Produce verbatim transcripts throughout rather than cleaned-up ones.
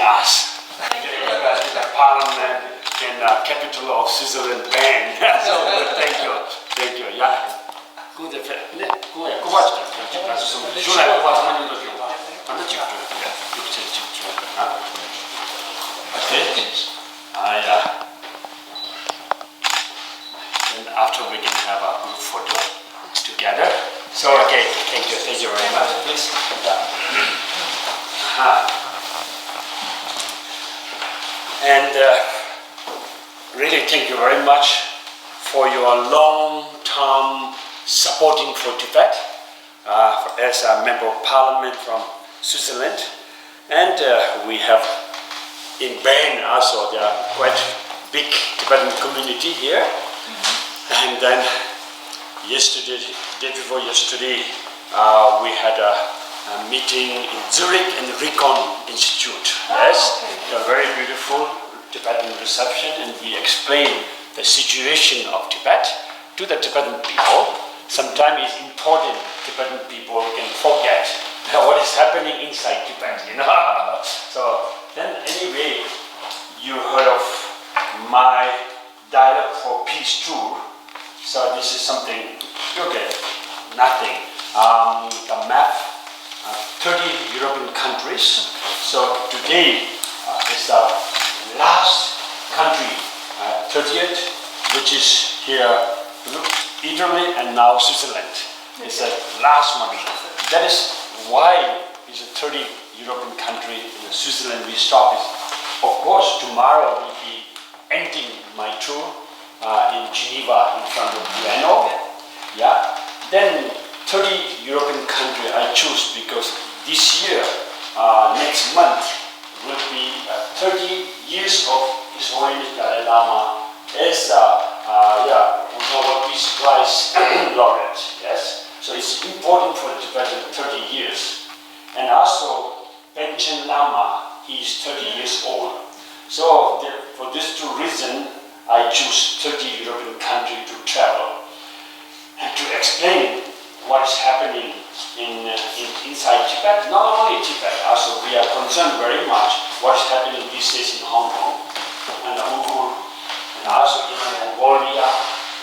Yes. Parliament in the capital of Switzerland, Bern. So, thank you. Thank you. Yeah. Good. Okay. Ah, yeah. And after we can have a group photo together. So, okay, thank you, thank you very much. Please. Uh-huh. And uh, really, thank you very much for your long-term supporting for Tibet. Uh, as a member of parliament from Switzerland, and uh, we have in Bern also, there are quite big Tibetan community here. And then yesterday, day before yesterday, uh, we had a, a meeting in Zurich in the Recon Institute. Yes, a very beautiful Tibetan reception, and we explained the situation of Tibet to the Tibetan people. Sometimes it's important Tibetan people can forget what is happening inside Tibet, you know. So then anyway, you heard of my dialogue for peace tour. So this is something, okay, nothing. Um, the map, uh, thirty European countries. So today uh, is the last country, uh, thirtieth, which is here, Italy and now Switzerland. It's the last one. That is why it's a thirty European country in Switzerland we stop. Is of course tomorrow will be ending my tour uh, in Geneva in front of U N O. Yeah. Then thirty European country I choose because this year, uh, next month, will be uh, thirty years of His Holiness Dalai Lama as uh, uh, yeah, Nobel Peace Prize laureate. Yes. So it's important for the Tibetan thirty years. And also, Panchen Lama, he is thirty years old. So the, for these two reasons, I choose thirty European countries to travel and to explain what is happening in, in, inside Tibet. Not only Tibet, also we are concerned very much what is happening these days in Hong Kong and Uyghur, and also in Mongolia,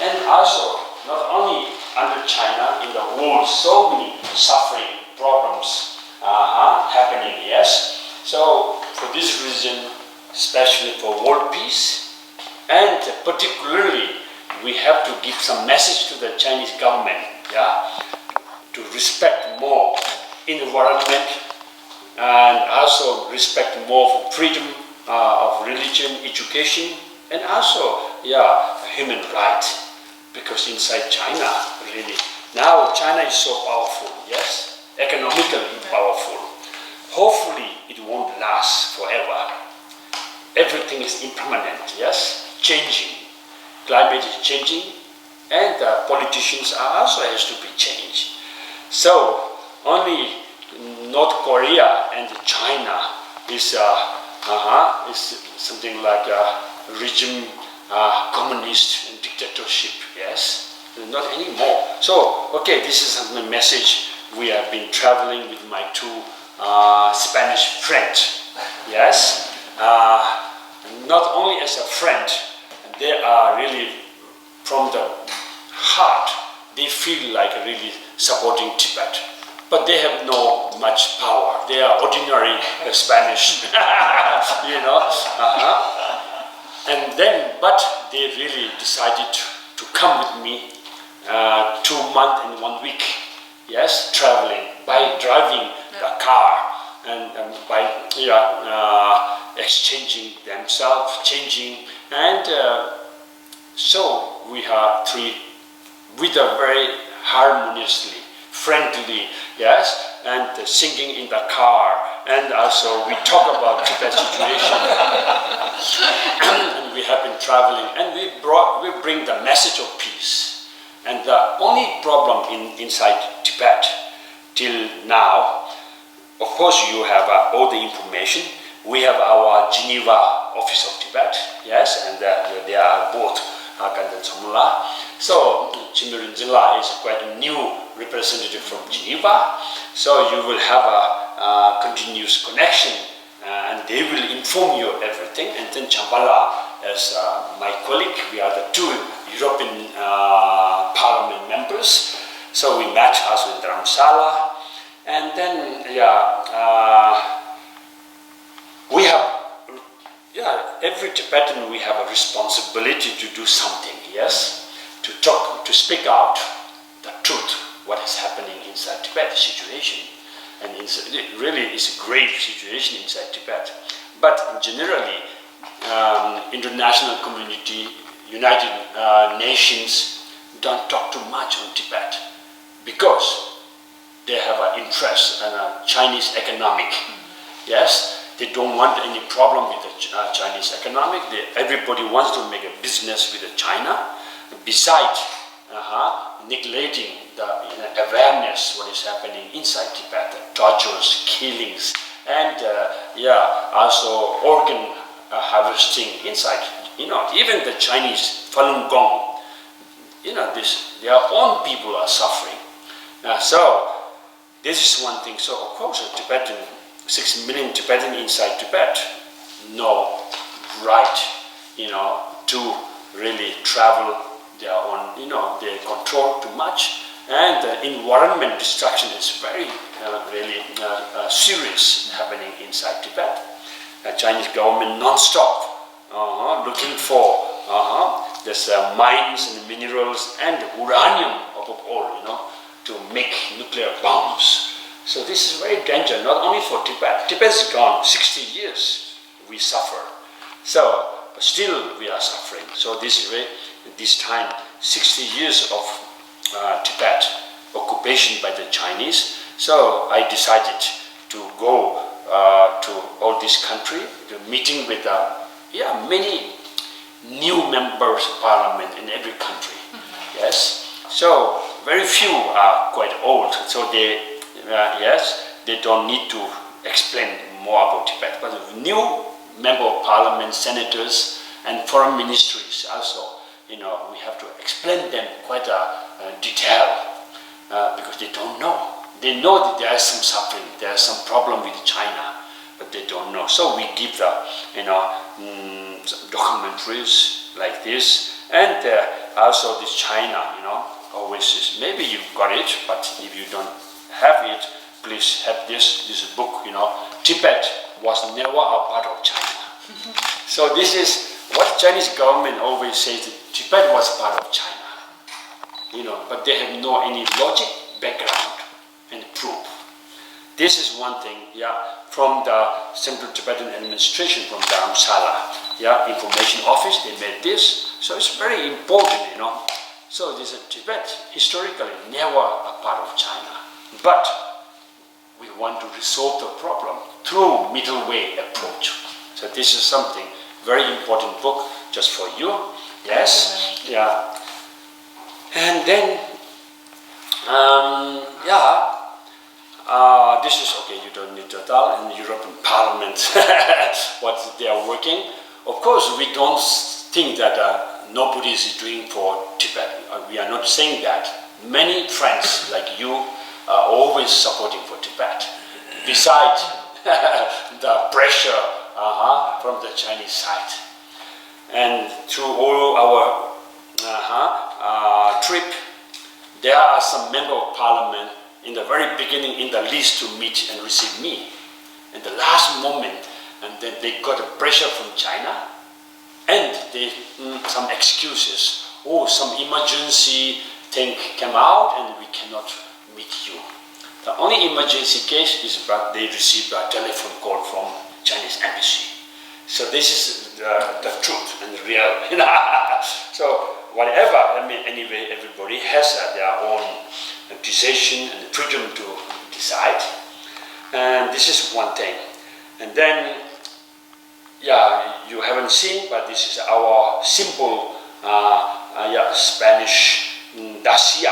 and also not only under China, in the world, so many suffering problems uh, happening, yes. So for this reason, especially for world peace, and particularly, we have to give some message to the Chinese government, yeah, to respect more environment and also respect more for freedom uh, of religion, education, and also, yeah, human rights. Because inside China, really, now China is so powerful, yes, economically powerful. Hopefully, it won't last forever. Everything is impermanent, yes, changing. Climate is changing, and uh, politicians are also has to be changed. So only North Korea and China is uh, uh-huh, is something like a regime, uh, communist dictatorship. Yes, not anymore. So okay, this is the message. We have been traveling with my two uh, Spanish friends. Yes, uh, not only as a friend, they are really from the heart, they feel like really supporting Tibet. But they have no much power. They are ordinary uh, Spanish, you know. Uh-huh. And then, but they really decided to come with me uh, two months and one week. Yes, traveling by driving the car and, and by yeah, uh, exchanging themselves, changing, and uh, so we are three with a very harmoniously, friendly, yes, and singing in the car, and also we talk about Tibet situation. And we have been traveling, and we brought, we bring the message of peace. And the only problem in, inside Tibet till now, of course, you have uh, all the information. We have our Geneva Office of Tibet, yes, and uh, they are both uh, Kandan Somla. So, Chimir Nzila is quite a new representative from Geneva. So, you will have a, a continuous connection uh, and they will inform you everything. And then Champala, as uh, my colleague, we are the two European uh, Parliament members. So we met also in Dharamshala. And then, yeah, uh, we have, yeah, every Tibetan, we have a responsibility to do something, yes, to talk, to speak out the truth, what is happening inside Tibet, the situation. And it's, it really is a grave situation inside Tibet. But generally, um, international community, United uh, Nations don't talk too much on Tibet because they have an interest in a Chinese economic. Yes, they don't want any problem with the Ch- uh, Chinese economic. They, everybody wants to make a business with China. Besides, uh-huh, neglecting the, you know, awareness what is happening inside Tibet, the tortures, killings, and uh, yeah, also organ uh, harvesting inside. You know, even the Chinese Falun Gong, you know, this their own people are suffering. Uh, so this is one thing. So of course, a Tibetan, six million Tibetan inside Tibet, no right, you know, to really travel their own, you know, they control too much. And the environment destruction is very, uh, really uh, uh, serious happening inside Tibet. The Chinese government non-stop uh, looking for uh, this uh, mines and minerals and uranium above all, you know, to make nuclear bombs. So this is very dangerous, not only for Tibet. Tibet is gone sixty years, we suffer. So, but still we are suffering. So this is very, this time, sixty years of uh, Tibet occupation by the Chinese. So I decided to go uh, to all this country, to meeting with uh, yeah, many new members of parliament in every country. Yes. So very few are quite old. So they, uh, yes, they don't need to explain more about Tibet. But new member of parliament, senators, and foreign ministries also, you know, we have to explain them quite a, a detail uh, because they don't know. They know that there is some suffering, there is some problem with China, but they don't know. So we give the, you know, mm, some documentaries like this, and uh, also this China, you know, always says, maybe you got it, but if you don't have it, please have this, this book, you know, Tibet was never a part of China. So this is what Chinese government always says, that Tibet was part of China, you know, but they have no any logic, background, and proof. This is one thing, yeah, from the Central Tibetan Administration, from Dharamshala, yeah, Information Office, they made this. So it's very important, you know. So this is Tibet, historically, never a part of China. But we want to resolve the problem through middle way approach. So this is something very important book just for you. Yes, yeah. And then, um, yeah, uh, this is okay. You don't need to tell in European Parliament what they are working. Of course, we don't think that uh, nobody is doing for Tibet. Uh, we are not saying that. Many friends like you are always supporting for Tibet. Besides the pressure uh-huh, from the Chinese side, and through all our uh-huh, uh, trip, there are some member of parliament in the very beginning in the list to meet and receive me. In the last moment, and then they got a pressure from China, and they mm, some excuses. Oh, some emergency thing came out, and we cannot meet you. The only emergency case is that they received a telephone call from Chinese embassy. So this is the, the truth and the real. So whatever, I mean, anyway, everybody has uh, their own decision and freedom to decide. And this is one thing. And then, yeah, you haven't seen, but this is our simple, uh, uh, yeah, Spanish mm, Dacia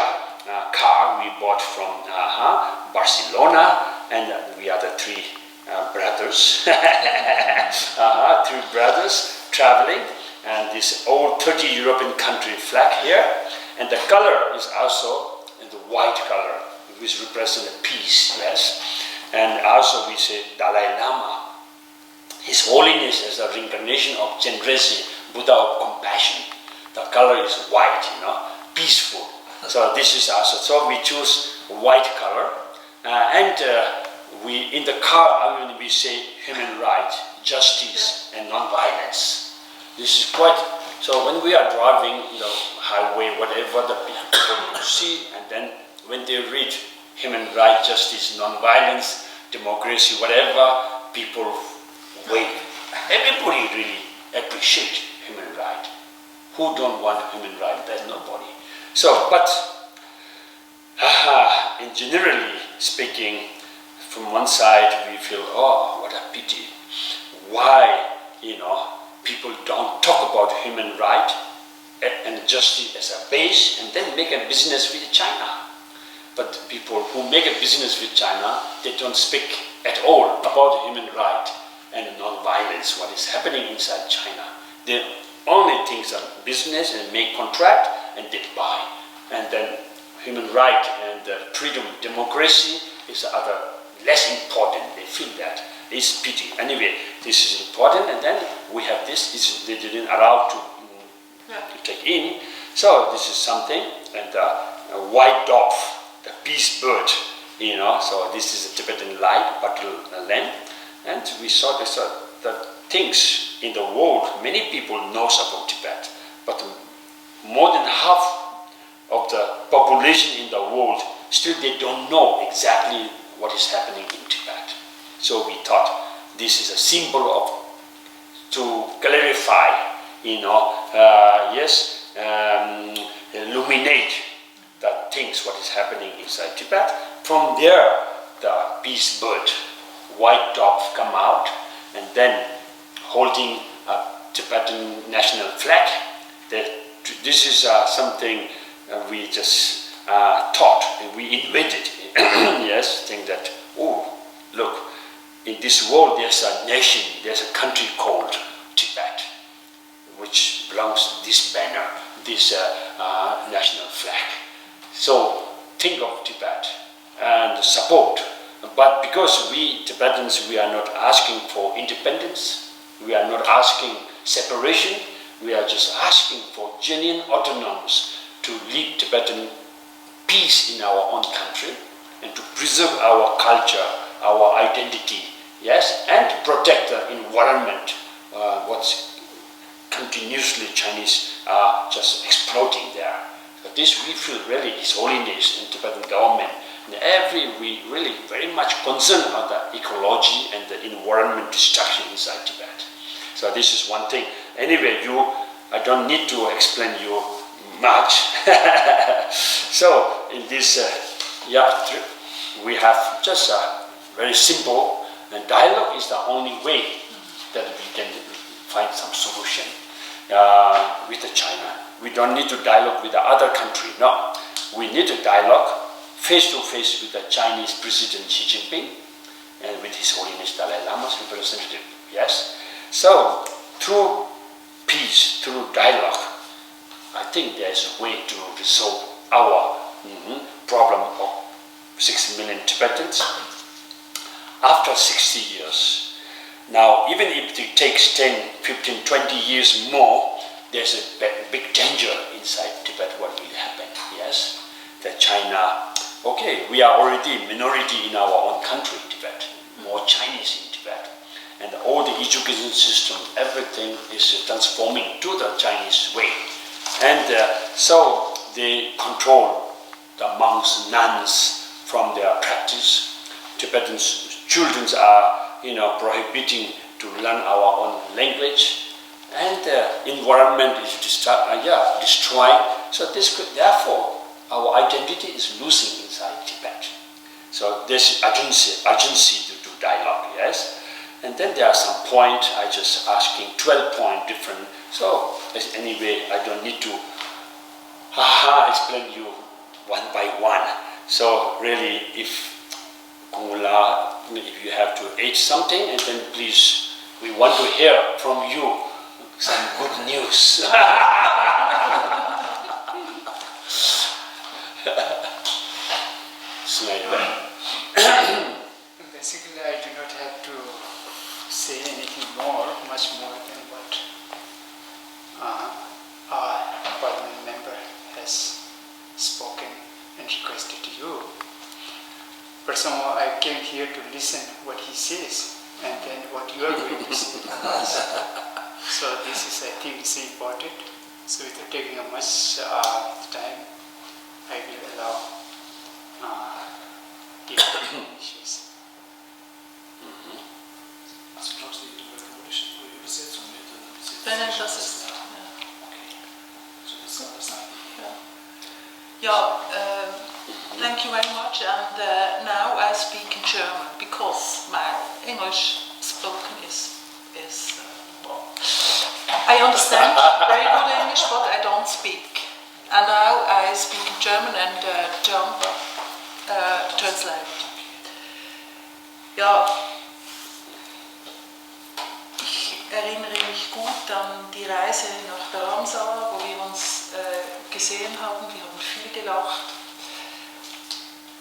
uh, car we bought from uh-huh, Barcelona, and we are the three uh, brothers, uh-huh, three brothers traveling, and this all thirty European country flag here, and the color is also in the white color, which represents peace, yes, and also we say Dalai Lama. His Holiness is a reincarnation of Chenrezig, Buddha of compassion. The color is white, you know, peaceful. So this is also, so we choose white color. Uh, and uh, we, in the car, I mean, we say human rights, justice, and non-violence. This is quite, so when we are driving the highway, whatever, the people see, and then when they read human rights, justice, non-violence, democracy, whatever, people wave. Everybody really appreciate human right. Who don't want human right? There's nobody. So, but, haha, in generally speaking, from one side we feel, oh, what a pity. Why, you know, people don't talk about human right and justice as a base and then make a business with China? But people who make a business with China, they don't speak at all about human right and non-violence, what is happening inside China. They only think of business and make contract and they buy. And then human right and uh, freedom, democracy is other less important. They feel that. It's pity. Anyway, this is important. And then we have this. It's, they didn't allow to mm, take in. So this is something, and uh, a white dove, the peace bird, you know. So this is a Tibetan light, petal lamp, and we saw this, uh, the things in the world. Many people knows about Tibet, but more than half of the population in the world still they don't know exactly what is happening in Tibet. So we thought this is a symbol of to clarify, you know, uh, yes, um, illuminate the things what is happening inside Tibet. From there, the peace bird, white dove, come out, and then holding a Tibetan national flag. That this is uh, something uh, we just uh, thought, we invented. Yes, think that, oh, look, in this world, there's a nation, there's a country called Tibet, which belongs to this banner, this uh, uh, national flag. So think of Tibet and support. But because we Tibetans, we are not asking for independence, we are not asking separation, we are just asking for genuine autonomous to lead Tibetan peace in our own country and to preserve our culture, our identity, yes, and to protect the environment, uh, what's continuously Chinese are just exploding there. But this we feel really His Holiness and Tibetan government and every we really very much concerned about the ecology and the environment destruction inside Tibet. So this is one thing. Anyway, you I don't need to explain you much. So in this, uh, yeah, thr- we have just a very simple, and dialogue is the only way that we can find some solution uh, with the China. We don't need to dialogue with the other country. No, we need to dialogue face to face with the Chinese President Xi Jinping and with His Holiness Dalai Lama's representative. Yes, so through peace through dialogue, I think there is a way to resolve our mhm, problem of six million Tibetans after sixty years. Now, even if it takes ten, fifteen, twenty years more, there's a big danger inside Tibet what will happen. Yes, that China, okay, we are already minority in our own country, Tibet, more Chinese in Tibet. And all the education system, everything is transforming to the Chinese way. And uh, so they control the monks, nuns from their practice. Tibetan children are, you know, prohibiting to learn our own language. And uh, environment is destru- uh, yeah, destroying. So this could, therefore, our identity is losing inside Tibet. So there's urgency, urgency to do dialogue, yes. And then there are some point I just asking twelve point different. So anyway, I don't need to haha explain you one by one. So really, if Kungla, if you have to add something, and then please, we want to hear from you some good news. It's like that. Basically, I do not have to say anything much more than what uh, our parliament member has spoken and requested to you. But somehow I came here to listen what he says and then what you are going to say to us. So this is, I think, is important. So without taking a much uh, time, I will allow uh, the issues. Then it doesn't. Yeah. Yeah, um, thank you very much. And uh, now I speak in German because my English spoken is is uh, well, I understand very good English, but I don't speak. And now I speak in German and uh, John uh, translate. Ja, ich erinnere mich gut an die Reise nach Dharamsala, wo wir uns äh, gesehen haben. Wir haben viel gelacht.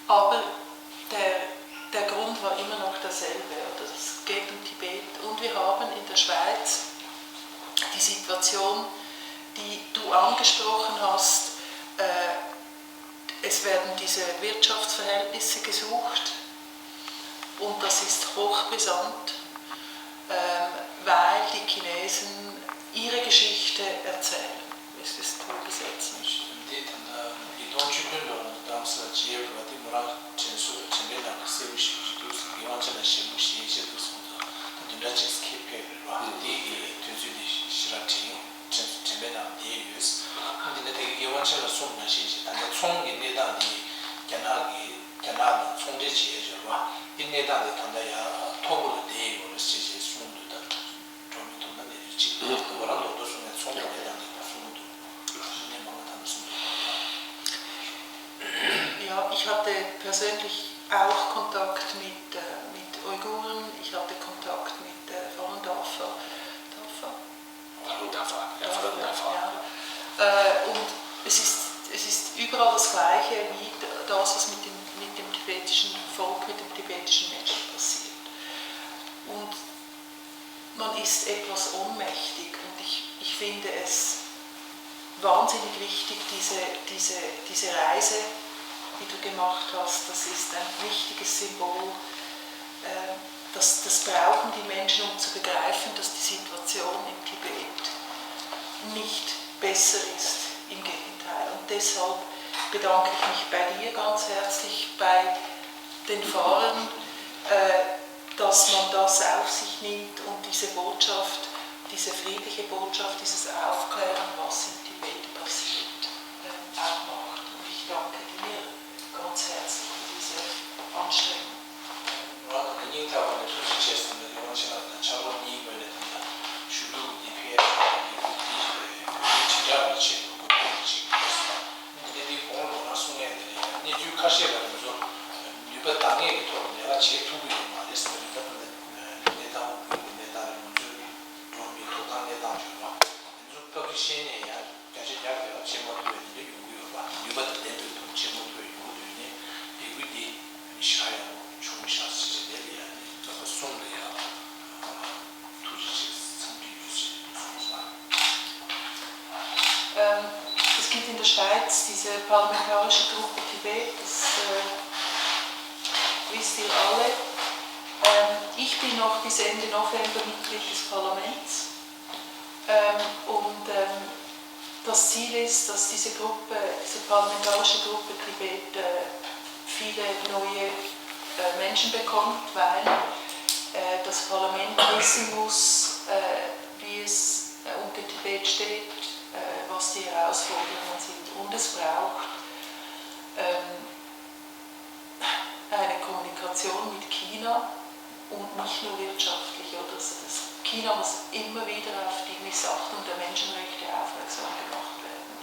Aber der, der Grund war immer noch derselbe. Oder? Es geht um Tibet. Und wir haben in der Schweiz die Situation, die du angesprochen hast. Äh, es werden diese Wirtschaftsverhältnisse gesucht. Und das ist hochbrisant, ähm, weil die Chinesen ihre Geschichte erzählen. Es ist zu übersetzen. འདི་ད་ལྟ་ཉིས་སྟོང་བཅུ་བདུན་ལོ་ནས་རྡ་རམ་ས་ལ་མཇལ་བ་དེ་མོ་རང་དྲན་གསོ་དྲན་པའི་ནང་གི་གསལ་པོ་ཞིག་ཅིག་འདུག་ཟེར། རྒན་དབང་ཆེན་ལགས་ཞལ་མོ་ཞལ་ཕྱེ་འདུག་ཟེར་འདུག་ད་འདི་འདྲ་ཅིག་ཁྱེད་ཕེབས་རེད་བ། འདི་གི་དུས་ཚོད་འདི་ཞེ་དྲག་དྲན་དྲན་དྲན་པའི་ནང་བསྡད་ཡོད། འདི་ནས་དེ་གི་རྒན་དབང་ཆེན་ལགས་གསུངས་ནང་བཞིན་ཅིག་ད་ལྟ་ཚོང་གི་གནས་སྟངས་འདི་རྒྱ་ནག་གི་རྒྱ་ནག་དང་ཚོང་འབྲེལ་བྱེད་ཡས་ཡོད་རེད་བ། འདི་གནས་སྟངས་འདི་ད་ལྟ་ཡང་མཐོ་པོ་ལ་བསྡད་ཡོད་རེད་ཅེས་ཅེས་གསུངས་འདུག་ད་འགྲོ་མི་ཐུབ་ན་གནས་ཚུལ་གཅིག་འདུག་ཁོ་རང་མདོར་བསྡུས་གསུངས་ནས་ཚོང་གི་གནས་སྟངས་འདི་ད་གསུངས་འདུག་ནས་མང་ག་ད་ལྟ་གསུངས་འདུག Ja, ich hatte persönlich auch Kontakt mit, äh, mit Uiguren, ich hatte Kontakt mit äh, Falun Dafa. Dafa? Falun Dafa, ja, Falun Dafa. Ja. Äh, und es ist, es ist überall das Gleiche wie das, was mit dem, mit dem tibetischen Volk, mit dem tibetischen Menschen passiert. Und man ist etwas ohnmächtig und ich, ich finde es wahnsinnig wichtig, diese, diese, diese Reise, die du gemacht hast. Das ist ein wichtiges Symbol. Äh, das, das brauchen die Menschen, um zu begreifen, dass die Situation im Tibet nicht besser ist. Im Gegenteil. Und deshalb bedanke ich mich bei dir ganz herzlich, bei den Fahrern, äh, dass man das auf sich nimmt und diese Botschaft, diese friedliche Botschaft, dieses Aufklären, was im Tibet passiert, ähm, auch macht. Und ich danke dir ganz herzlich für diese Anstrengung. རང་དང་སྙིང་ཐག་པ་ནས་ཐུགས་རྗེ་ཆེ་ཟེར་ནས་རྒན་དབང་ཆེན་ལགས་དང་ཕྱག་རོགས་གཉིས་ངོས་ནས་ད་ལྟ་ཞུ་གཏུག་འདི་ཕེབས་ཡག་གི་ལས་འགུལ་འདི་བོད་མིའི་དྲིལ་བསྒྲགས་ལ་ཆེད་དུ་དགོས་མཁོ་ཅིག་ཡོད་ས། འདི་ནས་འདི་གོང་ལོ་རང་གསུང་ཡས་འདི་ལ་ཡང་གནས་ཚུལ་ཁ་ཤས་ལ་ང་ཚོ་ནུས་པ་འདང་ངེས་ཀྱི་ཐོག་ལ་ལས་ཀ་བྱེད་ཐུབ་ཀྱི་ཡོད་མ་རེད་ཟེར་ནས་ད་ལྟ་གནས་སྟངས་དབུས་ཀྱི་གནས་སྟངས་རེད། ང་ཚོའི་འགྲོ་བ་མིའི་ཐོབ་ཐང་གནས་སྟངས་བྱུང་བ། ང་ཚོ་ཕ་གི་ཤེས་ནས་ཡང་བརྒྱ་ཆ་བརྒྱ་ལ་ཡང་བྱེད་མ་ཐུབ་པའི་དེ་འདྲ་ཡོང་གི་ཡོད་པ། ནུས་པ་དང་ལྡན་པའི་ཐོག་བྱེད་མ་ཐུབ་པའི་ཡོང་གི་འདུག་ནས་ལས་འགུལ་འདི་ཞེ་དྲག་ཡག་པོ་བྱུང་ཤག་ཟེར་བྱས་དེ་ལ་ཡང་ནི་རྣམ་པ་གསུམ་ལ་ཡང་ཐུགས་རྗེ་ཆེ་འཚམས་འདྲི་ཡོད་ཟེར་གསུངས་པ། Ähm, es gibt in der Schweiz diese parlamentarische Gruppe Tibet, das äh, wisst ihr alle. Ähm, ich bin noch bis Ende November Mitglied des Parlaments. Ähm, und ähm, das Ziel ist, dass diese Gruppe, diese parlamentarische Gruppe Tibet äh, viele neue äh, Menschen bekommt, weil äh, das Parlament wissen muss, äh, wie es äh, um den Tibet steht, äh, was die Herausforderungen sind. Und es braucht ähm, eine Kommunikation mit China und nicht nur wirtschaftlich. Oder? Also das, China muss immer wieder auf die Missachtung der Menschenrechte aufmerksam gemacht werden.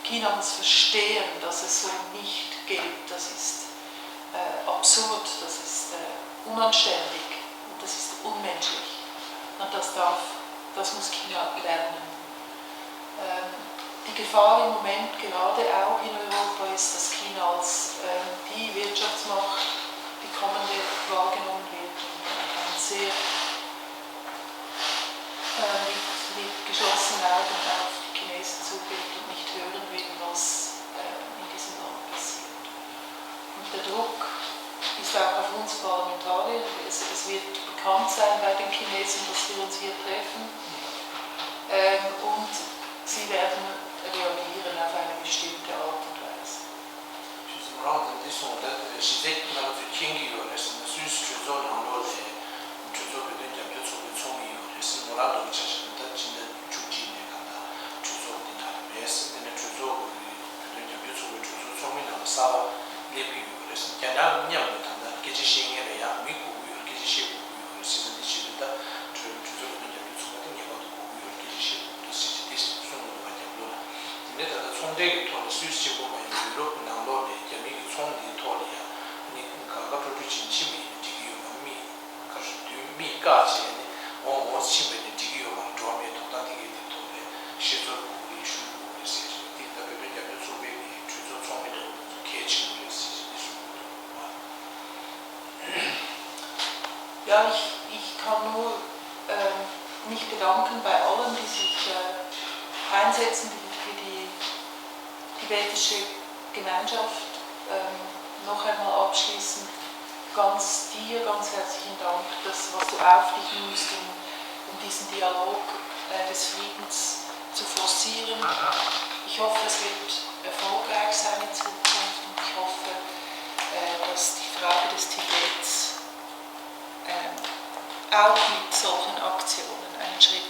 China muss verstehen, dass es so nicht geht. Das ist äh, absurd, das ist äh, unanständig und das ist unmenschlich. Und das darf, das muss China lernen. Ähm, die Gefahr im Moment gerade auch in Europa ist, dass China als ähm, die Wirtschaftsmacht die kommende wahrgenommen wird und ein sehr Der Druck ist auch auf uns Parlamentarier. Es, es wird bekannt sein bei den Chinesen, dass wir uns hier treffen. Ähm, und sie werden reagieren auf eine bestimmte Art und Weise. ཁྱེད་ཚོ་རང་དེ་འདི་སོང་དེ་གཞི་རྩའི་ང་ཚོས་མཁྱེན་གྱི་ཡོད་རེད་ཟེར་ན། སུད་སི་གྲོས་ཚོགས་ནང་ལོགས་ནས་གྲོས་ཚོགས་བོད་དོན་རྒྱབ་སྐྱོར་ཚོགས་པའི་ཚོགས་མི་ཡོད་རེད་ཟེར། མོ་རང་དུ་ཆ་བཞག་ན་ད་ཕྱི་ཟླ་བཅུ་གཅིག་ནས་གང་ལྟར་གྲོས་ཚོགས་འདི་ནང་ལ་མེད་ཟེར། དེ་ནས་གྲོས་ཚོགས་ཀྱི་བོད་དོན་རྒྱབ་སྐྱོར་ཚོགས་པའི་གྲོས་ཚོགས་ཚོགས་མི་ནང་ལ་གསར་པ་སླེབས་ཀྱི་ཡོད་རེད་ཟེར། རྒྱ་ནག་མཉམ་དུ་ད་ལྟ་སྐད་ཆ་བཤད་མཁན་ལ་ཡང་མི་དགོས་ཀྱི་ཡོད་རེད། སྐད་ཆ་བཤད་དགོས་ཀྱི་ཡོད་རེད་ཟེར་ན། འདི་བྱེད་དུས་ད་གྲོས་གྲོས་ཚོགས་བོད་དོན་རྒྱབ་སྐྱོར་ཚོགས་པ་དེ་ངེས་པར་དུ་དགོས་ཀྱི་ཡོད་རེད། སྐད་ཆ་བཤད་དགོས་འདུག་ཟེར་གྱི་འདི་གསུང་གི་འདུག་བ། རྒྱབ་ལོགས་ལ། དེ་ནས་ད་ལྟ་ཚོང་འབྲེལ་གྱི་ཐོག་ནས་སུད་སི་གཅིག་པོ་མ་ཡིན་པར་ཡུ་རོབ་ཀྱི་ནང་ལོགས་ནས་རྒྱ་མི་གི་ཚོང་འདིའི་ཐོག་ལ་ཡང་ནི་དགའ་དགའ་སྤྲོ་སྤྲོ་བྱེད་ཕྱིན་པ་ཡིན་ན་འགྲིག་གི་ཡོད་པ། མི་ཁ་ཤས་དུས་མི་བཀག་བྱས་ནས་འོང་འོང་ཕྱིན་པ་ཡིན་ན་འགྲིག་གི་ཡོད་པ། འགྲོ་བ་མིའི་ཐོབ་ཐང་དེ་གའི་དེ་ཐོག་ནས་ཤེས་ཚོར་དགོས་ཀྱི་རེད། ཤུགས་དགོས་ཀྱི་རེད་ཟེར་གྱི་འདུག་དེ་ད་བོད་དོན་རྒྱབ་སྐྱོར་ཚོགས་པའི་གི་གྲོས་ཚོགས་ཚོགས་མི་འདྲ་བོ་དེ་ཚོ་གལ་ཆེན་པོ་རེད་ཟེར་གྱི་འདི་གསུང་གི་འདུག་བ། Ja, ich, ich kann nur ähm, mich bedanken bei allen, die sich äh, einsetzen, die für die tibetische Gemeinschaft. Ähm, noch einmal abschließend ganz dir ganz herzlichen Dank, das, was du auf dich nimmst, um, um diesen Dialog äh, des Friedens zu forcieren. Ich hoffe, es wird erfolgreich sein in Zukunft und ich hoffe, äh, dass die Frage des Tibets ähm, auch mit solchen Aktionen einen Schritt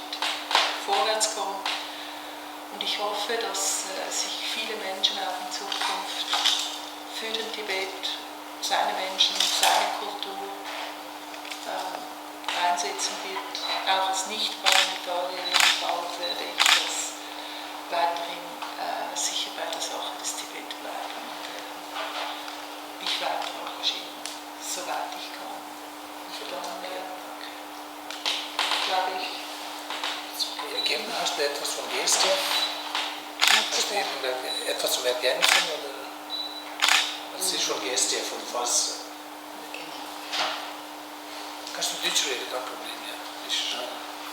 vorwärts kommt. Und ich hoffe, dass äh, sich viele Menschen auch in Zukunft für den Tibet, seine Menschen, seine Kultur ähm, einsetzen wird. Auch als Nicht-Parlamentarierin bald werde ich das weiterhin äh, sicher bei der Sache des Tibet bleiben. Und äh, mich weiter engagieren, soweit ich kann. Und dann, äh, glaube ich, Geben, hast du etwas von Geste? Hast du etwas zum Ergänzen oder? Das ist schon Geste von was? Kannst du Deutsch reden, kein Problem, ja. Ich,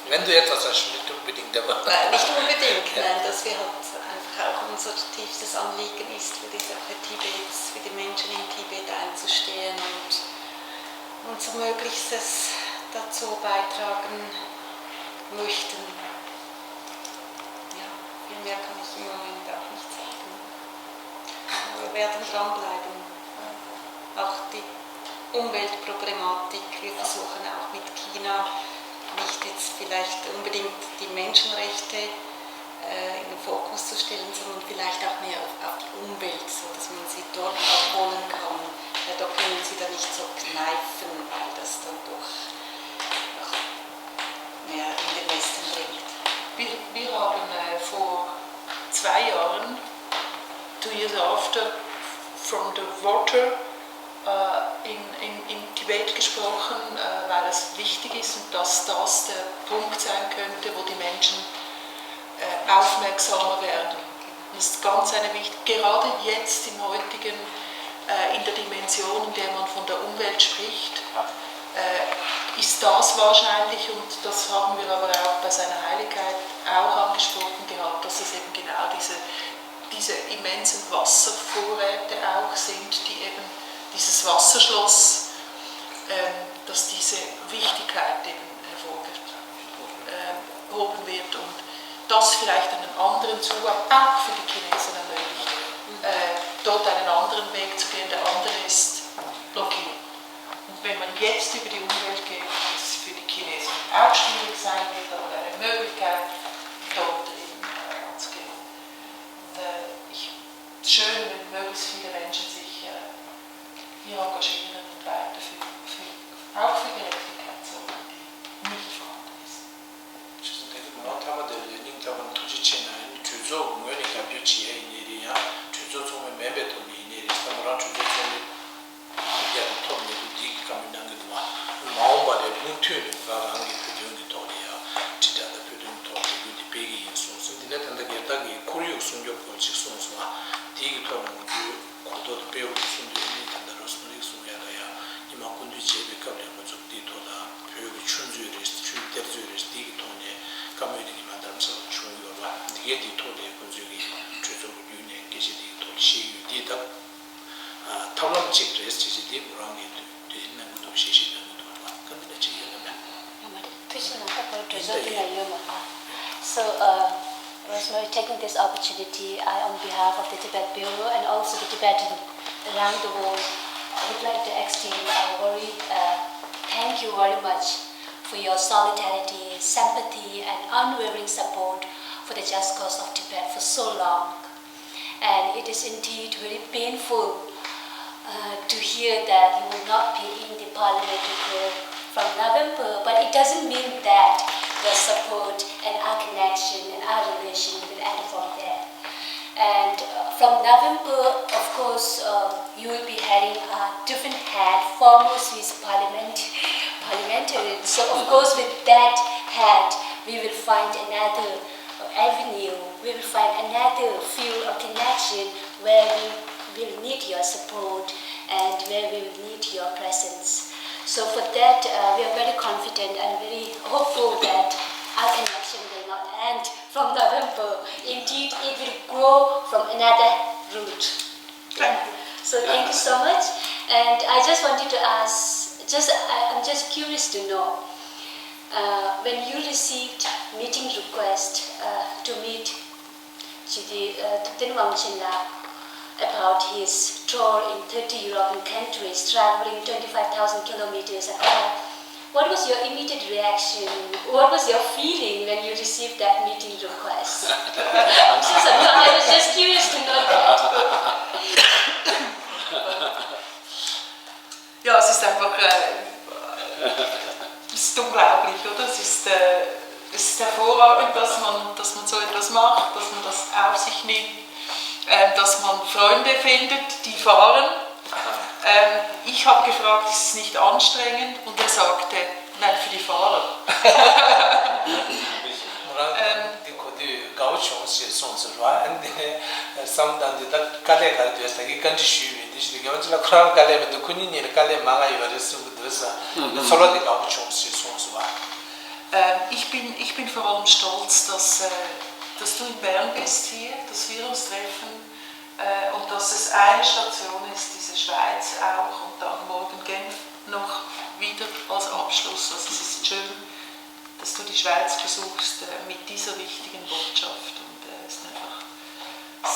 wenn du etwas hast, nicht unbedingt, aber Nein, nicht unbedingt, nein, dass wir halt einfach auch unser tiefstes Anliegen ist, für die Sache Tibets, für die Menschen im Tibet einzustehen und unser Möglichstes dazu beitragen möchten. Ja, viel mehr kann ich im Moment auch nicht sagen. Wir werden dranbleiben. Auch die Umweltproblematik, wir versuchen auch mit China nicht jetzt vielleicht unbedingt die Menschenrechte äh, in den Fokus zu stellen, sondern vielleicht auch mehr auf, auf die Umwelt, so dass man sie dort abholen kann. Weil da können sie dann nicht so kneifen, weil das dann doch noch mehr in den Westen bringt. Wir, wir haben äh, vor zwei Jahren, two years after, from the water äh, in, in, in Tibet gesprochen, äh, weil es wichtig ist und dass das der Punkt sein könnte, wo die Menschen äh, aufmerksamer werden. Das ist ganz eine wichtige, gerade jetzt im heutigen, äh, in der Dimension, in der man von der Umwelt spricht, äh, ist das wahrscheinlich, und das haben wir aber auch bei seiner Heiligkeit auch angesprochen gehabt, dass es eben genau diese diese immensen Wasservorräte auch sind, die eben dieses Wasserschloss, ähm, dass diese Wichtigkeit eben hervorgehoben wird und das vielleicht einen anderen Zugang auch für die Chinesen ermöglicht, äh, dort einen anderen Weg zu gehen, der andere ist blockiert. Und wenn man jetzt über die Umwelt geht, wird es für die Chinesen auch schwierig sein, wird aber eine Möglichkeit, dort eben äh, anzugehen. Und äh, ich, schön, wenn möglichst viele Menschen sich äh, hier engagieren und weiter für, für, auch für Gerechtigkeit sorgen, die nicht vorhanden ist. ཆུ་ཚོད་དེ་གི་མོ་རང་ཐ་མ་དེ་ལ་སྙིང་ཐག་པ་ནས་ཐུགས་རྗེ་ཆེ་གནང་ཡིན། གྲོས་ཚོགས་ངོས་ནས་རྒྱབ་སྐྱོར་བྱེད་ཡ་ཡིན་ནའི་རེད། ཡང་གྲོས་ཚོགས་ཚོགས་མི་མིན་པའི་ཐོག་ནས་ཡིན་ནའི་རེད། ད་མོ་རང་གྲོས་ཚོགས་ཚོགས་མི་ཡ་གི་ཐོག་ནས་འདུག་འདི་གི་བཀའ་མོལ་གནང་གི་འདུག་བ། མ་འོངས་པ་ལ་མུ་མཐུད་ནས་ང་རང་གི་བོད་དོན་གི་ཐོག་ལ་ཡང་དྲིལ་བསྒྲགས་དང་བོད་དོན་གི་ཐོག་ལ་ལས་འགུལ་འདི་སྤེལ་གི་ཡིན་གསུངས་སོང་། འདི་ནས་ད་ལྟ་སྒེར་བདག་གི་ཁོར་ཡུག་སྲུང་སྐྱོབ་སྐོར་ཅིག་གསུངས་སོང་བ། དེའི་གི་ཐོག་ལ་ང་ཚོས་གོ་རྟོགས་དང་སྤེལ་བ་གསུང་དུས་ཨ་ནི་ད་ལྟ་རོ་སི་མ་རིག་གསུང་ཡ་ལ་ཡང་ཉི་མ་སྐུ་མདུན་མཇལ་བའི་སྐབས་ལ་ང་ཚོ་འདིའི་ཐོག་ལ་བོད་ཀྱི་ཆུ་མཛོད་རེད། ཆུའི་གཏེར་མཛོད་རེད། འདི་གི་ཐོག་ནས་བཀའ་མོལ་འདི་ཉི་མ་རྡ་རམ་ས་ལ་བྱུང་ཡོད་པ། འདི་གའི་འདིའི་ཐོག་ལ་ཁོང་ཚོའི་གི་གྲོས་ཚོགས་ཀྱི་བརྒྱུད་ནས་སྐད་ཆ་འདི་གི་ཐོག་ལ་བཤད་ཡོད། འདི་ད་ཨ་ ཅིག་རེད་ཟེར་ཅིག་འདི་མོ་རང་གིས་འདོད་འདོད་ཞེན་གནང་གི་འདུག་ཞེས་བཤད་གནང་གི་འདུག་བ། སྐབས་འདི་ལ་ཅིག་ཡོད་ལ་མེད། ཐུགས་རྗེ་གནང་། ད་བར་གྲོས་ཚོགས་འདི་ན་ཡོད་མ་རེད། So, uh, Rosemary, taking this opportunity, I, on behalf of the Tibet Bureau and also the Tibetan around the world, I would like to extend a very, uh, thank you very much for your solidarity, sympathy, and unwavering support for the just cause of Tibet for so long. And it is indeed very painful, uh, to hear that you will not be in the parliamentary group from November, but it doesn't mean that your support and our connection and our relation will end from there. And, uh, from November, of course, uh, you will be having a different hat, former Swiss parliament, parliamentarian. So, of course, with that hat, we will find another avenue, we will find another field of connection where we will need your support and where we will need your presence. So for that, uh, we are very confident and very hopeful that our connection will not end from November. Indeed, it will grow from another root. Thank you. So thank you so much. And I just wanted to ask, just, I, I'm just curious to know, uh, when you received meeting request, uh, to meet Chidi, uh, Thupten Wangchin la about his tour in thirty European countries, traveling twenty-five thousand kilometers and all. What was your immediate reaction? What was your feeling when you received that meeting request? I'm so surprised. I was just curious to know that. Ja, es ist einfach, äh, es ist unglaublich, oder? Es ist, äh, es ist hervorragend, dass man, dass man so etwas macht, dass man das auf sich nimmt, ähm, dass man Freunde findet, die fahren. Ähm, ich habe gefragt, ist es nicht anstrengend? Und er sagte, nein, für die Fahrer. Ähm, འདི་གོ་དུས་དགའ་བོ་བྱུང་ཞེས་གསུངས་སོང་བ། ཨ་ནི་དེ་ནས་བསམ་བཏང་དུས་ད་དཀའ་ལས་ག་རེ་འདུག་ཟེར་གི་བཀའ་འདྲི་ཞུས་པས། དེ་བཞིན་དུ་དགེ་བ་ཅིག་ལ་ཁོ་རང་དཀའ་ལས་མི་འདུག་ཁོ་གཉིས་གཉིས་ལ་དཀའ་ལས་མང་ང་ཡོད་རེད་གསུང་གི་འདུག་ཟེར། ཨ་ནི་ཚོར་བ་དེ་དགའ་བོ་བྱུང་ཞེས་གསུངས་སོང་བ། Ähm, ich bin, ich bin vor allem stolz, dass, äh, dass du in Bern bist hier, dass wir uns treffen, äh, und dass es eine Station ist, diese Schweiz auch, und dann morgen Genf noch wieder als Abschluss. Also es ist schön, dass du die Schweiz besuchst, äh, mit dieser wichtigen Botschaft. Und, äh, es ist einfach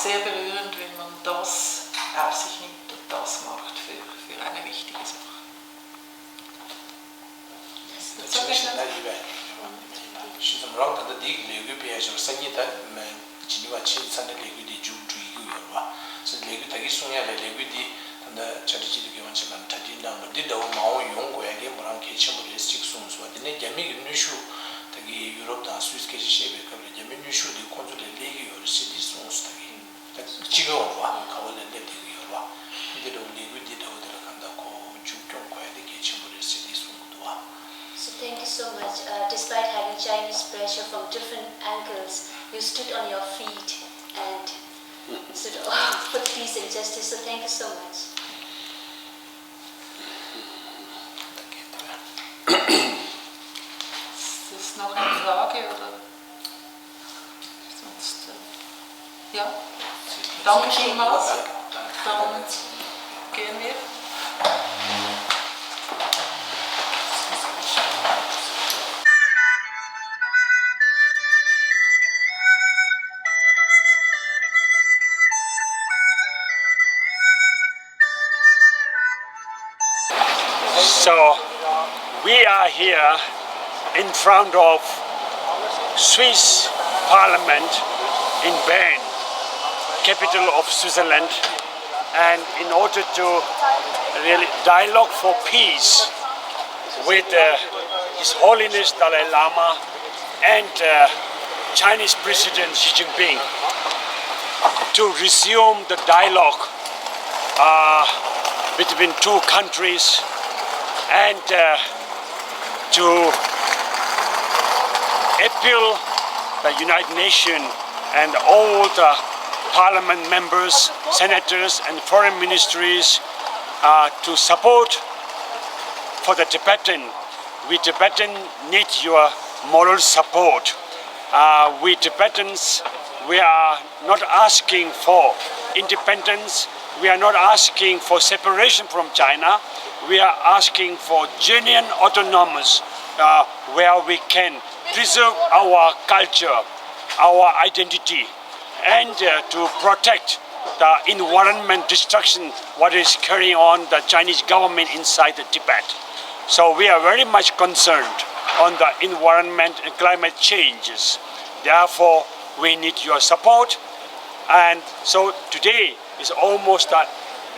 sehr berührend, wenn man das auf sich nimmt und das macht für, für eine wichtige Sache. ད་ཕྱི་ལོ་ཞིག་ན་ཡིན་པས། ཤི་ཙམ་རང་ད་ལྟ་འདི་ལས་འགུལ་སྤེལ་ཡ་ཞོར་སང་ཉིན་ད་ཇི་ནི་ཝ་ཕྱིན་ཚར་ནས་ལས་འགུལ་འདི་མཇུག་སྒྲིལ་གྱི་ཡོད་རེད་བ། སོ་ལས་འགུལ་ད་གིན་གསུང་ཡ་རེད། ལས་འགུལ་འདི་ད་ལྟ་ཕྱག་སྦྲེལ་སྤྱི་འཐུས་དགེ་བ་ཆེན་ལགས་གྲ་སྒྲིག་གནང་བ་འདི་འདྲ་བོ་མ་འོངས་ཡོང་དགོས་ཡ་གི་མོ་རང་གལ་ཆེན་པོ་རེད་ཅེས་གསུངས་སོང་བ། དེ་ནས་རྒྱ་མི་གི་གནོན་ཤུགས་ད་གིན་ཡུ་རོབ་དང་སུད་སི་སྐད་ཆ་བཤད་པའི་སྐབས་ལ་རྒྱ་མིའི་གནོན་ཤུགས་འདི་ཁོང་ཚོ་ལ་སླེབས་ཀྱི་ཡོད་རེད་ཅེས་འདི་གསུངས་སོང་། ད་གིན་ད་གཅིག་ཡོང་རེད་བ། ག་བ་ལ་སླེབས་བསྡད་ཀྱི་ཡོད་རེད་བ། འདི་འདྲ་བོ་ལས་འགུལ་འདི་འདྲ་བོ་དེ་ལ་གང་ལྟར་ཁོ་མཇུག་སྐྱོང་དགོས་ཡ་དེ་གལ་ཆེན་པོ་རེད་ཟེར་ཏེ་གསུང་གི་འདུག་བ། So thank you so much. Uh, despite having Chinese pressure from different angles, you stood on your feet and stood up for peace and justice. So thank you so much. Ist das noch eine Frage, oder? Sonst, äh, ja. Danke vielmals. Dann gehen wir. So, we are here in front of Swiss Parliament in Bern, capital of Switzerland, and in order to really dialogue for peace with, uh, His Holiness Dalai Lama and, uh, Chinese President Xi Jinping to resume the dialogue, uh, between two countries and, uh, to appeal the United Nations and all the parliament members, senators, and foreign ministries, uh, to support for the Tibetan. We Tibetan need your moral support. Uh, we Tibetans, we are not asking for independence. We are not asking for separation from China. We are asking for genuine autonomous, uh, where we can preserve our culture, our identity, and, uh, to protect the environment destruction what is carrying on the Chinese government inside the Tibet. So we are very much concerned on the environment and climate changes. Therefore, we need your support. And so today is almost the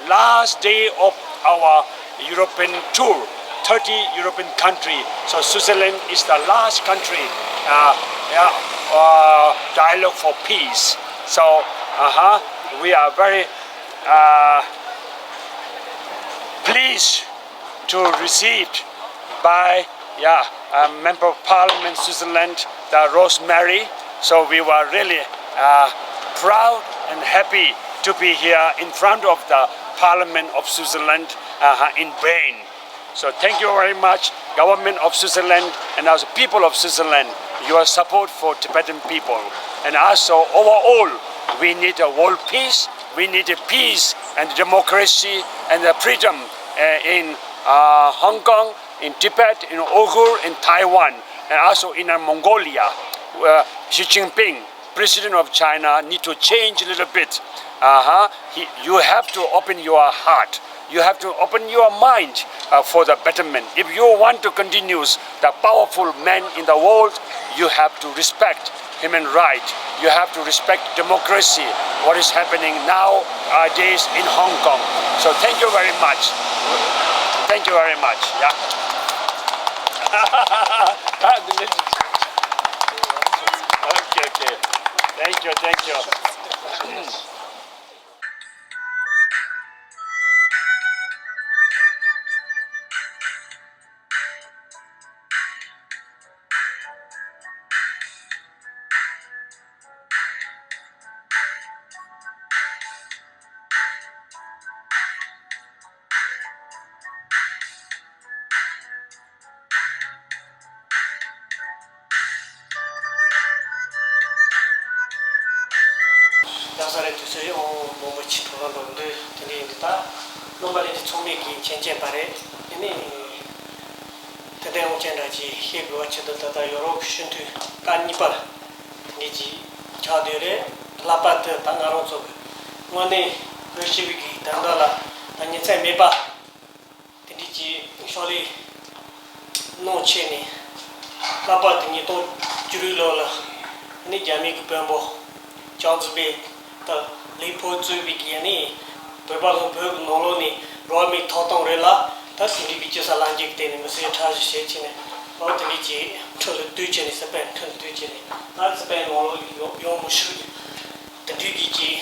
last day of our European tour, thirty European country. So Switzerland is the last country, uh, yeah, uh, dialogue for peace. So, uh-huh, we are very, uh, pleased to received by, yeah, uh, Member of Parliament Switzerland, the Rosemary. So we were really, uh, proud and happy to be here in front of the Parliament of Switzerland, uh, in Bern. So thank you very much, government of Switzerland and also people of Switzerland, your support for Tibetan people. And also overall, we need a world peace, we need a peace and democracy and the freedom, uh, in, uh, Hong Kong, in Tibet, in Uyghur, in Taiwan, and also in, uh, Mongolia. Uh, Xi Jinping, President of China, need to change a little bit. Uh-huh. He, you have to open your heart. You have to open your mind, uh, for the betterment. If you want to continue the powerful man in the world, you have to respect human right. You have to respect democracy, what is happening nowadays in Hong Kong. So thank you very much. Thank you very much. Yeah. Okay, okay. Thank you, thank you. རྒྱལ་ས་རེད། དུས་ཚོད་ཡང་མང་པོ་ཅིག་འཕྲོ་བརླག་འགྲོ་འདུག་དེ་འདྲ་ཡིན་དུས་ད་རྣམ་པ་ལྷན་རྒྱས་ཚང་མས་ཀྱིས་མཁྱེན་མཁྱེན་པ་རེད། དེ་ནས་དེ་འདྲའི་དབང་ཆེན་འདྲ་ཅིག་ཤེས་དགོས་པ་ཆེད་དུ་ད་ལྟ་ཡོ་རོབ་སྤྱི་འཐུས་ཀ་གཉིས་པ་དེ་འདྲ་ཅིག་ཆགས་བསྡད་རེད། ལྷག་པར་དུ་ད་ང་རང་ཚོ་གི་དངོས་གནས་བོད་སྤྱི་པའི་གི་བདེན་མཐའ་ལ་ད་ཉིན་མཚན་མེད་པ། དེ་འདྲའི་ཅིག་ཕྱག་ལས་གནང་བྱས་ནས། ལྷག་པར་དུ་ཉིས་སྟོང་བཅུ་དྲུག་ལོ་ལ་ནི་རྒྱ་མི་གི་དཔོན་པོ་ཅང་ཙེ་པེ་དང་ལི་ཕོ་གཙོས་པའི་གི་ནི་བོད་པ་ལྷན་བོད་ཀྱི་ནང་ལོགས་ནས་རོགས་མི་ཐོབ་ཐང་རེད་ལ། ད་དེ་འདྲའི་གི་སྤྱི་ས་ལྷན་རྒྱས་ཀྱི་སྟེང་ནས་མི་སེར་ཁྲག་ཤུགས་བྱས་བྱས་ནས། ཨོ་དེ་འདྲའི་ཅིག་ཁྲིམས་ལ་བསྟུན་བྱས་ནས། སི་པན་ཁྲིམས་ལ་བསྟུན་བྱས་ནས། ད་སི་པན་ནང་ལོགས་ཡོང་ཡོང་མི་ཤུགས་ཀྱི། དེ་འདྲའི་གི་ཅིག་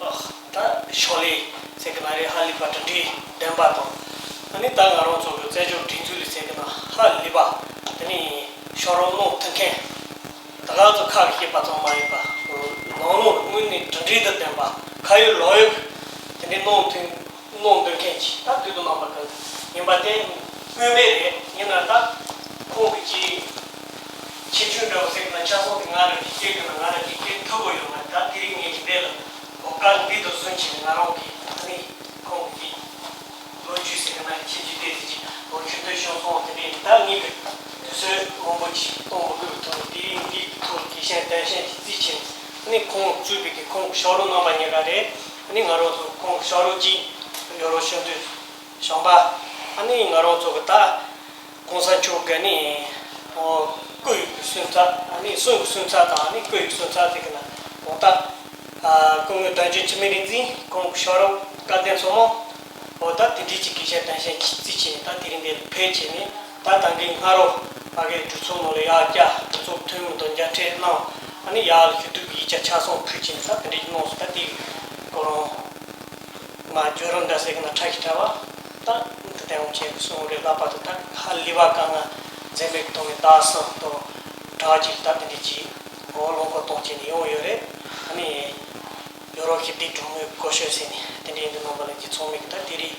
ཨ་ད་ཕྱག་ལས་ཟེར་གི་ན་རེད། ཧ་ལས་པ་གྲུབ་འབྲས་ལྡན་པ་དང་། ཨ་ནི་ད་ང་རང་ཚོ་གི་བཙན་བྱོལ་སྒྲིག་འཛུགས་ལ་ཟེར་གི་ན་ཧ་ལས་པ། དེ་ནས་ཕྱག་རོགས་གནང་ཐུབ་མཁན་ད་ག་ཚོད་ཁ་གིས་བཤད་པ་ཙམ་མ་ཡིན་པ། ནང་ལོགས་དངོས་གནས་གྲུབ་འབྲས་དང་ལྡན་པ། ཁ་ཡོད་ལག་ཡོད་དེ་འདྲའི་གནང་ཐུབ། གནང་འདོད་མཁན་ཅིག་ད་དུས་དང་རྣམ་པ་ཀུན་ཡིན་པ་དེ་སྨོན་པ་རེད། ཡིན་ན་ད་ཁོང་གི་ཅིག་ཁྱད་ཆོས་འདྲ་བོ་ཟེར་གི་ན་ཆ་ཚང་དེ་ང་རང་གིས་ཤེས་གི་ན། ང་རང་གིས་ཤེས་ཐུབ་པོ་ཡོད་མ་རེད། ད་དེ་རིང་ངས་ཀྱི་འདི་ལ་གོ་སྐབས་འདི་དང་བཟུང་བྱས་ནས་ང་རང་གིས་ཨ་ནི་ཁོང་གི་ལོ་རྒྱུས་ཟེར་གི་ན་ཁྱད་ཆོས་དེ་ཟེར་གྱི་ལོ་རྒྱུས་འདི་ཤོད་སོང་། དེ་འདྲའི་ད་ངས་གི་དུས་ཚོད་མང་པོ་ཅིག་གཏོང་མི་དགོས་པའི་ཐོག་ནས་དེ་རིང་འདིའི་ཐོག་དགེ་མཚན་དོན་ཆེན་ཅིག་བརྩིས་བྱས་ནས། ཨ་ནི་ཁོང་གཙོས་པའི་གི་ཁོང་གི་ཕྱག་རོགས་རྣམ་པ་གཉིས་ཀ་རེད། ཨ་ནི་ང་རང་ཚོ་ཁོང་གི་ཕྱག་རོགས་གཅིག་ཡོ་རོབ་སྤྱི་འཐུས་བྱམས་པ། ཨ་ནི་ང་རང་ཚོ་གི་ད་གོང་ས་མཆོག་གི་ནི་ཨོ་སྐུ་ཡི་གསོན་ཚབ། ཨ་ནི་གསུང་གི་གསོན་ཚབ་དང་། ཨ་ནི་སྐུ་ཡི་གསོན་ཚབ་དེ་གི་ན་ཨོ་ད་ཨ་སྐུ་ངོ་བདག་ཆེན་འཆི་མེད་རིག་འཛིན། ཁོང་གི་ཕྱག་རོགས་སྐལ་ལྡན་ཚང་མ། ཨོ་ད་དེ་འདྲའི་ཅིག་དགེ་མཚན་དོན་ཆེན་ཅིག་བརྩིས་བྱས་ནས། ད་དེ་རིང་འདིར་ཕེབས་བྱས་ནས། ད་ད་གིན་སྔ་དྲོ་ཕ་གིའི་གྲོས་ཚོགས་ནང་ལ་ཡར་བསྐྱལ། གྲོས་ཚོགས་ཐུན་མོང་དང་མཇལ་འཕྲད་གནང་། ཨ་ནི་ཡར་ལ་ཞུ་གཏུག་གི་ཡིག་ཆ་ཆ་ཚང་ཕུལ་བྱས་ནས། ད་དེ་འདྲའི་གནང་སོང་། ད་དེ་ཁོ་རང་མ་བརྗོད་རུང་འདྲ་ཟེར་གི་ན་ཕྲ་ཞིང་ཕྲ་བ། ད་འདི་ལྟ་བུ་ཅིག་གསུང་རེད། ལྷག་པར་དུ་ད་ཧ་ལས་པ་དཀའ་ངལ་འཛེམ་མེད་ཀྱི་ཐོག་ནས་ད་གསུང་དང་གྲྭ་བ་ཅིག་ད་དེ་འདྲའི་ཅིག་གོ་བ་བློ་འགྱོད་གཏོང་བྱས་ནས་ཡོང་ཡོད་རེད། ཨ་ནི་ཡོ་རོབ་ཞི་བདེའི་གྲོས་མོལ་སྐོར་ཞུས་ཟེར་ནས་དེ་འདྲའི་འདི་གནང་བ་ལ་ཅིག་ཚང་མས་ཀྱི་ད་དེ་རིང་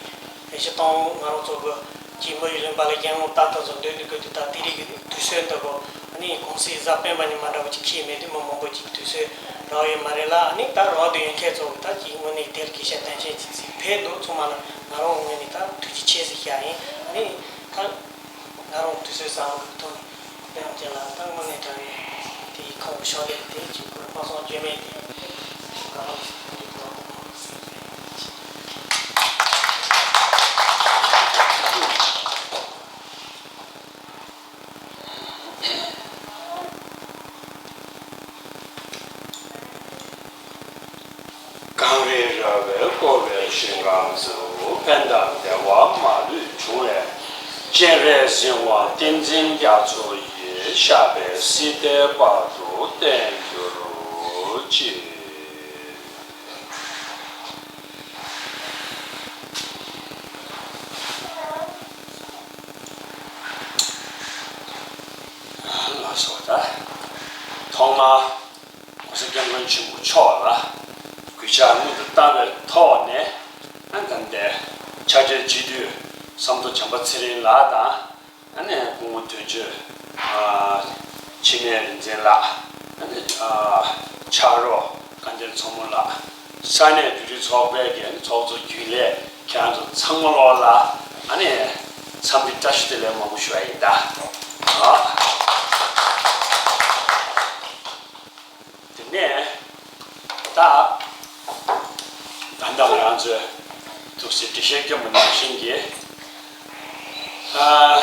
སྤྱིར་བཏང་ང་རང་ཚོ་གི་ཅིག་མི་ཡི་ལུང་པ་ལ་རྒྱལ་ཡོངས་ལྟ་སྟངས་སུ་འདོད་འདོད་དགོས་དུས། ད་དེ་རིང་གི་དུས་ཚོད་འདི་གོ་ ནི་གུང་སེང་གཟའ་སྤེན་པ་ཉིན་མ་འདྲ་བ་ཅིག་འཁེལ་མེད་དུས་མི་མང་པོ་ཅིག་དུས་ཚོད་རག་ཡོད་མ་རེད་ལ། ཨ་ནི་ད་རང་དུ་ཡོད་མཁན་ཚོ་ད་ཅིག་དངོས་གནས་དེར་དགེ་བཤེས་བསྟན་ཆེན་ཅིག་ཅིག་ཕེབས་འདུག་ཚང་མ་ལ་ང་རང་ངོས་ནས་ད་ཐུགས་རྗེ་ཆེ་ཟེར་བཞག་ཡིན། ཨ་ནི་ད་ང་རང་དུས་ཚོད་བཟང་བོ་གི་ཐོག་ནས་དེ་ཡང་ཅན་ལ་ད་དངོས་གནས་དྲང་ཡོད་དེ་ཁོང་གི་ཕྱག་ལས་དེ་ཅིག་ཁོ་རང་པ་སངས་བཅོས་མིན་དེ་ང་རང་ཚོ་དེ་ཁོ་རང་གངས་རི་ར་བས་བསྐོར་བའི་ཞིང་ཁམས་སུ། ཕན་དང་བདེ་བ་མ་ལུས་འབྱུང་བའི། སྤྱན་རས་གཟིགས་དབང་ཏིང་འཛིན་རྒྱ་མཚོ་ཡི། ཞབས་པད་སྲིད་མཐའི་བར་དུ་བརྟན་གྱུར་ཅིག་ལགས་སོ། ད་ཐོག་མར་༸གོང་ས་༸སྐྱབས་མགོན་ཆེན་པོ་མཆོག་ལ་གུས་ཕྱག་སྔོན་དུ་བཏང་བའི་ཐོག་ནས། ཨ་ད་ལྟའི་ཕྱག་སྦྲེལ་སྤྱི་འཐུས་ཟམ་གདོང་བྱམས་པ་ཚེ་རིང་ལགས་དང་། ཨ་ནི་སྐུ་ངོ་དོན་གཅོད་འཆི་མེད་རིག་འཛིན་ལགས། ཨ་ནི་ཕྱག་རོགས་སྐལ་ལྡན་མཚོ་མོ་ལགས། ས་གནས་བོད་རིགས་ཚོགས་པའི་གི་ཚོགས་གཙོ་རྒྱུན་ལས་ཁྱེད་རང་ཚོ་ཚང་མ་ལོག་ལ་ཨ་ནི་འཚམས་འདྲི་བཀྲ་ཤིས་བདེ་ལེགས་མང་པོ་ཞུ་ཡ་ཡིན་ད། ཨ། དེ་ནས་ད་ད་ལྟ་ང་རང་ཚོའི་ཐུགས་སྲས་འགྲེལ་བཤད་སྐྱོན་པ་ནང་བཞིན་གྱི་ཨ།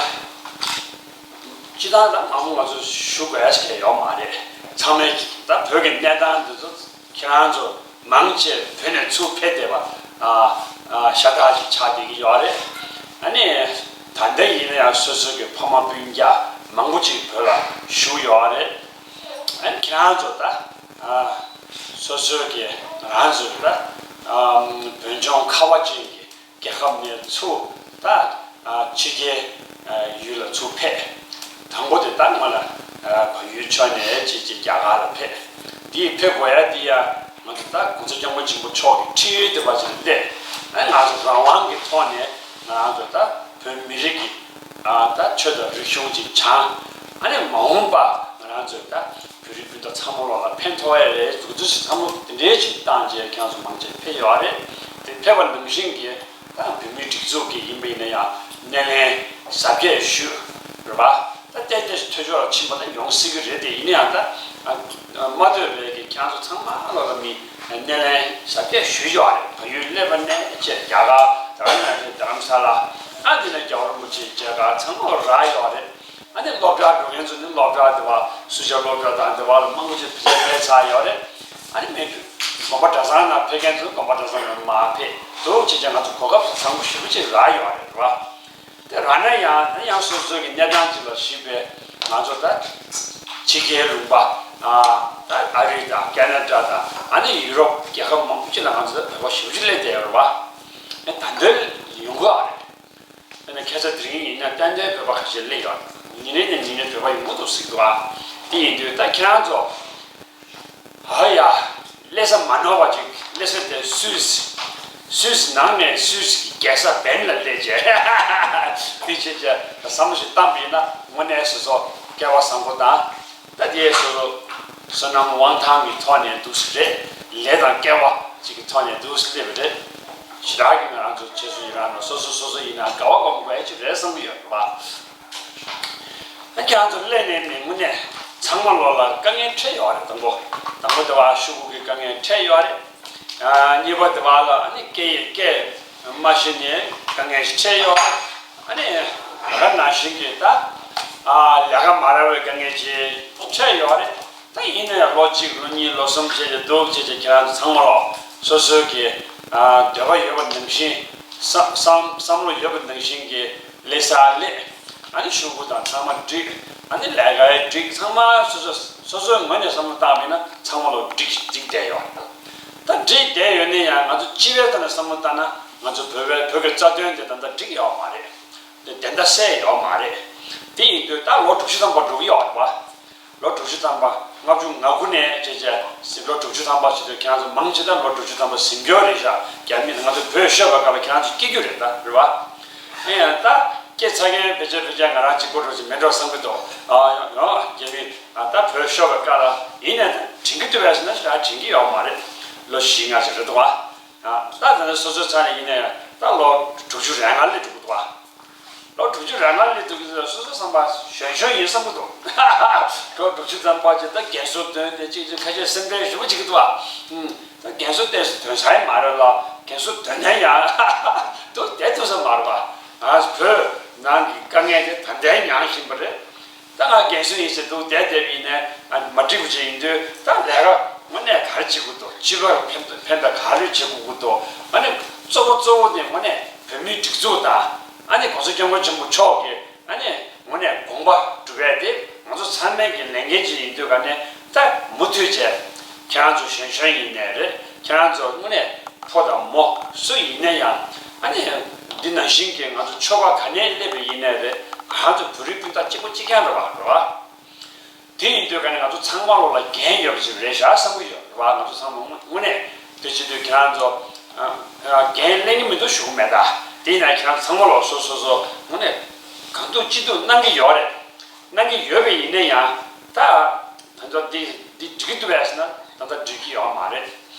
སྤྱི་བཏང་ད་མང་པོ་ང་ཚོ་ཞུ་དགོས་ཡ་ཞིག་ཡོད་མ་རེད། ཚང་མས་ད་བོད་ཀྱི་གནས་སྟངས་འདི་ཚོ་ཁྱེད་རང་ཚོ་མང་ཆེ་བོད་ནས་ཚུར་ཕེབས་བསྡད་པ་ཨ་ཨ་ཤ་སྟག་ཅིག་ཆགས་བསྡད་ཀྱི་ཡོད་རེད། ཨ་ནི་ད་ལྟ་ཡིན་ན་ཡང་སོ་སོ་གི་ཕ་མ་སྤུན་ཀྱག་མང་པོ་ཅིག་བོད་ལ་བཞུགས་ཡོད་རེད། ཨ་ནི་ཁྱེད་རང་ཚོ་ད་ཨ་སོ་སོ་གི་ང་རང་ཚོ་གི་ད་ཨ་བོད་ལྗོངས་ཁ་བ་ཅན་གྱི་རྒྱལ་ཁབ་ནས་ཚུར་ད་ཕྱི་རྒྱལ་ཡུལ་ལ་ཚུར་ཕེབས། དང་པོ་དེ་ད་སྔོན་ལ་བལ་ཡུལ་ཕྱོགས་ནས་ཅིག་ཅིག་རྒྱ་གར་ལ་ཕེབས། འདིས་ཕེབས་དགོས་ཡ་འདི་ཡ་ང་ཚོ་ད་༸གོང་ས་༸སྐྱབས་མགོན་ཆེན་པོ་མཆོག་གི་ཁྲིད་ཡུལ་དེ་བ་ཅིག་ལ་སླེབས། ཨ་ང་ཚོ་རང་དབང་གི་ཐོག་ནས་ང་རང་ཚོ་ད་བོད་མི་རིགས་ཀྱི་ད་ཆོས་དང་རིག་གཞུང་ཅིག་སྦྱང་། ཨ་ནི་མ་འོངས་པ་ང་རང་ཚོས་ད་བོད་རིགས་སྤུན་ཟླ་ཚང་མ་ལོག་ལ་ཕན་ཐོགས་ཡ་རེད་འདུག་ཚུལ་ཞིག་བསམ་བློ་དེ་འདྲའི་ཞིག་བཏང་རྗེས་ཁྱེད་རང་ཚོ་མང་ཆེ་ཕེབས་ཡོད་རེད། དེ་ཕེབས་པ་ནང་བཞིན་གྱི་ད་བོད་མིའི་སྒྲིག་འཛུགས་ཀྱི་ཡིན་པ་ཡིན་ན་ཡང་སྣེ་ལེན་གཟབ་རྒྱས་ཞུས་རེད་པ། ད་ཏན་ཏན་ཞིག་ཐོས་ཕྱོགས་ལ་ཕྱིན་པ་ད་ཡོང་སྲིད་ཀྱི་རེད། དེ་ཡིན་ན་ཡང་ད་མ་ཐོས་པའི་གི་ཁྱེད་རང་ཚོ་ཚང་མ་ལོག་ལ་མི་སྣེ་ལེན་གཟབ་རྒྱས་ཞུས་ཡོད་རེད། བལ་ཡུལ་སླེབས་པ་ནས་བྱས་རྒྱ་གར་དང་ན་རེད་དྷ་རམ་ས་ལ་ཨ་འདི་ན་རྒྱལ་བ་རིན་པོ་ཆེའི་མཇལ་ཁ་ཚང་མ་རག་ཡོད་རེད། ཨ་ནི་སློབ་གྲྭར་འགྲོ་མཁན་ཚོ་ནི་སློབ་གྲྭ་དེ་བ་སུ་ཇཱ་སློབ་གྲྭ་དང་དེ་བ་ལ་མང་པོ་ཅིག་ཕེབས་ཚར་ཡོད་རེད། ཨ་ནི་མི་དགོན་པ་གྲྭ་ཚང་ནང་ཕེབས་མཁན་ཚོ་དགོན་པ་གྲྭ་ཚང་ནང་མར་ཕེབས་འདུག་ཅེས་ཀྱང་ང་ཚོ་གོ་སྐབས་བཟང་པོ་ཞེ་པོ་ཅིག་རག་ཡོད་རེད་བ། དེ་རག་ན་ཡང་ད་ཡང་སོ་སོ་གི་གནས་སྟངས་ཅིག་ལ་གཞིགས་པའི་ང་ཚོ་ད་ཕྱི་རྒྱལ་ལུང་པ་ཨ་ད་ཨ་རི་དང་ཁེ་ན་ཌ་དང་ཨ་ནི་ཡུ་རོབ་རྒྱལ་ཁབ་མང་པོ་ཅིག་ལ་ང་ཚོ་ད་བོད་པ་ཞེ་པོ་ཅིག་སླེབས་བསྡད་ཡོད་རེད་བ། ད་ལྟ་ཡོང་གི་ཨ་རེད། དེ་ནས་ཁ་སང་དེ་རིང་ཡིན་ན་ཏན་ཏན་བོད་པ་ཁ་ཤས་སླེབས་ཡོད། ཉིན་རེ་ནས་ཉིན་རེ་བོད་པ་ཡོང་གི་འདུག་ཟེར་གྱི་འདུག་ཨ། དེ་ཡིན་དུས་ད་ཁྱེད་རང་ཚོ་ཨ་ཡ་སླེབས་ས་མ་ནོར་བ་ཅིག་སླེབས་ས་དེ་སུད་སི། སུད་སི་ནང་ནས་སུད་སི་གི་རྒྱལ་ས་བེར་ལིན་ལ་སླེབས་བྱས། དེ་བྱས་བྱས་བསམ་བློ་ཞིག་བཏང་པ་ཡིན་ན་དངོས་གནས་སོ་སོ་སྐལ་བ་བཟང་པོ་དང་། ད་དེའི་སོ་སོ་བསོད་ནམས་དབང་ཐང་གི་ཐོག་ནས་འདུག་སེ་རེད། ལས་དང་སྐལ་བ་ཅིག་གི་ཐོག་ནས་འདུག་སེ་སླེབས་པ་རེད། ཞེ་དྲག་གི་ང་རང་ཚོ་བྱེད་སྲོལ་ཡིན་རང་ནོ་སོ་སོ་སོ་སོ་ཡིན་ན་དགའ་བ་སྒོམ་དགོས་ཡ་ཅིག་རེད་བསམ་གྱི་ཡོད་རེད་པ། ད་ཁྱེད་རང་ཚོ་སླེབས་ནས་ནི་དངོས་གནས་ཚང་མ་ལོག་ལ་དཀའ་ངལ་འཕྲད་ཡོད་རེད། དང་པོ་དང་པོ་དེ་བ་ཤོག་གུ་གི་དཀའ་ངལ་འཕྲད་ཡོད་རེད། ཨ་གཉིས་པ་དེ་བ་ལ་ཨ་ནི་སྐད་ཡིག་སྐད་མ་ཤེས་ནས་དཀའ་ངལ་ཞིག་འཕྲད་ཡོད་རེད། ཨ་ནི་ད་ག་ནང་བཞིན་གྱི་ད་ཨ་ལས་ཀ་མ་རག་པའི་དཀའ་ངལ་ཅིག་འཕྲད་ཡོད་རེད། ད་ཡིན་ན་ཡང་ལོ་གཅིག་ལོ་གཉིས་ལོ་གསུམ་བྱས་ཏེ་འདུག་བྱས་ཏེ་ཁྱེད་རང་ཚོ་ཚང་མ་ལོག་སོ་སོའི་གི་ཨ་འདོད་པ་ཡོད་པ་ནང་བཞིན་བསམ་བསམ་བསམ་བློ་ཡོད་པ་ནང་བཞིན་གྱི་སླེབས་ས་སླེབས། ཨ་ནི་ཤོག་གུ་དང་ཚང་མ་འགྲིག་ཨ་ནི་ལས་ཀ་འགྲིག་ཚང་མ་སོ་སོ་སོ་སོའི་ངོས་ནས་བསམ་བློ་བཏང་བ་ཡིན་ན་ཚང་མ་ལོག་འགྲིག་འགྲིག་བསྡད་ཡོད། ད་འགྲིག་བསྡད་ཡོད་ན་ཡང་ང་ཚོ་སྤྱི་པའི་ཐོག་ནས་བསམ་བློ་བཏང་ན་ང་ཚོ་བོད་པའི་བོད་ཀྱི་རྩ་དོན་དེ་ད་ལྟ་འགྲིག་ཡོད་མ་རེད། དེ་བདེན་མཐའ་གསལ་ཡོད་མ་རེད། དེ་ཡིན་དུས་ད་ལོ་དྲུག་ཅུ་ཐམ་པ་འགྲོ་གི་ཡོད་རེད་པ། ལོ་དྲུག་ཅུ་ཐམ་པ་ལྔ་བཅུ་ང་དགུ་ནས་བྱས་བྱས་ཟིན་ལོ་དྲུག་ཅུ་ཐམ་པ་བྱེད་དུས་ཁྱེད་རང་ཚོ་མང་ཆེ་ད་ལོ་དྲུག་ཅུ་ཐམ་པ་ཟིན་རྒྱུ་རེད་ཤག་རྒྱ་མི་ང་ཚོ་བོད་ཤོར་བའི་སྐབས་ལ་ཁྱེད་རང་ཚོ་སྐྱེ་རྒྱུ་རེད་ད་རེད་པ། ཨེ་ཡང་ད་ སྐྱེས་ཚར་མཁན་ཕལ་ཆེར་ཕལ་ཆེར་ང་རང་གཅིག་པོ་འགྲོ་གི་མེད་འགྲོ་བསམ་གྱི་འདུག་ཨ་ཡོང་ཡོང་རྒྱ་མི་ཨ་ད་བོད་ཤོར་བའི་སྐབས་ལ་ཡིན་ནའི་ད་དྲན་གྱི་འདུག་པས་ཟེར་ན་ད་དྲན་གྱི་ཡོད་མ་རེད། ལོ་བཞི་ལྔ་ཞིག་རེད་འདུག་བ། ཨ་ད་ད་ནི་སོ་སོའི་ཆ་ནས་ཡིན་ནའི་ད་ལོ་དྲུག་ཅུ་རེ་ལྔ་སླེབས་འགྲོ་གི་འདུག་བ། ལོ་དྲུག་ཅུ་རེ་ལྔ་སླེབས་འདུག་གི་སོ་སོ་བསམ་པ་གཞོན་གཞོན་ཡིན་བསམ་གྱི་འདུག་ལོ་དྲུག་ཅུ་ཙམ་པ་ཅིག་ད་རྒན་གསོ་འདོན་ཏེ་གཅིག་གཅིག་ཁ་ཤས་སེམས་ཁྲལ་ཞེ་པོ་བྱེད་ཀྱི་འདུག་བ། ཨུམ། ད་རྒན་གསོ་ཏོག་ཙམ་འདོན་ས་ཡང་མ་རེད་ལ་རྒན་གསོ་འདོན་ན་ཡང་འདུག་བསྡད་ཐུབ་ས་མ་རེད་པ། ང་བོད་ནང་གི་དཀའ་ངལ་དེ་ད་ལྟའི་མྱངས་བཞིན་པ་རེད། ད་ང་རྒན་གསོ་ཡིན་ཟེར་འདུག་བསྡད་བསྡད་པ་ཡིན་ནའི་ཨ་མ་འགྲིག་པ་ཅིག་ཡིན་དུས་ད་ལས་ཀ་དངོས་གནས་ག་རེ་བྱེད་དགོས་འདུག་སྤྱི་པར་ཕན་ཕན་པའི་ག་རེ་བྱེད་དགོས་ཀྱི་འདུག་ཨ་ནི་གཙོ་བོ་གཙོ་བོ་དེ་དངོས་གནས་བོད་མིའི་སྒྲིག་འཛུགས་དང་ཨ་ནི་༸གོང་ས་༸སྐྱབས་མགོན་ཆེན་པོ་མཆོག་གིས། ཨ་ནི་དངོས་གནས་དགོངས་པ་སྒྲུབ་ཡས་དེ་ང་ཚོ་ཚང་མའི་གི་ལས་འགན་ཅིག་ཡིན་དུས་ག་ནས་ད་མུ་མཐུད་བྱས། ཁྱེད་རང་ཚོ་གཞོན་གཞོན་ཡིན་ནའི་རེད། ཁྱེད་རང་ཚོ་དངོས་གནས་ཕོ་དང་མོ་སུ་ཡིན་ན་ཡང་ཨ་ནི་འདི་ནང་བཞིན་གྱི་ང་ཚོ་ཆོལ་ཁ་ག་ནས་སླེབས་པ་ཡིན་ནའི་རེད། ང་རང་ཚོ་བོད་རིགས་སྤུན་ཟླ་གཅིག་པ་གཅིག་རྐྱང་རེད་བ་རེད་བ། དེ་ཡིན་དུས་ག་ནས་ང་ཚོ་ཚང་མ་ལོག་ལ་འགན་ཡོད་པ་ཅིག་རེད་ཤག་བསམ་གྱི་ཡོད་རེད་བ། ང་ཚོ་ཚང་མ་དངོས་དངོས་གནས་དེ་བྱེད་དུས་ཁྱེད་རང་ཚོ་ཨ་ཨ་འགན་ལེན་གྱི་མི་འདུག་ཞུ་གི་མེད་ད། དེ་ཡིན་ན་ཁྱེད་རང་ཚང་མ་ལོག་སོ་སོ་སོ་དངོས་གནས་གང་ཐུབ་ཅི་ཐུབ་གནང་གི་ཡོད་རེད། གནང་གི་ཡོད་པ་ཡིན་ན་ཡང་ད་ད་ལྟ་འདི་འདི་འགྲིག་གི་འདུག་བས་ཟེར་ན་ད་ལྟ་འགྲིག་གི་ཡོད་མ་རེད།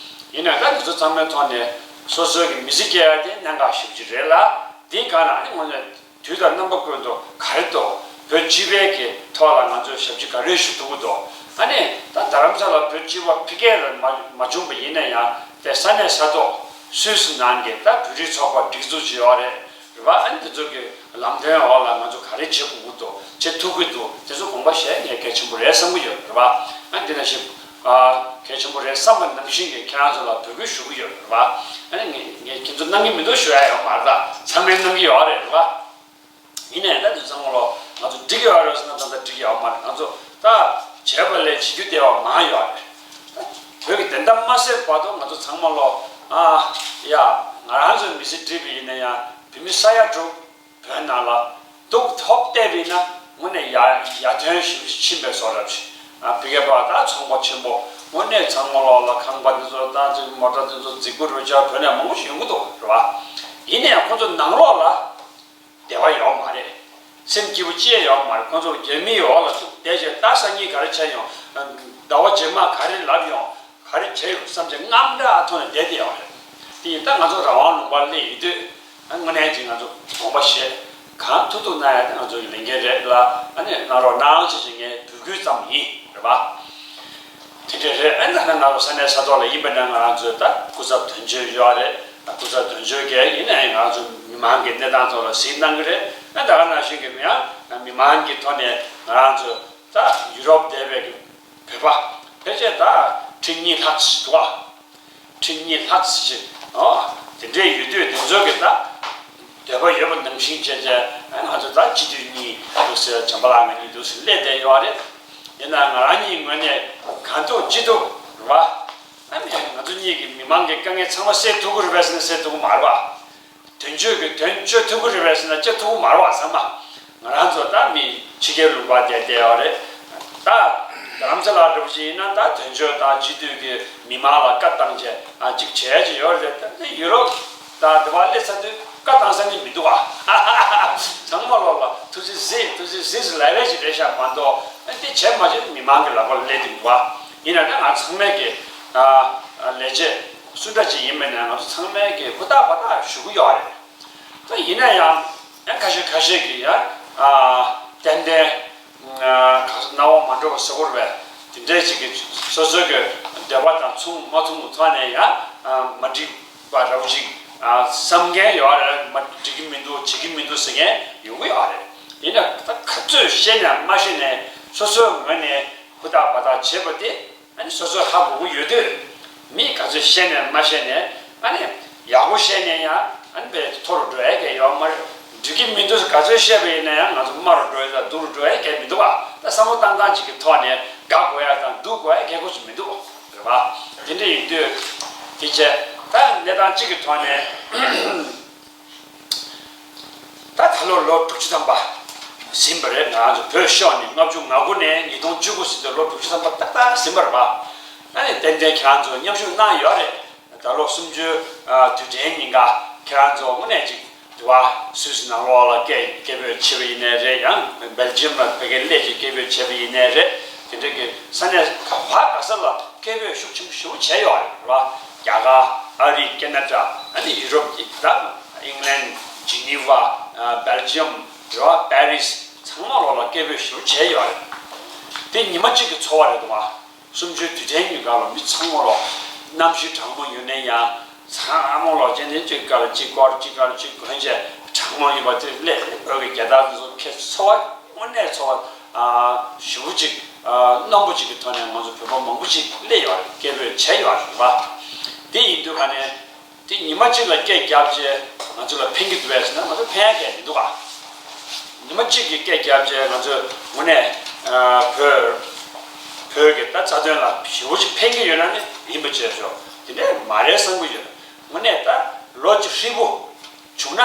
ཡིན་ན་ད་འདི་ཚོ་ཚང་མའི་ཐོག་ནས་སོ་སོའི་གི་མི་ཚེ་སྐྱེལ་ཡ་དེ་གནད་འགག་ཞེ་པོ་ཅིག་རེད་ལ། དེའི་སྒང་ལ་ཨ་ནི་དངོས་གནས་དུས་དང་རྣམ་པ་ཀུན་ཏུ་ག་རེ་འདུག་བོད་སྤྱི་པའི་གི་ཐོག་ལ་ང་ཚོས་ཞབས་ཕྱི་ག་རེ་ཞུ་ཐུབ་ཀྱི་འདུག་ཨ་ནི་ད་རྡ་རམ་ས་ལ་བོད་སྤྱི་པ་ཕ་གིར་མ་མ་བྱུང་པ་ཡིན་ན་ཡང་དེ་ས་གནས་ས་ཐོག་སུད་སི་ནང་གི་ད་བོད་རིགས་ཚོགས་པ་སྒྲིག་འཛུགས་ཅིག་ཡོད་རེད། རེད་བ། ཨ་ནི་འདི་ཚོ་གི་ལམ་སྟོན་འོག་ལ་ང་ཚོ་ག་རེ་བྱེད་དགོས་ཀྱི་འདུག་བྱེད་ཐུབ་ཀྱི་འདུག་དེ་ཚོ་དགོངས་པ་བཞེས་ངས་གལ་ཆེན་པོ་རེད་བསམ་གྱི་ཡོད་རེད་བ། ཨ་ནི་འདི་ནང་བཞིན་ཨ་གལ་ཆེན་པོ་རེད་བསམ་པ་ནང་བཞིན་གྱི་ཁྱེད་རང་ཚོ་ལ་འབོད་སྐུལ་ཞུ་གི་ཡོད་རེད་བ། ཨ་ནི་ངས་ངས་ཁྱེད་ཚོ་གནང་གི་མི་འདུག་ཞུ་ཡ་ཡོད་མ་རེད་ད། ཚང་མས་གནང་གི་ཡོད་རེད་རེད་བ། ཡིན་ནའི་ད་དུང་ཚང་མ་ལོ་ང་ཚོ་འགྲིག་ཡོད་རེད་ཟེར་ན་ད་ལྟ་འགྲིག་ཡོད་མ་རེད། ང་ཚོ་ད་བྱས་པ་ལས་བྱེད་རྒྱུ་དེ་བ་མང་ཡོད་རེད། ད་བོད་ཀྱི་བདེན་མཐའ་མ་གསལ་བར་དུ་ང་ཚོ་ཚང་མ་ལོ་ཨ་ཡ་ང་རང་ཚོའི་མི་ཚེ་འགྲིག་པ་ཡིན་ན་ཡང་བོད་མི་ས་ཡ་དྲུག་བོད་ནང་ལ་སྡུག་ཐོབ་བལྟས་པ་ཡིན་ན་དངོས་གནས་ཡ་ཡ་ཐོན་ཞིབ་ཕྱིན་པའི་བཟོ་འདྲ་ཞིག་ཨ་ཕ་གི་པ་ད་ཚོང་པ་ཆེན་པོ་དངོས་གནས་ཚང་མ་ལོ་ལ་ཁང་པ་འདི་ཚོ་ད་ཚོ་མོ་ཊ་འདི་ཚོ་རྫིག་པོ་རུ་ཆགས་བོད་ནས་མང་པོ་ཞིག་ཡོང་གི་འདུག་རེད་བ། ཡིན་ནའི་ཁོ་ཚོ་ནང་ལོགས་ལ་བདེ་བ་ཡོད་མ་རེད། སེམས་སྐྱིད་པོ་ཅི་ཡང་ཡོད་མ་རེད། ཁོ་ཚོ་རྒྱ་མིའི་འོག་ལ་བཅུག་བསྡད་བྱས་ད་སང་ཉིན་ག་རེ་བྱས་ཡོང་། ཟླ་བ་རྗེས་མ་ག་རེ་ལབ་ཡོང་། ག་རེ་བྱས་ཡོང་བསམ་བྱས་དངངས་སྐྲག་ཐོག་ནས་བསྡད་བསྡད་ཡོད་རེད། དེ་ཡིན་ད་ང་ཚོ་རང་དབང་ལུང་པར་སླེབས་ཡོད་དུས་ཨ་དངོས་གནས་ཀྱི་ང་ཚོ་དགོངས་པ་བཞེས། གང་ཐུབ་ཐུབ་གནང་ཡ་དེ་ང་ཚོ་ཡི་ལས་འགན་རེད་ལ། ཨ་ནི་གནང་རོགས་གནང་ཞེས་བྱས་ངས་འབོད་སྐུལ་ཙམ་ཡིན་རེད་པ། དེ་འདྲ་རེད། ཨ་ནི་ད་ནང་ལོ་ས་གནས་ས་ཐོག་ལ་ཡིན་པ་ན་ང་རང་ཚོའི་ད་སྐུ་ཚབ་དོན་གཅོད་ཡོད་རེད། ད་སྐུ་ཚབ་དོན་གཅོད་གས་ཡིན་ནའི་ང་རང་ཚོ་མི་མང་གི་གནས་སྟངས་ཐོག་ལ་གཟིགས་གནང་གི་རེད། ཨ་ད་ག་ནང་བཞིན་གྱི་ཡང་མི་མང་གི་ཐོག་ནས་ང་རང་ཚོ་ད་ཡུ་རོབ་བསྡད་པའི་བོད་པ་ཕལ་ཆེར་ད་ཁྲི་གཉིས་ལྷག་ཅིག་འདུག་ཨ། ཁྲི་གཉིས་ལྷག་ཅིག་ཨ་དེ་འདྲས་ཡོད་དུས་དེ་ཚོ་གི་ད་འདོད་པ་ཡོད་པ་ནང་བཞིན་བྱས་བྱས་ང་ཚོ་ད་སྤྱི་འཐུས་གཉིས་འདུག་ཟེར། བྱམས་པ་ལགས་ང་གཉིས་འདུག་ཟེར་སླེབས་བསྡད་ཡོད་རེད། ཡིན་ན་ང་རང་གཉིས་ངོས་ནས་གང་ཐུབ་ཅི་ཐུབ་རེད་བ། ཨ་ནི་ང་ཚོ་གཉིས་ཀྱི་མི་མང་གི་དཀའ་ངལ་ཚང་མ་སེལ་ཐུབ་ཀྱི་རེད་པས་ཟེར་ན་སེལ་ཐུབ་ཀྱི་མ་རེད་བ། དོན་གཅོད་ཀྱི་དོན་གཅོད་ཐུབ་ཀྱི་རེད་པས་ཟེར་ན་གཅོད་ཐུབ་ཀྱི་མ་རེད་བ། ཚང་མ་ང་རང་ཚོ་ད་མི་ཕྱི་རྒྱལ་ལུང་པ་བསྡད་བསྡད་ཡོད་རེད། ད་རྡ་རམ་ས་ལ་འདྲ་པོ་ཅིག་ཡིན་ན་ད་དོན་གཅོད་དང་སྤྱི་འཐུས་ཀྱི་མི་མང་ལ་བཀའ་བཏང་བྱས་ཨ་ཅིག་བྱས་ཅིག་ཡོད་རེད། ད་ཡུ་རོབ་ད་དེ་བ་སླེབས་ཚར་དུས་བཀའ་བཏང་ས་ནི་མི་འདུག་ཨ། ཚང་མ་ལོག་ལ་ཐུགས་རྗེ་གཟིགས་ཐུགས་རྗེ་གཟིགས་ཟེར་ལབ་ལབ་ཅིག་རེད་ཤག་མ་གཏོགས་ཨ་དེ་བྱས་མ་བྱས་མི་མང་གི་ལག་པ་ལ་སླེབས་བསྡད་འདུག་ཨ། ཡིན་ན་ད་ང་ཚང་མས་ཀྱི་ཨ་ལས་བྱེད་སུ་འདྲ་ཅིག་ཡིན་པ་ཡིན་ན་ང་ཚོ་ཚང་མས་ཀྱི་ཧུར་ཐག་འབད་ཐག་ཞུ་གི་ཡོད་རེད། ད་ཡིན་ན་ཡང་ཡང་ཁ་ཤས་ཁ་ཤས་ཀྱིས་ཡང་ཨ་ཏན་ཏན་ཨ་ག་ས་སྣང་བ་མ་འགྲོ་བ་ཟེར་དགོས་རེད་པས། དེ་འདྲས་ཅིག་གིས་སོ་སོའི་གི་འདོད་པ་དང་མཚུངས་མ་མཚུངས་ཀྱི་ཐོག་ནས་ཡང་ཨ་མ་འགྲིག་པ་འདྲ་པོ་ཅིག་ཨ་བསམ་མཁན་ཡོད་རེད། མ་འགྲིག་གི་མི་འདུག་བྱེད་ཀྱི་མི་འདུག་ཟེར་མཁན་ཡོང་གི་ཡོད་རེད། ཡིན་ན་ད་ག་ཚོད་བཤད་ནས་མ་བཤད་ནས་སོ་སོའི་ངོས་ནས་ཧུར་ཐག་འབད་ཐག་བྱེད་པ་དེ། ཨ་ནི་སོ་སོ་ཧ་གོ་གི་ཡོད་དུས། མི་ག་ཚོད་བཤད་ནས་མ་བཤད་ནས་ཨ་ནི་ཡག་པོ་བཤད་ནས་ཡང་ཨ་ནི་བས་མཐོ་རུ་འགྲོ་ཡ་གང་ཡོད་མ་རེད། འགྲིག་གི་མི་འདུག་ག་ཚོད་བཤད་པ་ཡིན་ན་ཡང་ང་ཚོ་དམའ་རུ་འགྲོ་ཡ་དང་སྡུག་རུ་འགྲོ་ཡ་གང་མི་འདུག་བ། ད་བསམ་བློ་བཏང་སྟངས་ཅིག་གི་ཐོག་ནས་དགའ་དགོས་ཡ་དང་སྡུག་དགོས་ཡ་གང་ཁོ་ཚོ་མི་འདུག་རེད་བ། དེ་འདྲ་ཡིན་དུས་དེ་བྱས་ད་གནས་སྟངས་གཅིག་གི་ཐོག་ནས། ད་ད་ལོ་ལོ་དྲུག་ཅུ་ཐམ་པ་ཟིན་པ་རེད། ང་ཚོ་བོད་ཤོར་ནས་ལྔ་བཅུ་ང་དགུ་ནས་ཉིས་སྟོང་བཅུ་དགུ་ཟིན་དུས་ལོ་དྲུག་ཅུ་ཐམ་པ་ཏག་ཏག་ཟིན་པ་རེད་པ། ཨ་ནི་ཏན་ཏན་ཁྱེད་རང་ཚོ་མཉམ་ཞུགས་གནང་ཡོད་རེད། ད་ལོ་གསུམ་བཅུའི་ཨ་དུས་དྲན་ཉིན་ཀ་ཁྱེད་རང་ཚོ་དངོས་གནས་ཅིག་ དུ་བ་སུད་སི་ནང་ལོགས་ལ་སྐད་སྐད་འབོད་བྱེད་པ་ཡིན་ནའི་རེད། ཡང་སྦེལ་ཇི་ཡམ་ལ་ཕ་གིར་སླེབས་བྱས་སྐད་འབོད་བྱེད་པ་ཡིན་ནའི་རེད། དེ་འདྲ་གི་ས་གནས་ག་བ་ག་ས་ལ་སྐད་འབོད་ཤུགས་ཆེན་པོ་ཞེ་པོ་བྱས་ཡོད་རེད་བ། རྒྱ་གར། ཨ་རི། ཁེ་ན་ཌ། ཨ་ནི་ཡུ་རོབ་ཀྱི་ད་ཨིང་ལན། ཇི་ནི་ཝ། སྦེལ་ཇི་ཡམ་རེད་བ། པེ་རིས། ཚང་མ་ལོགས་ལ་སྐད་འབོད་ཞེ་པོ་བྱས་ཡོད་རེད། དེ་ཉི་མ་གཅིག་གི་འཚོ་བ་རེད་འདུག་བ། གསུམ་བཅུའི་དུས་དྲན་གྱི་སྐབས་ལ་མི་ཚང་མ་ལོག་གནམ་གཤིས་གྲང་མོ་ཡོད་ནའི་ཡང་། ཚང་མ་ལོག་ཅན་དེ་གཅིག་དཀར་གཅིག་སྐོར་གཅིག་དཀར་གཅིག་གོན་བྱས་གྲང་མོ་ཡོད་པ་དེ་སླེབས། བོད་ཀྱི་རྒྱལ་དར་དེ་ཚོ་ཁྱེར། འཚོ་བ་དངོས་གནས་འཚོ་བ་ཞེ་པོ་ཅིག་རྣོན་པོ་ཅིག་གི་ཐོག་ནས་ང་ཚོ་བོད་པ་མང་པོ་ཅིག་སླེབས་ཡོད་རེད། སྐད་འབོད་བྱས་ཡོད་རེད་པ། དེ་ཡིན་དུས་ག་ནས། དེ་ཉི་མ་གཅིག་ལ་སྐད་བརྒྱབ་བྱས་ང་ཚོ་ལ་ཕན་གྱི་འདུག་པས་ཟེར་ན། ང་ཚོ་ཕན་ཡ་གང་ཡང་མི་འདུག་ག་ཉི་མ་གཅིག་གི་སྐད་བརྒྱབ་བྱས་ང་ཚོས་དངོས་གནས་ཨ་བོད་བོད་ཀྱི་ད་རྩ་དོན་ལ་ཞེ་པོ་ཅིག་ཕན་གྱི་ཡོད་ན་ནི་ཡིན་པ་བྱས་ཆོག་དེ་འདྲས་མ་རེད་བསམ་གྱི་ཡོད། དངོས་གནས་ད་ལོ་གཅིག་ཧྲིལ་པོ་བྱུང་ན།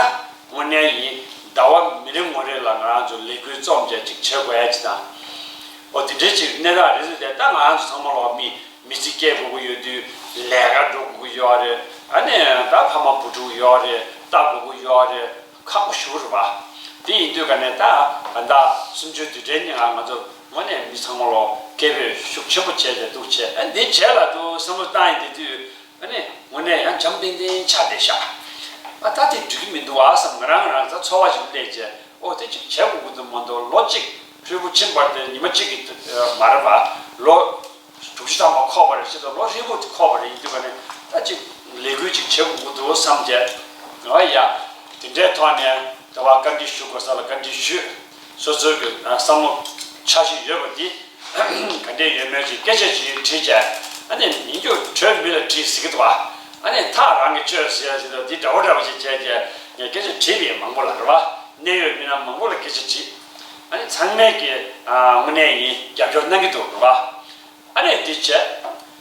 དངོས་གནས་ཡིན། ཟླ་བ་མི་རེ་ངོ་རེ་ལ་ང་རང་ཚོ་ལས་འགུལ་རྩོམ་བྱས་ཅིག་བྱེད་དགོས་ཡ་ཅིག་དང་། འོ་དེ་འདྲས་ཅིག་གནས་སྟངས་རེད་ཟེར་ཏེ། ད་ང་རང་ཚོ་ཚང་མ་ལོག་མི་མི་ཚེ་སྐྱེལ་དགོས་ཀྱི་ཡོད་དུས། ལས་ཀ་འགྲོ་དགོས་ཀྱི་ཡོད་རེད། ཨ་ནི་ད་ཕ་མ་བུ་ཕྲུག་ཡོད་རེད། ལྟ་དགོས་ཀྱི་ཡོད་རེད། ཁག་པོ་ཞེ་པོ་རེད་པ། དེ་ཡིན་དུས་ག་ནས་ད་ད་ལྟ་གསུམ་བཅུའི་དུས་དྲན་ཉིན་ང་ང་ཚོ་དངོས་གནས་མི་ཚང་མ་ལོག་སྐད་འབོད་ཤུགས་ཆེན་པོ་བྱས་ཏེ་འདུག་བྱས། ཨ་འདི་བྱས་ལ་འདུག་བསམ་བློ་བཏང་ཡིན། དེ་དུས་ཨ་ནི་དངོས་གནས་ཡང་འཇམ་ཐིང་ཐིང་ཆགས་བསྡད་ཤག་ཨ་ད་དེ་འགྲིག་གི་མི་འདུག་ཨ་བསམ། ང་རང་ང་རང་ད་ཚོར་བ་ཞིག་སླེབས་བྱས། ཨོ་དེ་ཅིག་བྱེད་དགོས་ཀྱི་འདུག་མ་གཏོགས་ལོ་གཅིག་ཧྲིལ་པོ་ཕྱིན་པ་དེ་ཉི་མ་གཅིག་གི་མ་རེད་པ། ལོ་དྲུག་ཅུ་ཐམ་པ་འཁོར་བ་རེད། ཅེས་དང་ལོ་ཧྲིལ་པོ་དེ་འཁོར་བ་རེད། ཡིན་དུས་ག་ནས་ད་ཅིག་ལས་འགུལ་ཅིག་བྱེད་དགོས་ཀྱི་འདུག་བསམ་བྱས། ཨ་ཡ། དེ་འདྲའི་ཐོག་ནས་ད་བ་བཀའ་འདྲི་ཞུ་དགོས་ས་ལ་བཀའ་འདྲི་ཞུས། སོ་སོའི་གི་ཨ་བསམ་བློ་འཆར་གཞི་ཡོད་པ་འདི་ག་འདྲས་ཡོད་མེད་ཅིག་སྐད་ཆ་ཅིག་དྲིས་བྱས། ཨ་ནི་ཡིན་རྒྱུ་གྲོས་མི་ལ་དྲིས་ཟེར་གི་འདུག་བ། ཨ་ནི་ཐག་རང་གིས་ཆོད་ཟེར་ཡ་ཟེར་དུས་འདི་འདྲ་བོ་འདྲ་བོ་ཅིག་བྱས་བྱས་ངས་སྐད་ཆ་དྲིས་པ་ཡིན། མང་པོ་ལ་རེད་བ། གནད་ཡོད་མི་སྣ་མང་པོ་ལ་སྐད་ཆ་དྲིས། ཨ་ནི་ཚང་མས་ཀྱི་ཨ་དངོས་གནས་ཡིན་རྒྱབ་སྐྱོར་གནང་གི་འདུག་རེད་བ། ཨ་ནི་འདི་བྱས།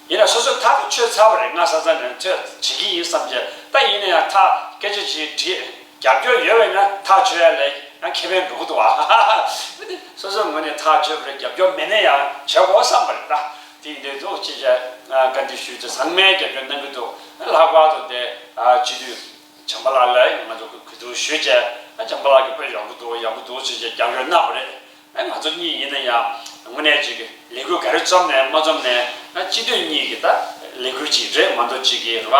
ཡིན་ན་སོ་སོ་ཐག་ཆོད་ཚར་བ་རེད། ང་ས་ས་ནས་ཐོས་བྱེད་ཀྱི་ཡིན་བསམ་བྱས། ད་ཡིན་ན་ཡང་ཐག་སྐད་ཆ་ཅིག་དྲིས། རྒྱབ་སྐྱོར་ཡོད་པས་ན་ཐག་ཆོད་ཡ་ལས་ཡང་ཁེ་ཕན་འགྲོ་གི་འདུག་བ། སོ་སོ་ངོས་ནས་ཐག་ཆོད་པ་རེད། རྒྱབ་སྐྱོར་མེད་ན་ཡང་བྱེད་དགོས་བསམ་པ་རེད། ད་དེ་ཡིན་དུས་འདུག་ཅེས་བྱས་བཀའ་འདྲི་ཞུས་ཏེ་ཚང་མས་རྒྱབ་སྐྱོར་གནང་གི་འདུག་ལྷག་པར་དུ་དེ་སྤྱི་འཐུས་བྱམས་པ་ལགས་ལ་ང་ཚོ་གུས་གུས་འདུད་ཞུས་བྱས། ཨ་བྱམས་པ་ལགས་ཀྱིས་དཔེ་ཡག་པོ་འདུག་ཡག་པོ་འདུག་ཟེར་བྱས་རྒྱབ་སྐྱོར་གནང་བ་རེད། ཨ་ང་ཚོ་གཉིས་ཡིན་ན་ཡང་དངོས་གནས་ཅིག་ལས་འགུལ་ག་རེ་རྩོམ་ནས་མ་རྩོམ་ནས། ཨ་སྤྱི་འཐུས་གཉིས་ཀྱི་ད་ལས་འགུལ་ཅིག་རེད་མ་གཏོགས་ཅིག་གི་རེད་བ།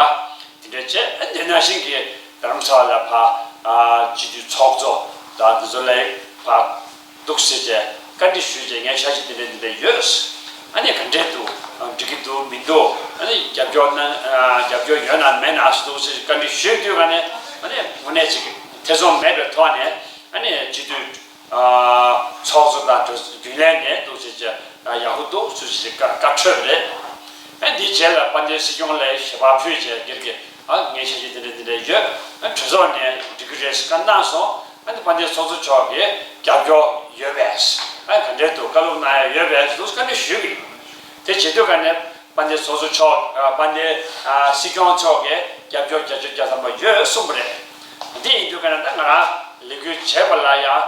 དེ་འདྲ་བྱས། ཨ་དེ་ནང་བཞིན་གྱི་རྡ་རམ་ས་ལ་ལ་ཕར་ཨ་སྤྱི་འཐུས་ཚོགས་གཙོ་དང་དེ་ཚོ་ལ་ཕར་འདུག་ཟེར་བྱས་བཀའ་འདྲི་ཞུས་བྱས། ངའི་འཆར་གཞི་དེ་འདྲ་དེ་འདྲ་ཡོད། ཨ་ནི་ག་འདྲས་འདུག་ཨ་འགྲིག་གི་འདུག་མི་འདུག་ཨ་ནི་རྒྱབ་སྐྱོར་གནང་། ཨ་རྒྱབ་སྐྱོར་ཡོད་ན་མེད་ན་ཟེར་འདུག་ཟེར་བཀའ་འདྲི་ཞུས་དུས་ག་ནས། ཨ་ནི་དངོས་གནས་ཅིག་ཐེ་ཚོམ་མེད་པའི་ཐོག་ནས། ཨ་ནི་སྤྱི་འཐུས་ཨ་ཚོགས་གཙོ་དང་རྒྱུན་ལས་ནས་འདུག་ཟེར་བྱས། ཨ་ཡག་པོ་འདུག་ཟེར་བྱས་བཀའ་བཀའ་འཁྲོལ་བ་རེད། ཨ་འདིའི་རྗེས་ལ་དཔལ་ལྡན་སྲིད་སྐྱོང་ལ་ཞལ་པར་ཕུལ་བྱས། སྒེར་གྱི་ཨ་ངའི་འཆར་གཞི་འདི་འདྲ་འདི་འདྲ་ཡོད། ཨ་གྲོས་ཚོགས་ནས་འགྲིག་གི་རེད་ཟེར་བཀའ་གནང་སོང་། ཨ་ནི་དཔལ་ལྡན་ཚོགས་གཙོ་མཆོག་གིས་རྒྱབ་སྐྱོར་ཡོད་པས། ཨ་ག་འདྲས་འདུག་བཀའ་སློབ་གནང་ཡ་ཡོད་པས་ཟེར་བཀའ་འདྲི་ཞུས་ཀྱི་ཡིན། དེ་བྱེད་དུས་ག་ནས་དཔལ་ལྡན་ཚོགས་གཙོ་མཆོག་ཨ་དཔལ་ལྡན་ཨ་སྲིད་སྐྱོང་མཆོག་གིས་རྒྱབ་སྐྱོར་བརྒྱ་ཆ་བརྒྱ་ཐམ་པ་ཡོད་གསུངས་པ་རེད། འདི་ཡིན་དུས་ག་ནས་ད་ང་རང་ལས་འགུལ་བྱས་པ་ལ་ཡང་།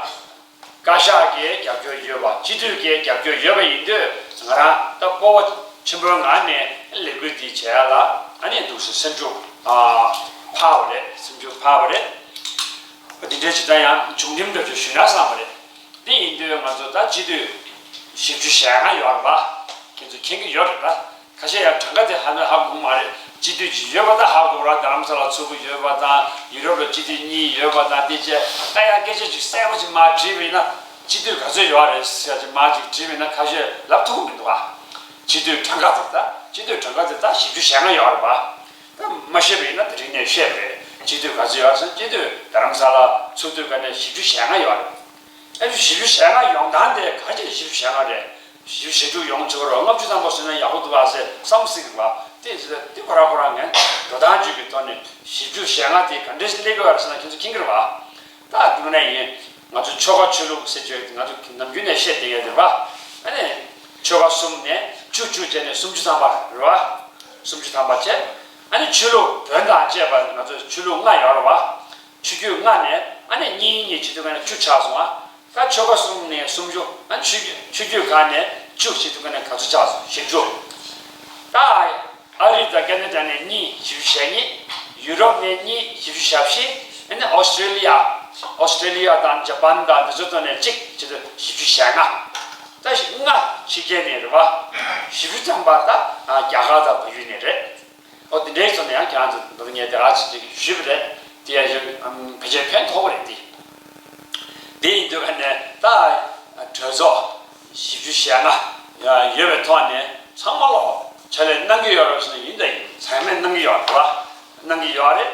བཀའ་ཤག་གིས་རྒྱབ་སྐྱོར་ཡོད་པ། སྤྱི་འཐུས་ཀྱིས་རྒྱབ་སྐྱོར་ཡོད་པ་ཡིན་དུས། ང་རང་ད་སྤོབས་པ་ཆེན་པོའི་ངང་ནས་ལས་འགུལ་འདི་བྱེད་ཡ་ལ་ཨ་ནི་འདུག་སེ་སེམས་ཤུགས་ཨ་འཕར་བ་རེད། སེམས་ཤུགས་འཕར་བ་རེད། འདི་འདྲའི་ཇི་ལྟར་ཡང་བྱུང་རིམ་འདྲ་ཅིག་ཞུས་ན་བསམ་པ་རེད། འདི་ཡིན་དུས་ང་ཚོ་ད་སྤྱི་འཐུས་བཞི་བཅུ་ཞེ་ལྔ་ཡོད་རེད་པ། ཁྱེད་ཚོ་མཁྱེན་གྱི་ཡོད་རེད་པ། ཁ་ཤས་ཡང་གྲངས་ཀ་དེ་ཧ་ནི་ཧ་གོ་གི་མ་རེད། སྤྱི་འཐུས་ཅིག་ཡོད་པ་ད་ཧ་གོ་ར། རྡ་རམ་ས་ལ་ཚུར་གི་ཡོད་པ་དང་། ཡུ་རོབ་ལ་སྤྱི་འཐུས་གཉིས་ཡོད་པ་དང་། དེ་བྱས་ད་ཡང་སྐད་ཆ་ཅིག་གསལ་པོ་ཅིག་མར་དྲིས་པ་ཡིན་ན། སྤྱི་འཐུས་ག་ཚོད་ཡོད་རེད་ཟེར་ཅིག་མར་ཅིག་དྲིས་པ་ཡིན་ན་ཁ་ཤས་ལབ་ཐུབ་ཀྱི་མི་འདུག་ག་སྤྱི་འཐུས་གྲངས་ཀ་དེ་ད། སྤྱི་འཐུས་གྲངས་ཀ་དེ་ད་བཞི་བཅུ་ཞེ་ལྔ་ཡོད་རེད་པ། ད་མ་ཤེས་པ་ཡིན་ན་དེ་རིང་ནས་ཤེས་པ་རེད། སྤྱི་འཐུས་ག་ཚོད་ཡོད་ཟེར། སྤྱི་འཐུས་རྡ་རམ་ས་ལ་ཚུར་འདུས་ག་ནས་བཞི་བཅུ་ཞེ་ལྔ་ཡོད་རེད། ཨ་ནི་བཞི་བཅུ་ཞེ་ལྔ་ཡོང་སྟངས་དེ་ག་ཅིག་བཞི་བཅུ་ཞེ་ལྔ་རེད། བཞི་བཅུ་ཞེ་དྲུག་ཡོང་ཆོག་རོགས། ལྔ་བཅུ་ཙམ་པ་བཟོས་ན་ཡག་པོ་འདུག་ཨ་ཟེར་བསམ་སྲིད་ཀྱི་རེད་བ། དེ་ཟེར་དེ་ཁོ་རང་ཁོ་རང་ངས་འགྲོ་སྟངས་བརྗོད་ཀྱི་ཐོག་ནས་བཞི་བཅུ་ཞེ་ལྔ་དེ་ག་འདྲས་སླེབས་ཀྱི་ཡོད་རེད་ཟེར་ན་ཁྱེད་ཚོ་མཁྱེན་གྱི་རེད་བ། ད་དངོས་གནས་ཡིན། ང་ཚོ་ཆོལ་ཁ་ཆོས་ལུགས་ཟེར་བརྗོད་ང་ཚོ་ནམ་རྒྱུན་ནས་བཤད་བསྡད་ཡོད་རེད་བ། ཨ་ནི་ཆོལ་ཁ་གསུམ་ནས་བཅུ་བཅུ་བྱས་ནས་སུམ་ཅུ་ཐམ་པ་རེད་བ། སུམ་ཅུ་ཐམ་པ་བྱས། ཨ་ནི་ཆོས་ལུགས་བོན་དང་བཅས་པ་ང་ཚོ་ཆོས་ལུགས་ལྔ་ཡོད་རེད་བ། ཆོས་བརྒྱུད་ལྔ་ནས་ཨ་ནི་གཉིས་གཉིས་བྱེད་དུས་ག་ནས་བཅུ་ཆགས་སོང་ཨ། ད་ཆོལ་ཁ་གསུམ་ནས་སུམ་ཅུ། ཨ་ནི་ཆོས་བརྒྱུད་ཆོས་བརྒྱུད་ཁག་ནས་བཅུ་བྱེད་དུས་ག་ནས་ག་ཚོད་ཆགས་སོང་། བཞི་བཅུ། ད་ཨ་རི་དང་ཁེ་ན་ཌ་ནས་གཉིས་བཞི་བཅུ་ཞེ་གཉིས། ཡུ་རོབ་ནས་གཉིས་བཞི་བཅུ་ཞེ་བཞི། ཨ་ནི་ཨོ་སི་ཀྲེ་ལི་ཡ། ཨོ་སི་ཀྲེ་ལི་ཡ་དང་ཇ་པན་དང་འདི་ཚོ་ཐོག་ནས་གཅིག་བྱེད་དུས་བཞི་བཅུ་ཞེ་ལྔ། ད་བཞི་ལྔ་ཕྱི་རྒྱལ་ནས་རེད་བ། བཞི་བཅུ་ཙམ་པ་ད་རྒྱ་གར་དང་བལ་ཡུལ་ནས་རེད། ཨོ་དེ་འདྲའི་ཐོག་ནས་ཡང་ཁྱེད་རང་ཚོ་འདི་ངས་དེ་ཨ་ཅི་ཅིག་ཞུས་པ་རེད། དེ་ཡང་ཕལ་ཆེར་ཕན་ཐོགས་པ་རེད་དེ། དེ་ཡིན་དུས་ཀ་ནས་ད་གྲོས་ཚོགས་བཞི་བཅུ་ཞེ་ལྔ་ཡོད་པའི་ཐོག་ནས་ཚང་མ་ལོ་ཕྱག་ལས་གནང་གི་ཡོད་རེད་ཟེར་ན་ཡིན་ད་ཡིན། ཚང་མས་གནང་གི་ཡོད་རེད་བ། གནང་གི་ཡོད་རེད།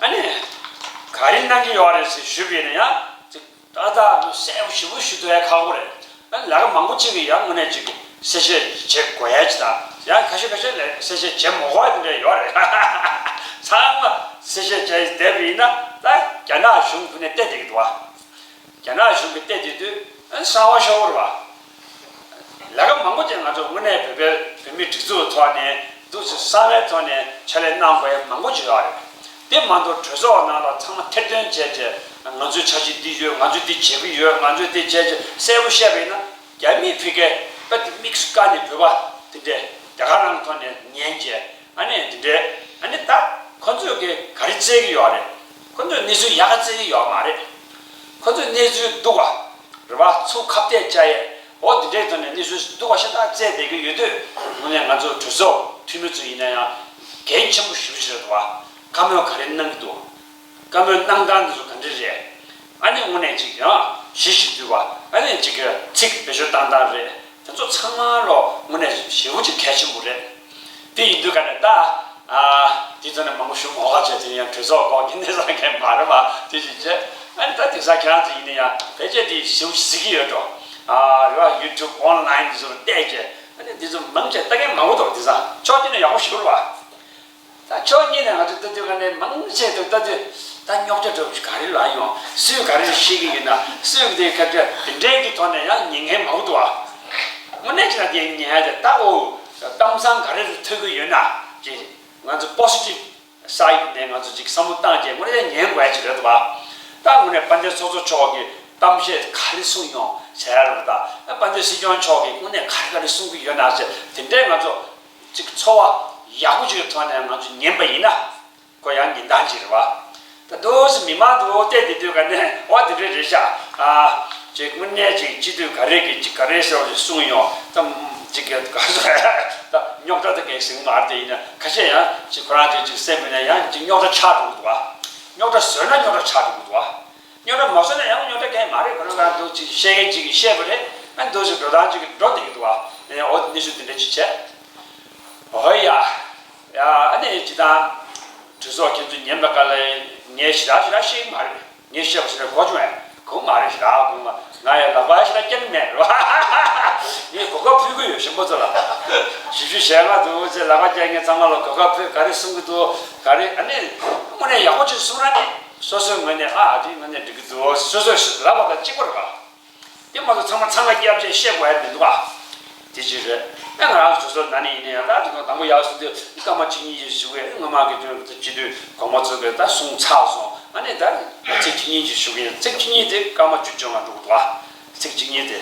ཨ་ནི་ག་རེ་གནང་གི་ཡོད་རེད་ཟེར་ཞུས་པ་ཡིན་ན་ཡང་ཅིག་ཏག་ཏག་གསལ་པོ་ཞིབ་པོ་ཞུ་ཐུབ་ཡ་ཁག་པོ་རེད། ཨ་ནི་ལས་ཀ་མང་པོ་ཅིག་གི་ཡང་དངོས་གནས་ཅིག་གསལ་བཤད་བྱེད་དགོས་ཡ་ཅིག་དང་ཡང་ཁ་ཤས་ཁ་ཤས་ལས་གསལ་བཤད་བྱེད་མ་དགོས་ཡ་དེ་འདྲ་ཡོད་རེད། ཚང་མ་གསལ་བཤད་བྱས་བསྡད་པ་ཡིན་ན་ད་རྒྱ་ནག་གཞུང་ཁོ་ནས་བལྟས་བསྡད་ཀྱི་འདུག་བ། རྒྱ་ནག་གཞུང་གིས་བལྟས་དུས་དུས་གསང་བ་ཤོར་བ། ལས་ཀ་མང་པོ་ཅིག་ང་ཚོ་དངོས་གནས་བོད་པའི་བོད་མིའི་སྒྲིག་འཛུགས་ཐོག་ནས་འདུག་སེ་གསང་བའི་ཐོག་ནས་ཕྱག་ལས་གནང་དགོས་ཡ་མང་པོ་ཅིག་ཡོད་རེད། དེ་མ་གཏོགས་གྲོས་ཚོགས་ནང་ལ་ཚང་མ་ཐེར་འདོན་བྱས་བྱས་ང་ཚོའི་འཆར་གཞི་འདི་ཡོད། ང་ཚོས་འདི་བྱེད་ཀྱི་ཡོད། ང་ཚོས་འདི་བྱས་བྱས་གསལ་པོ་བཤད་པ་ཡིན་ན་རྒྱ་མིས་ཕ་གིར་དཔེ་དེ་དམིགས་སུ་བཀར་ནས་བོད་པ་དེ་འདྲས་རྒྱ་གར་རང་ཐོག་ནས་ཉན་བྱས། ཨ་ནི་དེ་འདྲའི་ཨ་ནི་ད་ཁོ་ཚོས་ཀྱི་ག་རེ་བཙལ་གྱི་ཡོད་རེད། ཁོ་ཚོས་གནས་ཚུལ་ཡག་ག་བཙལ་གྱི་ཡོད་མ་རེད། ཁོ་ཚོས་གནས་ཚུལ་སྡུག་པ་རེད་བ། ཚུར་ཁ་གཏད་བཅག་ཡས་འོ་དེ་འདྲའི་ཐོག་ནས་གནས་ཚུལ་སྡུག་པ་ཤ་སྟག་བཙལ་བསྡད་ཀྱི་ཡོད་དུས་དངོས་གནས་ང་ཚོ་གྲོས་ཚོགས་འཐུས་མི་ཚོ་ཡིན་ན་ཡང་འགན་ཆེན་པོ་ཞེ་པོ་ཅིག་རེད་འདུག་བ། བཀའ་མོལ་ག་རེ་གནང་གི་འདུག་བཀའ་མོལ་གནང་སྟངས་འདི་ཚོ་ག་འདྲ་རེད། ཨ་ནི་དངོས་གནས་ཅིག་ཡང་གཞི་ཞིག་བསྡུས་པ། ཨ་ནི་ཅིག་གི་ཚིག་བེད་སྤྱོད་བཏང་སྟངས་རེད། དེ་ཚོ་ཚང་མ་ལོ་དངོས་གནས་ཞེ་པོ་ཅིག་གལ་ཆེན་པོ་རེད། དེ་ཡིན་དུས་ག་ནས་ད་ཨ་དེ་ཚོ་ནས་མང་པོ་ཞུ་མ་དགོས་པ་བྱས། དེ་ཡང་གྲོས་ཚོགས་སྐོར་གྱི་གནས་ཚང་གས་མ་རེད་པ། དེ་བཞིན་བྱས་ཨ་ནི་ད་དེང་སང་ཁྱེད་རང་ཚོ་ཡིན་ན་ཡང་ཕལ་ཆེར་དེ་ཞེ་པོ་ཅིག་གཟིགས་ཀྱི་ཡོད་འགྲོ། ཨ་རེད་པ། ཡུ་ཊུབ་ཨོན་ལའིན་དེ་ཚོ་ལ་བལྟས་བྱས་ཨ་ནི་དེ་ཚོ་མང་ཆེ་ལྟ་མཁན་མང་པོ་འདུག་དེང་སང་ཕྱོགས་གཅིག་ནས་ཡག་པོ་ཞེ་པོ་རེད་པ། ད་ཕྱོགས་གཉིས་ནས་ང་ཚོས་ལྟ་དུས་ག་ནས་མང་ཆེ་དུ་ལྟ་དུས་ད་རྙོག་དྲ་འདྲ་པོ་ཞིག་ག་རེ་ལ་ཡོང་། སུས་ག་རེ་བཤད་ཀྱི་ཡོད་ན། སུས་དེ་ག་འདྲ་དེ་འདྲའི་གི་ཐོག་ནས་ཡང་ཉན་མཁན་མང་པོ་འདུག་ཨ། དངོས་གནས་ཅིག་ན་དེ་ཉན་ཡ་དེ་ད་ཨོ་གཏམ་བཟང་ག་རེ་རེ་ཐོས་ཀྱི་ཡོད་ན་ཅེས་ང་ཚོ་པོ་སི་ཊིབ་སའི་ཌི་ནས་ང་ཚོ་ཅིག་བསམ་བློ་བཏང་རྗེས་དངོས་གནས་ཉན་དགོས་ཡ་ཅིག་རེད་འདུག་ཨ། ད་དངོས་གནས་དཔལ་ལྡན་ཚོགས་གཙོ་མཆོག་གིས་གཏམ་བཤད་ག་རེ་གསུངས་ཡོང་ཟེར་ཡ་རེད་པ། ད་དཔལ་ལྡན་སྲིད་སྐྱོང་མཆོག་གིས་དངོས་གནས་ག་རེ་ག་རེ་གསུང་གི་ཡོད་ན་ཟེར་དེ་འདྲའི་ང་ཚོ་ཅིག་ཚོར་བ་ཡག་པོ་ཅིག་གི་ཐོག་ནས་ང་ཚོ་ཉན་པ་ཡིན་ན་ཁོ་ཡང་ཉན་སྟངས་ཅིག་རེད་བ། ད་འདུག་སེ་མི་མང་དུ་བལྟས་བསྡད་དུས་ག་ནས་འོ་དེ་འདྲ་རེད་ཤག་ཨ་ཅིག་དངོས་གནས་ཅིག་སྤྱི་འཐུས་ག་རེ་གིས་ཅིག་ག་རེ་ཟེར་བ་ཅིག་གསུངས་ཡོང་། ད་ཅིག་ག་ཚོད་ད་རྙོག་དྲ་ད་གས་ཟིན་མ་རེད། དེ་ཡིན་ན་ཁ་ཤས་ཡང་ཅིག་ཁོ་རང་ཅིག་ཅིག་སེམས་པ་ནས་ཡང་ཅིག་རྙོག་དྲ་ཆགས་འགྲོ་གི་འདུག་བ། རྙོག་དྲ་བཟོས་ན་རྙོག་དྲ་ཆགས་འགྲོ་གི་འདུག་བ། རྙོག་དྲ་མ་བཟོས་ན་ཡང་རྙོག་དྲ་གང་ཡང་མ་རེད། ཁོ་རང་རང་འདུག་ཅིག་བཤད་མཁན་ཅིག་གིས་བཤད་པ་རེད། ཨ་འདུག་ཅིག་འགྲོ་སྟངས་ཅིག་གིས་འགྲོ་བསྡད་ཀྱི་འདུག་བ། ཨེ་འོ་གནས་ཚུལ་འདི་འདྲ་ཅིག་བྱས། འོ་ཡ། ཡ་ཨ་ནི་ཅི་དང་། གྲོས་ཚོགས་ཁྱེད་ཚོས་ཉན་པ་ག་ལ་ངས་ཞེ་དྲག་ཞེ་དྲག་ཤེས་ཀྱི་མ་རེད། ངས་བཤད་པ་ཞེ་དྲག་གོ་བྱུང་བས་གོ་མ་རེད། ཞེ་དྲག་གོ་མ་ང་ཡང་ལག་པ་ཞེ་དྲག་བཀྱག་གི་མེད་རེད་བ། ངས་གོ་སྐབས་ཕུལ་གི་ཡོད་གཞོན་པ་ཚོ་ལ། བཞི་བཅུ་ཞེ་ལྔ་འདུག་ཅེས་ལག་པ་བཀྱག་མཁན་ཚང་མ་ལ་གོ་སྐབས་ཕུལ། ག་རེ་གསུང་གི་འདུག་ག་རེ་ཨ་ནི་དངོས་གནས་ཡག་པོ་ཅིག་གསུང་ར་ནི་སོ་སོའི་ངོས་ནས་ཨ་ཨ་དེ་ངོས་ནས་འགྲིག་གི་འདུག་སོ་སོས་ལབ་པ་དང་གཅིག་པ་རེད་བ། དེ་མ་གཏོགས་ཚང་མ་འཚང་ཁ་བརྒྱབ་བྱས་བཤད་དགོས་ཡ་མི་འདུག་ག་དེ་ཅི་རེད། ཨ་ང་རང་ཚོ་ཚོ་ན་ནི་ཡིན་ན་ཡང་ད་དེ་ག་དང་པོ་ཡག་སོང་དུས་སྐར་མ་གཅིག་གཉིས་ཅིག་ཞུ་གི་སྔོན་མ་གི་དུས་སྤྱི་འཐུས་གོང་མ་ཚོ་གི་ད་གསུང་ཚར་སོང་། ཨ་ནི་ད་ཚིག་གཅིག་གཉིས་ཅིག་ཞུ་གི་ཡིན། ཚིག་གཅིག་གཉིས་དེ་སྐར་མ་བཅུ་བཅོ་ལྔ་འགྲོ་གི་འདུག་ག་ཚིག་གཅིག་གཉིས་དེ་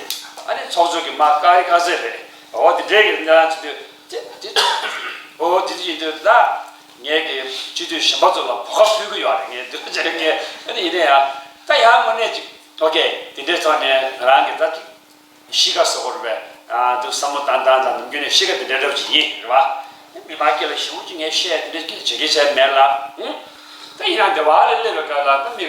ཨ་ནི་ཚོགས་གཙོ་གི་མ་ཀ་རི་ཁ་སེ་རེད། འོ་དེ་འདྲའི་གི་ང་རང་ཚོ་དུས་དེ་དེ་འོ་དེ་དེ་ཡིན་དུས་ད་ངས་གི་སྤྱི་འཐུས་གཞན་པ་ཚོ་ལ་གོ་སྐབས་ཕུལ་གི་ཡོད་རེད། ངས་འདུག་ཅེས་ངས་ཨ་ནི་ཡིན་ན་ཡང་ད་ཡང་དངོས་གནས་ཅིག་ཨོ་ཀེ། དེ་འདྲའི་ཐོག་ནས་ང་རང་གི་ད་གཤིས་ཀ་བཟོ་དགོས་རེད་པས། ཨ་འདུག་བསམ་བློ་བཏང་སྟངས་དང་ནམ་རྒྱུན་ནས་གཤིས་ཀ་དེ་འདྲ་འདྲ་པོ་ཅིག་ཡིན་རེད་བ། མི་མང་སྐད་ལ་ཞེ་པོ་ཅིག་ངས་བཤད་དེ་འདྲ་སྐད་བྱེད་ཀྱི་བྱས་མེད་ལ། ཨུ། ད་ཡིན་ནའང་འདི་བ་ལ་སླེབས་པའི་སྐབས་ལ་ད་མི་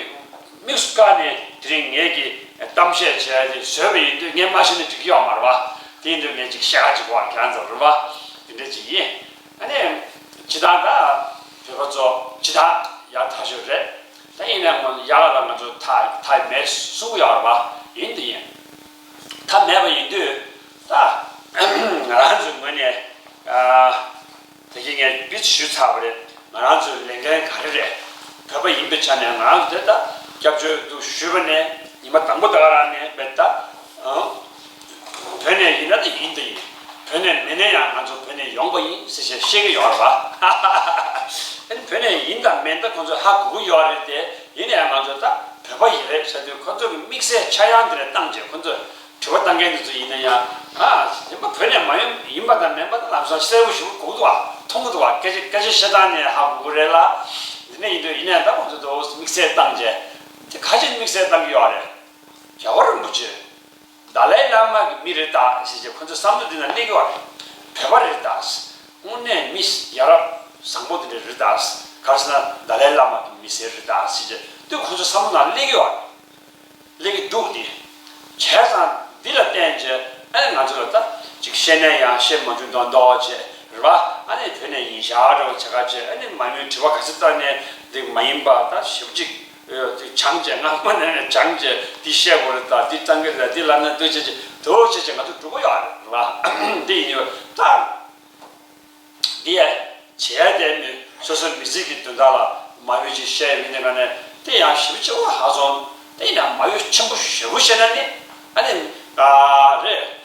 དམིགས་སུ་བཀར་ནས་དེ་རིང་ངས་ཀྱི་གཏམ་བཤད་བྱས་ཏེ་བཟོས་པ་ཡིན་དུས་ངས་མ་བཤད་ན་འགྲིག་གི་ཡོད་མ་རེད་བ། དེ་ཡིན་དུས་ངས་ཅིག་བཤད་ཅིག་བ་ཁྱེད་རང་ཚོ་རེད་བ། དེ་འདྲ་ཅིག་ཡིན། ཨ་ནི་སྤྱི་བཏང་ད་བོད་པ་ཚོ་སྤྱི་བཏང་ཡག་ཐག་ཆོད་རེད། ད་ཡིན་ནའང་ཡག་ལ་ང་ཚོ་ཐག་ཐག་མེད་གསུང་གི་ཡོད་རེད་བ། ཡིན་དེ་ཡིན། ཐག་མེད་པ་ཡིན་དུས་ད་ང་རང་ཚོའི་ངོས་ནས་ཨ་ད་གིན་ངས་དཔེ་ཞུས་ཚར་བ་རེད། ང་རང་ཚོའི་ལས་འགན་ག་རེ་རེད། བོད་པ་ཡིན་པའི་ཆ་ནས་ང་རང་ཚོ་དེ་ལྟ་སྐྱབས་བཅོལ་དུ་ཞུས་པ་ནས་ཉི་མ་དང་པོ་དེ་ག་རང་ནས་བས་ད་ཨང་། བོད་ནས་ཡིན་ན་ད་ཡིན་ད་ཡིན། བོད་ནས་མིན་ན་ཡང་ང་ཚོ་བོད་ནས་ཡོང་པ་ཡིན་ཟེར་བཤད་ཤེས་ཀྱི་ཡོད་རེད་པ། ཨ་ནི་བོད་ནས་ཡིན་དང་མིན་ད་ཁོང་ཚོས་ཧ་གོ་གི་ཡོད་རེད་དེ། ཡིན་ན་ཡང་ང་ཚོ་ད་བོད་པ་ཡིན་རེད་ཟེར་དུས་ཁོང་ཚོ་གི་དམིགས་བསལ་ཆག་ཡང་དེ་ལ་བཏང་རྗེས་ཁོང་ཚོས་དྲི་བ་བཏང་མཁན་དེ་ཚོ་ཡིན་ན་ཡང་ཨ་ཡིན་པ་བོད་ནས་མ་ཡོང་ཡིན་པ་དང་མིན་པ་ད་ལམ་སང་གསལ་པོ་ཞིག་གོ་གི་འདུག་བ། མཐོང་གི་འདུག་བ། སྐད་ཆ་སྐད་ཆ་བཤད་སྟངས་ནས་ཧ་གོ་གི་རེད་ལ། དེ་ནས་ཡིན་དུས་ཡིན་ནའི་ད་ཁོང་ཚོ་དུ་དམིགས་བསལ་བཏང་རྗེས་དེ་ག་ཅིག་དམིགས་བསལ་བཏང་གི་ཡོད་རེད། རྒྱལ་བ་རིན་པོ་ཆེ་ཏཱ་ལའི་བླ་མ་གི་མི་རེད་ད་ཟེར་རྗེས་ཁོང་ཚོ་བསམ་བློ་འདི་ན་སླེབས་ཀྱི་ཡོད་རེད། བོད་པ་རེད་ད། དངོས་གནས་མི་ཡ་རབས་བཟང་པོ་དེ་འདྲ་རེད་ད། ག་རེ་ཟེར་ན་ཏཱ་ལའི་བླ་མ་གི་མི་སེར་རེད་ད་ཟེར་རྗེས་དུས་ཁོང་ཚོ་བསམ་བློ་ནང་སླེབས་ཀྱི་ཡོད་རེད། སླེབས་ཀྱི་འདུག་སྟེ། བྱས་ཙང་འདི་ལ་བརྟེན་བྱས་ཨ་ནི་ང་ཚོ་ལ་ད་ཅིག་བཤད་ནས་ཡང་བཤད་མ་བཅུག་མདོག་མདོག་བྱས་རེད་པ། ཨ་ནི་བོད་ནས་ཡིན་ཤག་འདྲ་བོ་བྱེད་ཁ་བྱས། ཨ་ནི་མ་ཡུལ་དྲི་བ་ག་ཚོད་བཏང་ནས་འདི་མ་ཡིན་པ་ད་ཞིབ་ཅིག་སྦྱངས་བྱས། སྔ་མ་ནས་སྦྱངས་བྱས་འདི་བཤད་དགོས་རེད་ད། འདི་བཏང་གི་རེད། འདི་ལབ་ན་འདུག་བྱས་བྱས་འདུག་བྱས་བྱས་ང་ཚོ་འགྲོ་གི་ཡོད་རེད་པ། འདི་ཡིན་ཡོད་ད། འདི་ཡ་བྱས་དེ་མི་སོ་སོའི་མི་ཚེ་གི་དོན་དག་ལ་མ་ཡུལ་ཅིག་བཤད་ཡོད་ནི་ག་ནས་དེ་ཡང་ཞིབ་ཆེ་བོ་ཧ་སོང་། དེ་ཡིན་ན་མ་ཡུལ་ཆེན་པོ་ཞེ་པོ་བཤད་ན་ནི་ཨ་ནི་ཨ་རེད།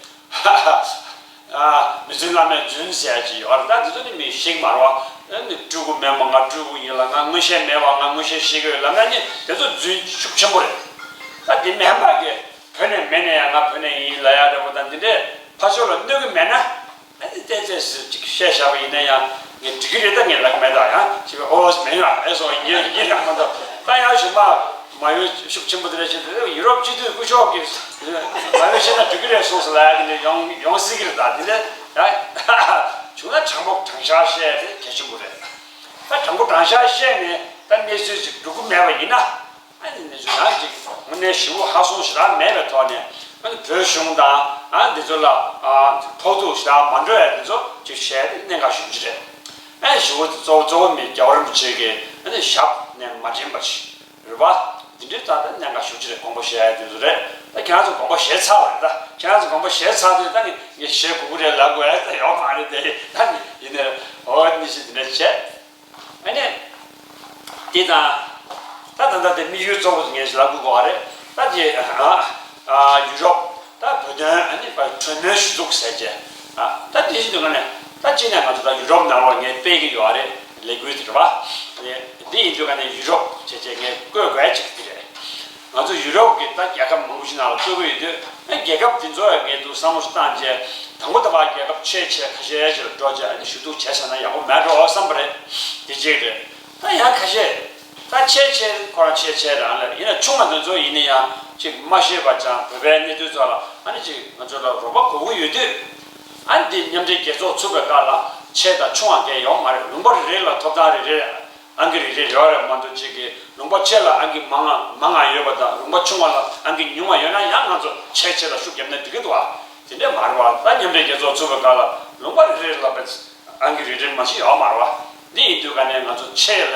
ཨ་མི་བཙུན་བླ་མའི་རྫུན་ཟེར་ཡ་ཅིག་ཡོད་རེད། ད་འདི་ཚོ་ནི་མི་ཤེས་མ་རེད་པ། ཨ་ནི་སྤྲུལ་སྐུ་མིན་པ། ང་སྤྲུལ་སྐུ་ཡིན་ལ་ང་མངོན་ཤེས་མེད་པ། ང་མངོན་ཤེས་ཤེས་ཀྱི་ཡོད་ལབ་ན་ནི་དེ་ཚོ་རྫུན་ཤུགས་ཆེན་པོ་རེད། ད་འདི་མིན་པ་གི་བོད་ནས་མེད་ནས་ཡང་ང་བོད་ནས་ཡིན་ལབ་ཡ་འདྲ་པོ་དང་འདི་འདྲས་ཕར་ཕྱོགས་ལ་གནོད་ཀྱི་མེད་ན། ཨ་ནི་བལྟས་བལྟས་སུ་ཅིག་བཤད་བཞག་པ་ཡིན་ན་ཡང་ངས་འགྲིག་གི་རེད། ད་ངས་ལབ་ཀྱི་མེད། ད་ཡང་ཅིག་ཨོ་མེད་ཡ་ཨེ་སོ་ཡིན་ཡིན་ཡང་མ་གཏོགས་ད་ཡང་གཞུག་མ་མ་ཡུལ་ཤུགས་ཆེན་པོ་དེ་འདྲ་བྱས་ཏེ་ཡུ་རོབ་སྤྱི་འཐུས་སྐུ་ཞབས་ཀྱིས་མ་ཡུལ་བཤད་ན་འགྲིག་གི་རེད་གསུངས་སོང་ལབ་ཡ་དེ་འདྲ་ཡོང་ཡོང་སྲིད་ཀྱི་རེད། ད་དེ་འདྲ་ཡང་བྱུང་ན་དྲང་པོ་དྲང་བཞག་བཤད་ཡ་དེ་གལ་ཆེན་པོ་རེད། ད་དྲང་པོ་དྲང་བཞག་བཤད་ནས་ད་གནས་ཚུལ་ཅིག་འགྲིག་གི་མེད་པ་ཡིན་ན། ཨ་ནི་འདི་ཚོ་ཡང་ཅིག་དངོས་གནས་ཞེ་པོ་ཧ་སོང་ཞེ་དྲག་མེད་པའི་ཐོག་ནས། ཨ་ནི་བོད་གཞུང་དང་ཨ་འདི་ཚོ་ལ་ཨ་ཕོག་ཐུག་ཞེ་དྲག་མ་འགྲོ་ཡ་འདི་ཚོ་ཅིག་བྱས་ཏེ་གནད་འགག་ཞེ་པོ་ཅིག་རེད། ཨ་ནི་ཞེ་པོ་གཙོ་བོ་གཙོ་བོ་མི་རྒྱལ་བ་རིན་པོ་ཆེ་གི་ཨ་ནི་ཞབས་ནས་མ་འདྲེན་པ་ཞིག་རེད་པ། འདི་འདྲའི་ཐོག་ཏུ་གནད་འགག་ཞེ་པོ་ཅིག་རེད། དགོངས་པ་བཞེས་ཡ་འདི་ཚོ་རེད། ད་ཁྱེད་རང་ཚོ་དགོངས་པ་བཞེས་ཚར་བ་རེད། ད་ཁྱེད་རང་ཚོ་དགོངས་པ་བཞེས་ཚར་དུས་ད་ངས་ངས་བཞེས་དགོས་ཀྱི་རེད་ལབ་དགོས་ཡ་ད་ཡོད་མ་རེད་དེ། ད་ནི་ཡིན་ནའི་འོ་ནི་ཞིག་འདི་འདྲ་བྱས། ཨ་ནི། དེ་དང་། ད་ད་ལྟ་དེ་དམིགས་ཡུལ་གཙོ་བོ་ངས་ལབ་དགོས་པ་རེད། ད་དེ་ཨ་ཨ་ཡུ་རོབ་ད་བོད་དོན་ཨ་ནི་གྲོས་མོལ་ཞུ་གཏུག་ཟེར་བྱས། ཨ་ད་དེ་བཞིན་དུ་ང་ནས་ད་གཅིག་ནས་ང་ཚོ་ད་ཡུ་རོབ་ནང་ལོགས་ངས་སྤེལ་གྱི་ཡོད་རེད། ལས་འགུལ་དེ་རེད་པ། དེ་ཡིན་དུས་ང་ནས་ཡུ་རོབ་བྱས་བྱས་ངས་བཀོད་དགོས་ཅིག་དེ་རེད། ང་ཚོ་ཡུ་རོབ་ཀྱི་ད་རྒྱལ་ཁབ་མང་པོ་ཞིག་ནང་ལ་ཚུད་ཀྱི་ཡོད་དུས། ཨ་རྒྱལ་ཁབ་དེ་ཚོ་ཡང་ངས་འདུག་བསམ་བློ་ཞིག་བཏང་རྗེས་དང་པོ་ད་ཕར་རྒྱལ་ཁབ་ཆེ་ཆེ་ཁ་ཤས་ཅིག་ལ་འགྲོ་རྗེས་ཨ་ནི་ཞུ་གཏུག་བྱས་ཚར་ན་ཡག་པོ་མེད་འགྲོ་བསམ་པ་རེད། དེ་གཅིག་རེད། ད་ཡང་ཁ་ཤས་ད་ཆེ་ཆེ་ཁོ་རང་ཆེ་ཆེ་རང་ལ་ཡིན་ན་ཆུང་བ་དེ་ཚོ་ཡིན་ན་ཡང་ཅིག་མ་ཤེས་པ་ཅང་བོད་པའི་གནས་ཚུལ་ཚོ་ལ་ཨ་ནི་ཅིག་ང་ཚོ་ལ་རོགས་པ་དགོས་ཀྱི་ཡོད་དུས། ཨ་ནི་འདི་མཉམ་འབྲེལ་རྒྱལ་ཚོགས་ཚུགས་པའི་སྐབས་ལ་ཆེ་དང་ཆུང་བ་གང་ཡང་ཡོད་མ་རེད། ལུང་པ་རེ་རེ་ལ་ཐོབ་ཐང་རེ་རེ། ཨང་ཀི་རེ་རེ་རེ་བ་རེ་མ་གཏོགས་གཅིག་གི་ལུང་པ་ཆེ་ལ་ཨང་ཀི་མང་ང་མང་ང་ཡོད་པ་དང་ལུང་པ་ཆུང་བ་ལ་ཨང་ཀི་ཉུང་བ་ཡོད་ན་ཡང་ང་ཚོ་ཆེ་ཆེ་ལ་ཤུགས་བརྒྱབ་ན་འགྲིག་གི་འདུག་བ། དེ་འདྲས་མ་རེད་བ། ད་མཉམ་འབྲེལ་རྒྱལ་ཚོགས་ཚུགས་པའི་སྐབས་ལ་ལུང་པ་རེ་རེ་ལ་ཨང་ཀི་རེ་རེ་མ་ཞིག་ཡོད་མ་རེད་བ། འདི་ཡིན་དུས་ག་ནས་ང་ཚོ་ཆེ་ལ་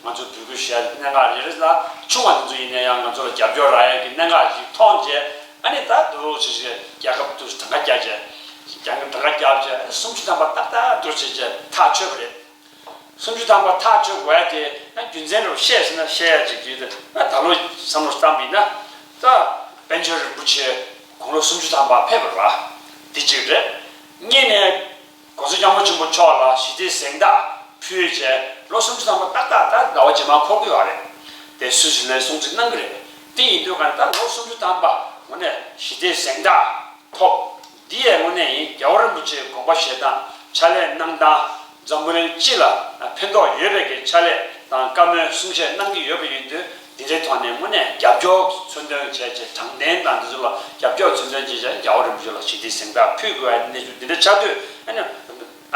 ང་ཚོ་འབོད་སྐུལ་བྱེད་ཡ་གནད་འགག་རེ་རེ་ལ་ཆུང་བ་དེ་ཚོ་ཡིན་ན་ཡང་ང་ཚོ་ལ་རྒྱབ་སྐྱོར་རག་ཡ་གི་གནད་འགག་ཅིག་མཐོང་རྗེས་ཨ་ནི་ད་འདུག་ཅིག་ཅིག་རྒྱལ་ཁབ་དུ་གྲངས་ཀ་བརྒྱབ་རྗེས་རྒྱལ་ཁབ་གྲངས་ཀ་བརྒྱབ་རྗེས་ཨ་ནི་སུམ་ཅུ་ཐམ་པ་ཏག་ཏག་འདུག་ཅིག་ཅིག་ཐག་ཆོད་པ་རེད། སུམ་ཅུ་ཐམ་པ་ཐག་ཆོད་དགོས་ཡ་དེ་ཡང་རྒྱུ་མཚན་རུ་བཤད་ཟེར་ན་བཤད་ཡ་ཅིག་ཡོད་དེ། ད་ད་ལོ་བསམ་བློ་བཏང་བ་ཡིན་ན་ད་པཎ་ཆེན་རིན་པོ་ཆེ་དགུང་ལོ་སུམ་ཅུ་ཐམ་པ་ཕེབས་པ་རེད་བ། འདི་གཅིག་རེད། གཉིས་ནས་༸གོང་ས་༸སྐྱབས་མགོན་ཆེན་པོ་མཆོག་ལ་ཞི་བདེའི་གཟེངས་རྟགས་ཕུལ་བྱས་ལོ་སུམ་ཅུ་ཐམ་པ་ཏག་ཏག་ད་ཟླ་བ་རྗེས་མ་འཁོར་གྱི་ཡོད་རེད། དེ་སུད་སི་ལན་གསུང་ཚིག་གནང་གི་རེད། དེ་ཡིན་དུས་ག་ནས་ད་ལོ་སུམ་ཅུ་ཐམ་པ་ངོ་ནས་ཞི་བདེའི་གཟེངས་རྟགས་ཐོབ། འདི་ཡའི་དངོས་གནས་ཡིན། རྒྱལ་བ་རིན་པོ་ཆེའི་དགོངས་པ་བཞེས་སྟངས་ཕྱག་ལས་གནང་སྟངས་འཛམ་བུ་གླིང་སྤྱི་ལ་ཕན་ཐོགས་ཡོད་པའི་གི་ཕྱག་ལས་དང་བཀའ་མོལ་གསུང་བཤད་གནང་གི་ཡོད་པ་ཡིན་དུས་འདི་འདྲའི་ཐོག་ནས་དངོས་གནས་རྒྱབ་སྐྱོར་མཚོན་འདོན་བྱས་རྗེས་དྲང་བདེན་དང་འདི་ཚོ་ལ་རྒྱབ་སྐྱོར་མཚོན་འདོན་བྱས་རྗེས་རྒྱལ་བ་རིན་པོ་ཆེ་ལ་ཞི་བདེའི་གཟེངས་རྟགས་ཕུལ་དགོས་པའི་གནས་ཚུལ་འདི་འདྲ་ཆགས་དུས་ཨ་ནི་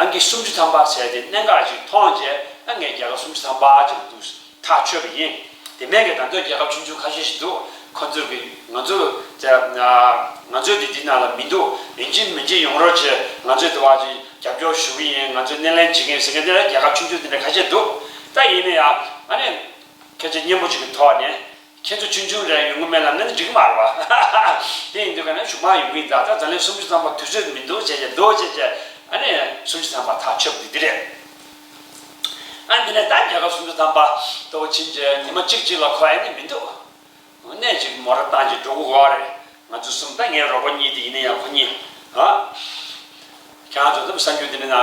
ཨང་ཀི་སུམ་ཅུ་ཐམ་པ་ཟེར་དེ་གནད་འགག་ཅིག་མཐོང་རྗེས་ཨ་ངས་རྒྱལ་ཁབ་སུམ་ཅུ་ཐམ་པ་ཅིག་འདུག་ཐག་ཆོད་པ་ཡིན། དེ་མིན་གྱི་ད་ལྟ་རྒྱལ་ཁབ་ཆུང་ཆུང་ཁ་ཤས་ཤིག་འདུག་ཁོ་ཚོས་ཀྱི་ང་ཚོ་ང་ཚོ་དེ་འདི་ནང་ལ་མི་འདུག་ཡིན་གཅིག་མིན་གཅིག་ཡོང་རོགས་བྱེད། ང་ཚོས་དེ་བ་ཅིག་རྒྱབ་སྐྱོར་ཞུ་གི་ཡིན། ང་ཚོས་སྣེ་ལེན་བྱེད་ཀྱི་ཡིན་ཟེར་མཁན་དེ་ལ་རྒྱལ་ཁབ་ཆུང་ཆུང་དེ་འདྲ་ཁ་ཤས་འདུག་ད་ཡིན་ན་ཡང་ཨ་ནི་ཁྱེད་ཚོ་མཉམ་པོ་ཅིག་གི་ཐོག་ནས་ཁྱེད་ཚོ་ཆུང་ཆུང་རེད་ཡོང་གི་མེད་ལབ་ན་འགྲིག་གི་མ་རེད་བ། དེ་ཡིན་དུས་ག་ནས་གཞུག་མ་ཡོང་གི་ཡིན། ད་ད་ད་ལན་སུམ་ཅུ་ཐམ་པ་དུས་ཚོད་མི་འདུག་བྱས་བྱས་འདུག་བྱས་བྱས་ཨ་ནི་སུམ་ཅུ་ཐམ་པ་ཐག་ཆོད་པ་འདི་འདི་རེད། ཨ་འདི་ནས་ད་རྒྱལ་ཁབ་སུམ་ཅུ་ཐམ་པ་ལྟ་བུ་ཕྱིན་རྗེས་ཉི་མ་གཅིག་གཅིག་ལ་འཁོར་ཡ་ནི་མི་འདུག་གནས་གཅིག་མོ་ཊ་བཏང་གཅིག་འགྲོ་དགོས་པ་རེད། ང་ཚོ་གསུམ་ད་ངའི་རོགས་པ་གཉིས་དེ་ཡིན་ན་ཡང་ཁོ་གཉིས། ཨ། ཁྱེད་རང་ཚོ་ད་གསར་འགྱུར་འདི་འདྲ་ན་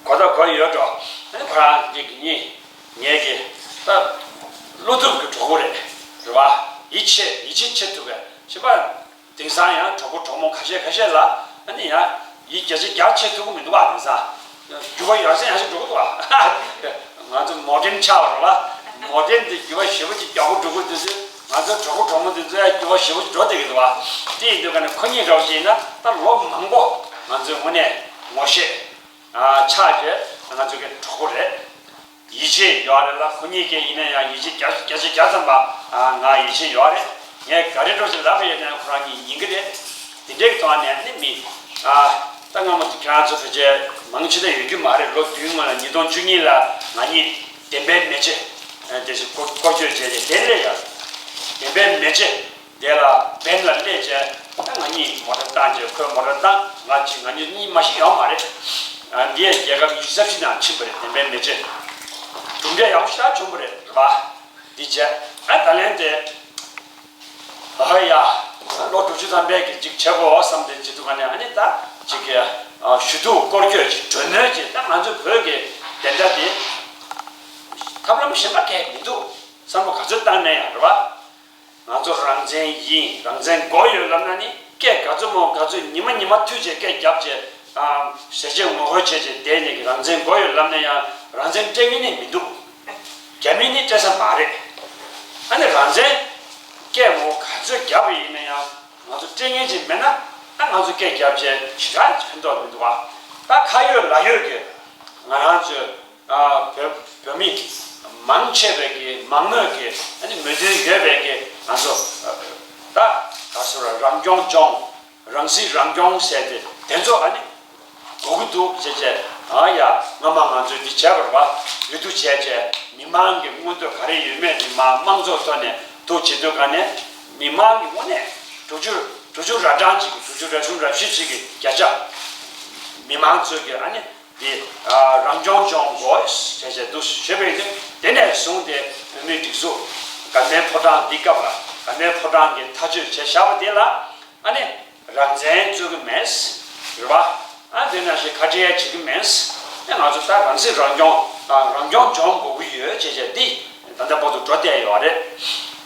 གོ་ད་གོ་ཡོད་འགྲོ། ཨ་ནི་ཁོ་རང་གཅིག་གཉིས་ངས་ཀྱི་ད་བློ་སྟོབས་ཀྱི་གྲོགས་པོ་རེད། རེད་བ། ཡིད་ཆེས་ཡིད་ཆེས་བྱེད་ཐུབ་པའི་ཤེས་པ། དེང་སང་ཡང་གྲོགས་པོ་གྲོགས་མོ་ཁ་ཤས་ཁ་ཤས་ལ་ཨ་ནི་ཡང་ཡིད་རྒྱ་ཆེ་རྒྱ་ཆེ་ཐུབ་ཀྱི་མི་འདུག་བ། དེང་སང་རྒྱུ་བ་ཡར་སེང་ཡར་སེང་འགྲོ་གི་འདུག་བ། ང་ཚོ་མོ་ཌན་ཆགས་པ་རེད་བ། མོ་ཌན་དེ་འགྱུར་བ་ཞེ་པོ་ཅིག་མགྱོགས་པོ་འགྲོ་གི་འདུག་ཚེ། ང་ཚོ་གྲོགས་པོ་གྲོགས་མོ་དེ་ཚོ་ཡང་འགྱུར་བ་ཞེ་པོ་ཅིག་འགྲོ་བསྡད་ཀྱི་འདུག་བ། དེ་ཡིན་དུས་ཀ་ནས་ཁོ་གཉིས་འདྲ་བོ་ཞིག་ཡིན་ན་ད་ལོ་མང་པོ་ང་ཚོས་དངོས་གནས་ངོ་ཤེས་ཨ་ཆགས་བྱས་ང་ཚོ་གི་གྲོགས་པོ་རེད། ཡིད་ཆེས་ཡོད་རེད་ལ། ཁོ་གཉིས་ཀྱིས་ཡིན་ན་ཡང་ཡིད་ཆེས་བརྒྱ་བརྒྱ་ཆ་བརྒྱ་ཙམ་པ་ང་ཡིད་ཆེས་ཡོད་རེད། ངས་ག་རེ་འདྲ་བོ་ཞིག་ལབ་པ་ཡིན་ན་ཁོ་རང་གཉིས་ཡིན་གྱི་རེད། དེ་འདྲའི་ཐོག་ནས་ནི་མི་ཨ་ད་སྔ་མོ་དེ་ཁྱེད་རང་ཚོ་ཕལ་ཆེར་མང་ཆེ་ད་ཡོད་རྒྱུ་མ་རེད། ལོ་བདུན་སྔོན་ལ་ཉིས་སྟོང་བཅུ་གཉིས་ལ་ང་གཉིས་བདེན་པའི་མེ་ལྕེ་དེ་བཞིན་སྐོར་སྐོར་སྐྱོད་བྱས་ཏེ། དེ་ལས་ཡང་བདེན་པའི་མེ་ལྕེ་དེ་ལ་བེན་ལ་སླེབས་བྱས། ད་ང་གཉིས་མོ་ཊ་བཏང་བྱས། ཁོས་མོ་ཊ་བཏང་། ང་གཅིག་ང་གཉིས་གཉིས་མ་ཤི་ཡོང་མ་རེད། ཨ་འདི་ཡང་རྒྱལ་ཁབ་ཉི་ཤུ་རྩ་བཞི་ནང་ཕྱིན་པ་རེད། བདེན་པའི་མེ་ལྕེ་གྲུབ་འབྲས་ཡག་པོ་ཞེ་དྲག་བྱུང་བ་རེད། རེད་པ། འདི་བྱས་ཨ་ད་ལན་དེ། ཨ་ཡ། ལོ་དྲུག་ཅུ་ཐམ་པའི་གི་ཅིག་བྱེད་དགོས་བསམ་སྟེ་བྱེད་དུས་ཀ་ནས་ཨ་ནི་ད་ཅིག་གི་ཞུ་གཏུག་སྐོར་སྐྱོད་ཅིག་གྲོས་མོལ་ཅིག་ད་ང་ཚོའི་བོད་ཀྱི་བདེན་མཐའ་དེ་ཐབས་ལམ་གཞན་པ་གང་ཡང་མི་འདུག་བསམ་བློ་ག་ཚོད་བཏང་ནས་ཡང་རེད་པ། ང་ཚོ་རང་བཙན་ཡིན། རང་བཙན་དགོས་ཡོད་ལབ་ན་ནི་སྐད་ག་ཚོད་མང་ག་ཚོད་ཉི་མ་ཉི་མ་མཐུད་བྱས་སྐད་རྒྱབ་བྱས། ཨ་ཞལ་ཆད་ངོ་རྒོལ་བྱས་བྱས་བསྡད་ནས་ཀྱི་རང་བཙན་དགོས་ཡོད་ལབ་ན་ཡང་རང་བཙན་སྤྲད་མཁན་ནི་མི་འདུག་རྒྱ་མི་ནི་སྤྲད་ས་མ་རེད། ཨ་ནི་རང་བཙན་སྐད་མང་ག་ཚོད་རྒྱབ་པ་ཡིན་ན་ཡང་ང་ཚོ་སྤྲད་མཁན་ཅིག་མེད་ན། ཨ་ང་ཚོ་སྐད་རྒྱབ་བྱས་ཞེ་དྲག་ཕན་ཐོགས་མི་འདུག་ཨ་ད་ཁ་ཡོད་ལག་ཡོད་ཀྱི་ང་རང་ཚོས། ཨ་བོད་བོད་མི་མང་ཆེ་བས་ཀྱི་མང་མོས་ཀྱི་ཨ་ནི་མོས་མཐུན་ཡོད་པས་ཀྱི་ང་ཚོ་ད་ག་ཚོད་ར་རང་སྐྱོང་ལྗོངས། རང་སྲིད་རང་སྐྱོང་ཟེར་ཏེ་དེ་ཚོ་ཨ་ནི་དགོས་ཀྱི་འདུག་ཟེར་བྱས། ཨ་ཡ་སྔ་མ་ང་ཚོས་འདི་བྱས་པ་རེད་པ། འོས་བསྡུ་བྱས་བྱས་མི་མང་གི་མངོན་འདོད་ག་རེ་ཡོད་མེད་དེ་མ་དམངས་གཙོ་ཐོག་ནས་འདུ་བྱེད་དུས་ག་ནས་མི་མང་གི་དངོས་གནས་དྲུག་ཅུ་དྲུག་ཅུ་ར་གྲངས་གཅིག་གི་དྲུག་ཅུ་ར་གསུམ་ར་བཞི་གཅིག་གི་བརྒྱ་ཆ་མི་མང་ཚོས་ཀྱི་ཨ་ནི། དེ་རང་སྐྱོང་ལྗོངས་དགོས་བྱས་བྱས་འདུག་ཞེས་པའི་དེ་དེ་ནས་བཟུང་སྟེ་བོད་མིའི་སྒྲིག་འཛུགས་དགའ་ལྡན་ཕོ་བྲང་འདི་སྐབས་ལ་དགའ་ལྡན་ཕོ་བྲང་གི་མཐའ་དཔྱོད་བྱས་བཞག་པ་དེ་ལ་ཨ་ནི་རང་བཙན་རྩོད་ཀྱི་མེད། རེད་པ། ཨ་དེ་ནང་བཞིན་ཁ་བྲལ་བྱེད་ཀྱི་མེད། ཨ་ང་ཚོ་ད་རང་སྲིད་རང་སྐྱོང་དང་རང་སྐྱོང་ལྗོངས་དགོས་ཀྱི་ཡོད་བྱས་བྱས་འདི་ད་ལྟ་བར་དུ་འགྲོ་བསྡད་ཡོད་རེད།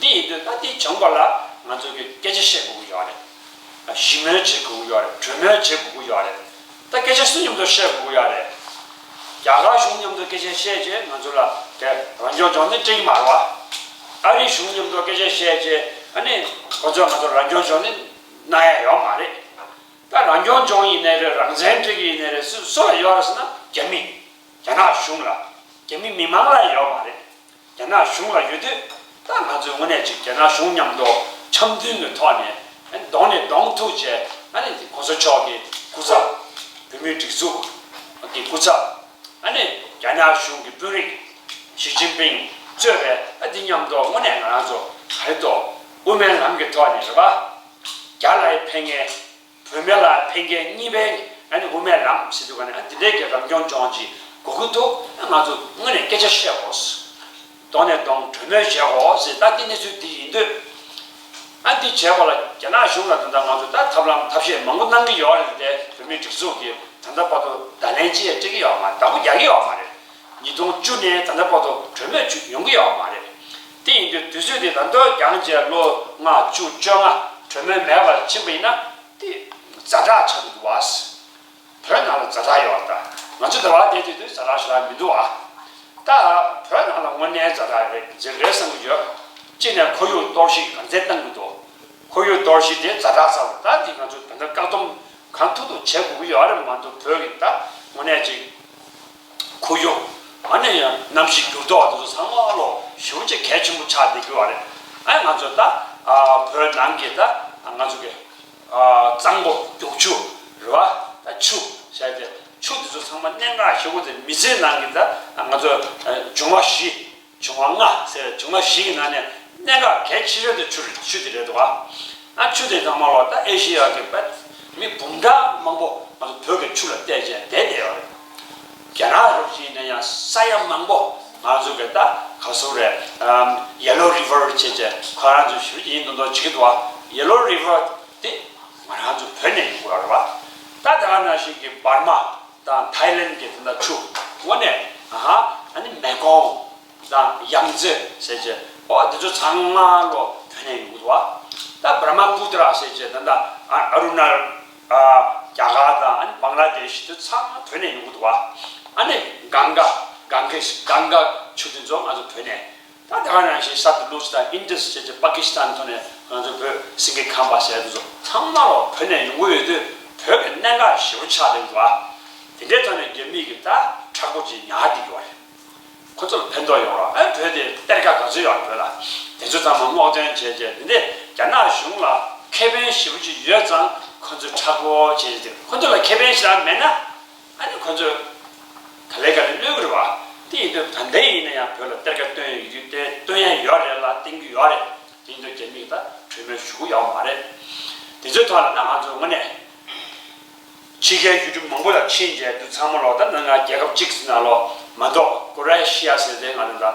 འདི་ཡིན་དུས་ད་འདི་བྱུང་བ་ལ་ང་ཚོ་གི་སྐད་ཆ་བཤད་དགོས་ཀྱི་ཡོད་རེད། ཞི་མོལ་བྱེད་དགོས་ཀྱི་ཡོད་རེད། གྲོས་མོལ་བྱེད་དགོས་ཀྱི་ཡོད་རེད། ད་སྐད་ཆ་སུ་མཉམ་དུ་བཤད་དགོས་ཀྱི་ཡོད་རེད། རྒྱ་གར་གཞུང་མཉམ་དུ་སྐད་ཆ་བཤད་རྗེས་ང་ཚོ་ལ་དེ་རང་སྐྱོང་ལྗོངས་ནི་སྤྲད་ཀྱི་མ་རེད་པ། ཨ་རིའི་གཞུང་མཉམ་དུ་སྐད་ཆ་བཤད་རྗེས་ཨ་ནི་ཁོ་ཚོས་ང་ཚོ་རང་སྐྱོང་ལྗོངས་ནི་གནང་ཡ་ཡོད་མ་རེད། ད་རང་སྐྱོང་ལྗོངས་ཡིན་ནའི་རེད། རང་བཙན་སྤྲད་ཀྱི་ཡིན་ནའི་རེད། སུ་སུ་ལ་ཡོད་རེད་ཟེར་ན་རྒྱ་མི། རྒྱ་ནག་གཞུང་ལ། རྒྱ་མི་མི་མང་ལ་ཡོད་མ་རེད། རྒྱ་ནག་གཞུང་ལ་ཡོད་དུས་ད་ང་ཚོས་དངོས་གནས་ཅིག་རྒྱ་ནག་གཞུང་མཉམ་དུ་འཆམ་མཐུན་གྱི་ཐོག་ནས་གདོང་ནས་གདོང་ཐུག་བྱས། ཨ་ནི་གོང་ས་མཆོག་གི་སྐུ་ཚབ། བོད་མིའི་སྒྲིག་འཛུགས་ཀྱི་སྐུ་ཚབ། ཨ་ནི་རྒྱ་ནག་གཞུང་གི་དཔོན་རིགས་ཞི་ཅིན་ཕིང་གཙོས་པའི་ཨ་འདི་མཉམ་དུ་དངོས་གནས་ང་རང་ཚོ་ག་རེ་འདུག་དབུ་མའི་ལམ་གྱི་ཐོག་ནས་རེད་པ། རྒྱ་ལ་ཕན་མཁན། བོད་མི་ལ་ཕན་མཁན་གཉིས་པའི་ཨ་ནི་དབུ་མའི་ལམ་ཟེར་དུས་ག་ནས་ཨ་འདི་འདྲའི་གི་རང་སྐྱོང་ལྗོངས་ཀྱི་དགོས་ཀྱི་འདུག་ཨ་ང་ཚོ་དངོས་གནས་སྐད་ཆ་བཤད་དགོས། གདོང་ནས་གདོང་གྲོས་མོལ་བྱེད་དགོས་ཟེར། ད་འདི་གནས་ཚུལ་འདི་ཡིན་དུས། ཨ་འདི་བྱས་པ་ལ་རྒྱ་ནག་གཞུང་ལ་ད་ལྟ་ང་ཚོ་ད་ཐབས་ལམ་ཐབས་ཤེས་མང་པོ་གནང་གི་ཡོད་རེད་དེ། བོད་མིའི་སྒྲིག་འཛུགས་ཀྱིས་ད་ལྟ་བར་དུ་བརྡ་ལན་ཅི་ཡང་སྤྲད་ཀྱི་ཡོད་མ་རེད། བདག་པོ་རྒྱག་གི་ཡོད་མ་རེད། ཉིས་སྟོང་བཅུ་ནས་ད་ལྟ་བར་དུ་གྲོས་མོལ་བྱུང་ཡོང་གི་ཡོད་མ་རེད། དེ་ཡིན་དུས་དུས་ཚོད་དེ་ད་དུང་འགྱངས་བྱས་ལོ་ལྔ་བཅུ་བཅོ་ལྔ་གྲོས་མོལ་མེད་པར་ཕྱིན་པ་ཡིན་ན་དེ་ཛ་དྲག་ཆགས་ཀྱི་འདུག་བ། བོད་ནང་ལ་ཛ་དྲག་ཡོད་པ་དང་། ང་ཚོ་ད་བར་བསྡད་དུས་དུས་ཛ་དྲག་ཞེ་དྲག་མི་འདུག་ཨ། ད་བོད་ནང་ལ་དངོས་གནས་ཛ་དྲག་རེད་ཟེར་རེད་བསམ་གྱི་ཡོད། གཅིག་ནས་ཁོར་ཡུག་གཏོར་བཤིག་གང་ཚད་བཏང་གི་འདུག་ཁོར་ཡུག་གཏོར་བཤིག་དེ་ཛ་དྲག་ཚ་བ་ད་འདི་ང་ཚོ་ད་ལྟ་བཀག་སྡོམ་གང་ཐུབ་ཐུབ་བྱེད་དགོས་ཀྱི་ཡོད་རེད་མ་གཏོགས། བོད་ཀྱི་ད་དངོས་གནས་ཅིག་ཁོར་ཡུག་ཨ་ནི་ཡང་གནམ་གཤིས་འགྱུར་ལྡོག་དེ་ཚོ་ཚང་མ་ལོ་ཞེ་པོ་ཅིག་གལ་ཆེན་པོ་ཆགས་བསྡད་ཀྱི་ཡོད་རེད། ཨ་ནི་ང་ཚོ་ད་ཨ་བོད་ནང་གི་ད་ང་ཚོ་གི་ཨ་གཙང་པོ་རྒྱུག་ཆུ་རེད་བ། ད་ཆུ་བྱས་ཏེ་ཆུ་དེ་ཚོ་ཚང་མ་གནད་འགག་ཞེ་པོ་དེ། མི་ཚེའི་ནང་གི་ད་ང་ཚོ་འབྱུང་བ་བཞི། འབྱུང་བ་ལྔ་ཟེར། འབྱུང་བ་བཞི་གི་ནང་ནས་གནད་འགག་གལ་ཆེ་ཤོས་དེ་ཆུ་རེད། ཆུ་དེ་རེད་འདུག་བ། ཨ་ཆུ་དེ་ཚང་མ་ལོ་ད་ཨེ་ཤེ་ཡ་གི་བ་མི་འབུམ་ཕྲག་མང་པོ་ང་ཚོ་བོད་ཀྱི་ཆུ་ལ་བལྟས་བྱས་བསྡད་བསྡད་ཡོད་རེད། རྒྱ་ནག་རུ་ཞིག་ནས་ཡང་ས་ཡ་མང་པོ་ང་ཚོ་གི་ད་ག་སོ་རེད། ཨམ་Yellow River བྱས་བྱས་ཁོ་རང་ཚོ་ཞུ་ཡིན་མདོག་མདོག་བྱེད་ཀྱི་འདུག་བ། Yellow River དེ་ང་རང་ཚོ་བོད་ནས་ཡོང་གི་ཡོད་རེད་བ། ད་དེ་ག་ནང་བཞིན་གྱི་འབར་མ་དང་ཐའི་ལེན་གྱི་དེ་འདྲ་ཆུ་དངོས་གནས་ཨ་ཧ་ཨ་ནི་མེ་ཀོང་དང་ཡང་ཙེ་ཟེར་བྱས། ཨོ་དེ་ཚོ་ཚང་མ་ལོ་བོད་ནས་ཡོང་གི་འདུག་བ། ད་བྷྲ་མ་པུ་ཏྲ་ཟེར་བྱས་ད་ལྟ་ཨ་ཨ་རུ་ནཱ་ཨ་རྒྱ་གར་དང་ཨ་ནི་བང་ལ་དེ་ཤི་དེ་ཚང་མ་བོད་ནས་ཡོང་གི་འདུག་བ། ཨ་ནི་གངྒཱ་གངྒཱ་གངྒཱ་ཆུ་དེ་ཚོ་ང་ཚོ་བོད་ནས། ད་དེ་ག་ནང་བཞིན་ས་དུ་ལུ་སི་དང་ཨིན་དུ་སི་བྱས་བྱས་པ་ཀི་སི་ཐན་ཐོག་ནས་ང་ཚོ་བོད་སེང་གེ་ཁམས་པ་ཟེར་དུ་ཚོ་ཚང་མ་ལོ་བོད་ནས་ཡོང་གི་ཡོད་དུས་བོད་ཀྱི་གནད་འགག་ཞེ་པོ་ཆགས་བསྡད་འདུག་ཨ། དེ་འདྲའི་ཐོག་ནས་རྒྱ་མི་གི་ད་མཁྲེགས་པོ་ཅིག་ཉར་བསྡད་ཡོད་རེད། ཁོ་ཚོ་ལ་ཕན་ཐོགས་ཡོང་ར་ཨེ་བོད་དེ་གཏེར་ཁ་ག་ཚོད་ཡོད་རེད་བོད་ལ། དེ་ཚོ་ཚང་མ་སྔོག་འདོན་བྱས་བྱས་དེ་འདྲས་རྒྱ་ནག་གཞུང་ལ་ཁེ་ཕན་ཞེ་པོ་ཅིག་ཡོད་ཙང་ཁོ་ཚོ་མཁྲེགས་པོ་བྱས་བྱས་ཁོ་ཚོ་ལ་ཁེ་ཕན་ཞེ་དྲག་མེད་ན། ཨ་ནི་ཁོ་ཚོས་ག་ལེ་ག་ལེ་གློད་ཀྱི་རེད་བ། དེ་ཡིན་དུས་ད་ལྟའི་ཡིན་ན་ཡང་བོད་ལ་གཏེར་ཁ་བཏོན་ཡོད་དུས་དེ་བཏོན་ཡ་ཡོད་རེད་ལ་བཏོན་གྱི་ཡོད་རེད། དེ་ཡིན་དུས་རྒྱ་མིས་ད་གྲོས་མོལ་ཞུ་གི་ཡོད་མ་རེད། དེ་ཚོའི་ཐོག་ལ་ད་ང་ཚོ་དངོས་གནས་ཕྱི་རྒྱལ་ཡུལ་གྲུ་མང་པོ་ལ་ཕྱིན་རྗེས་དུས་ཚང་མ་ལོག་ད་ནང་ང་རྒྱལ་ཁབ་གཅིག་ཟེར་ན་ལོ་མ་གཏོགས་ཀོ་རེ་ཤི་ཡ་ཟེར་དེ་ང་ཚོ་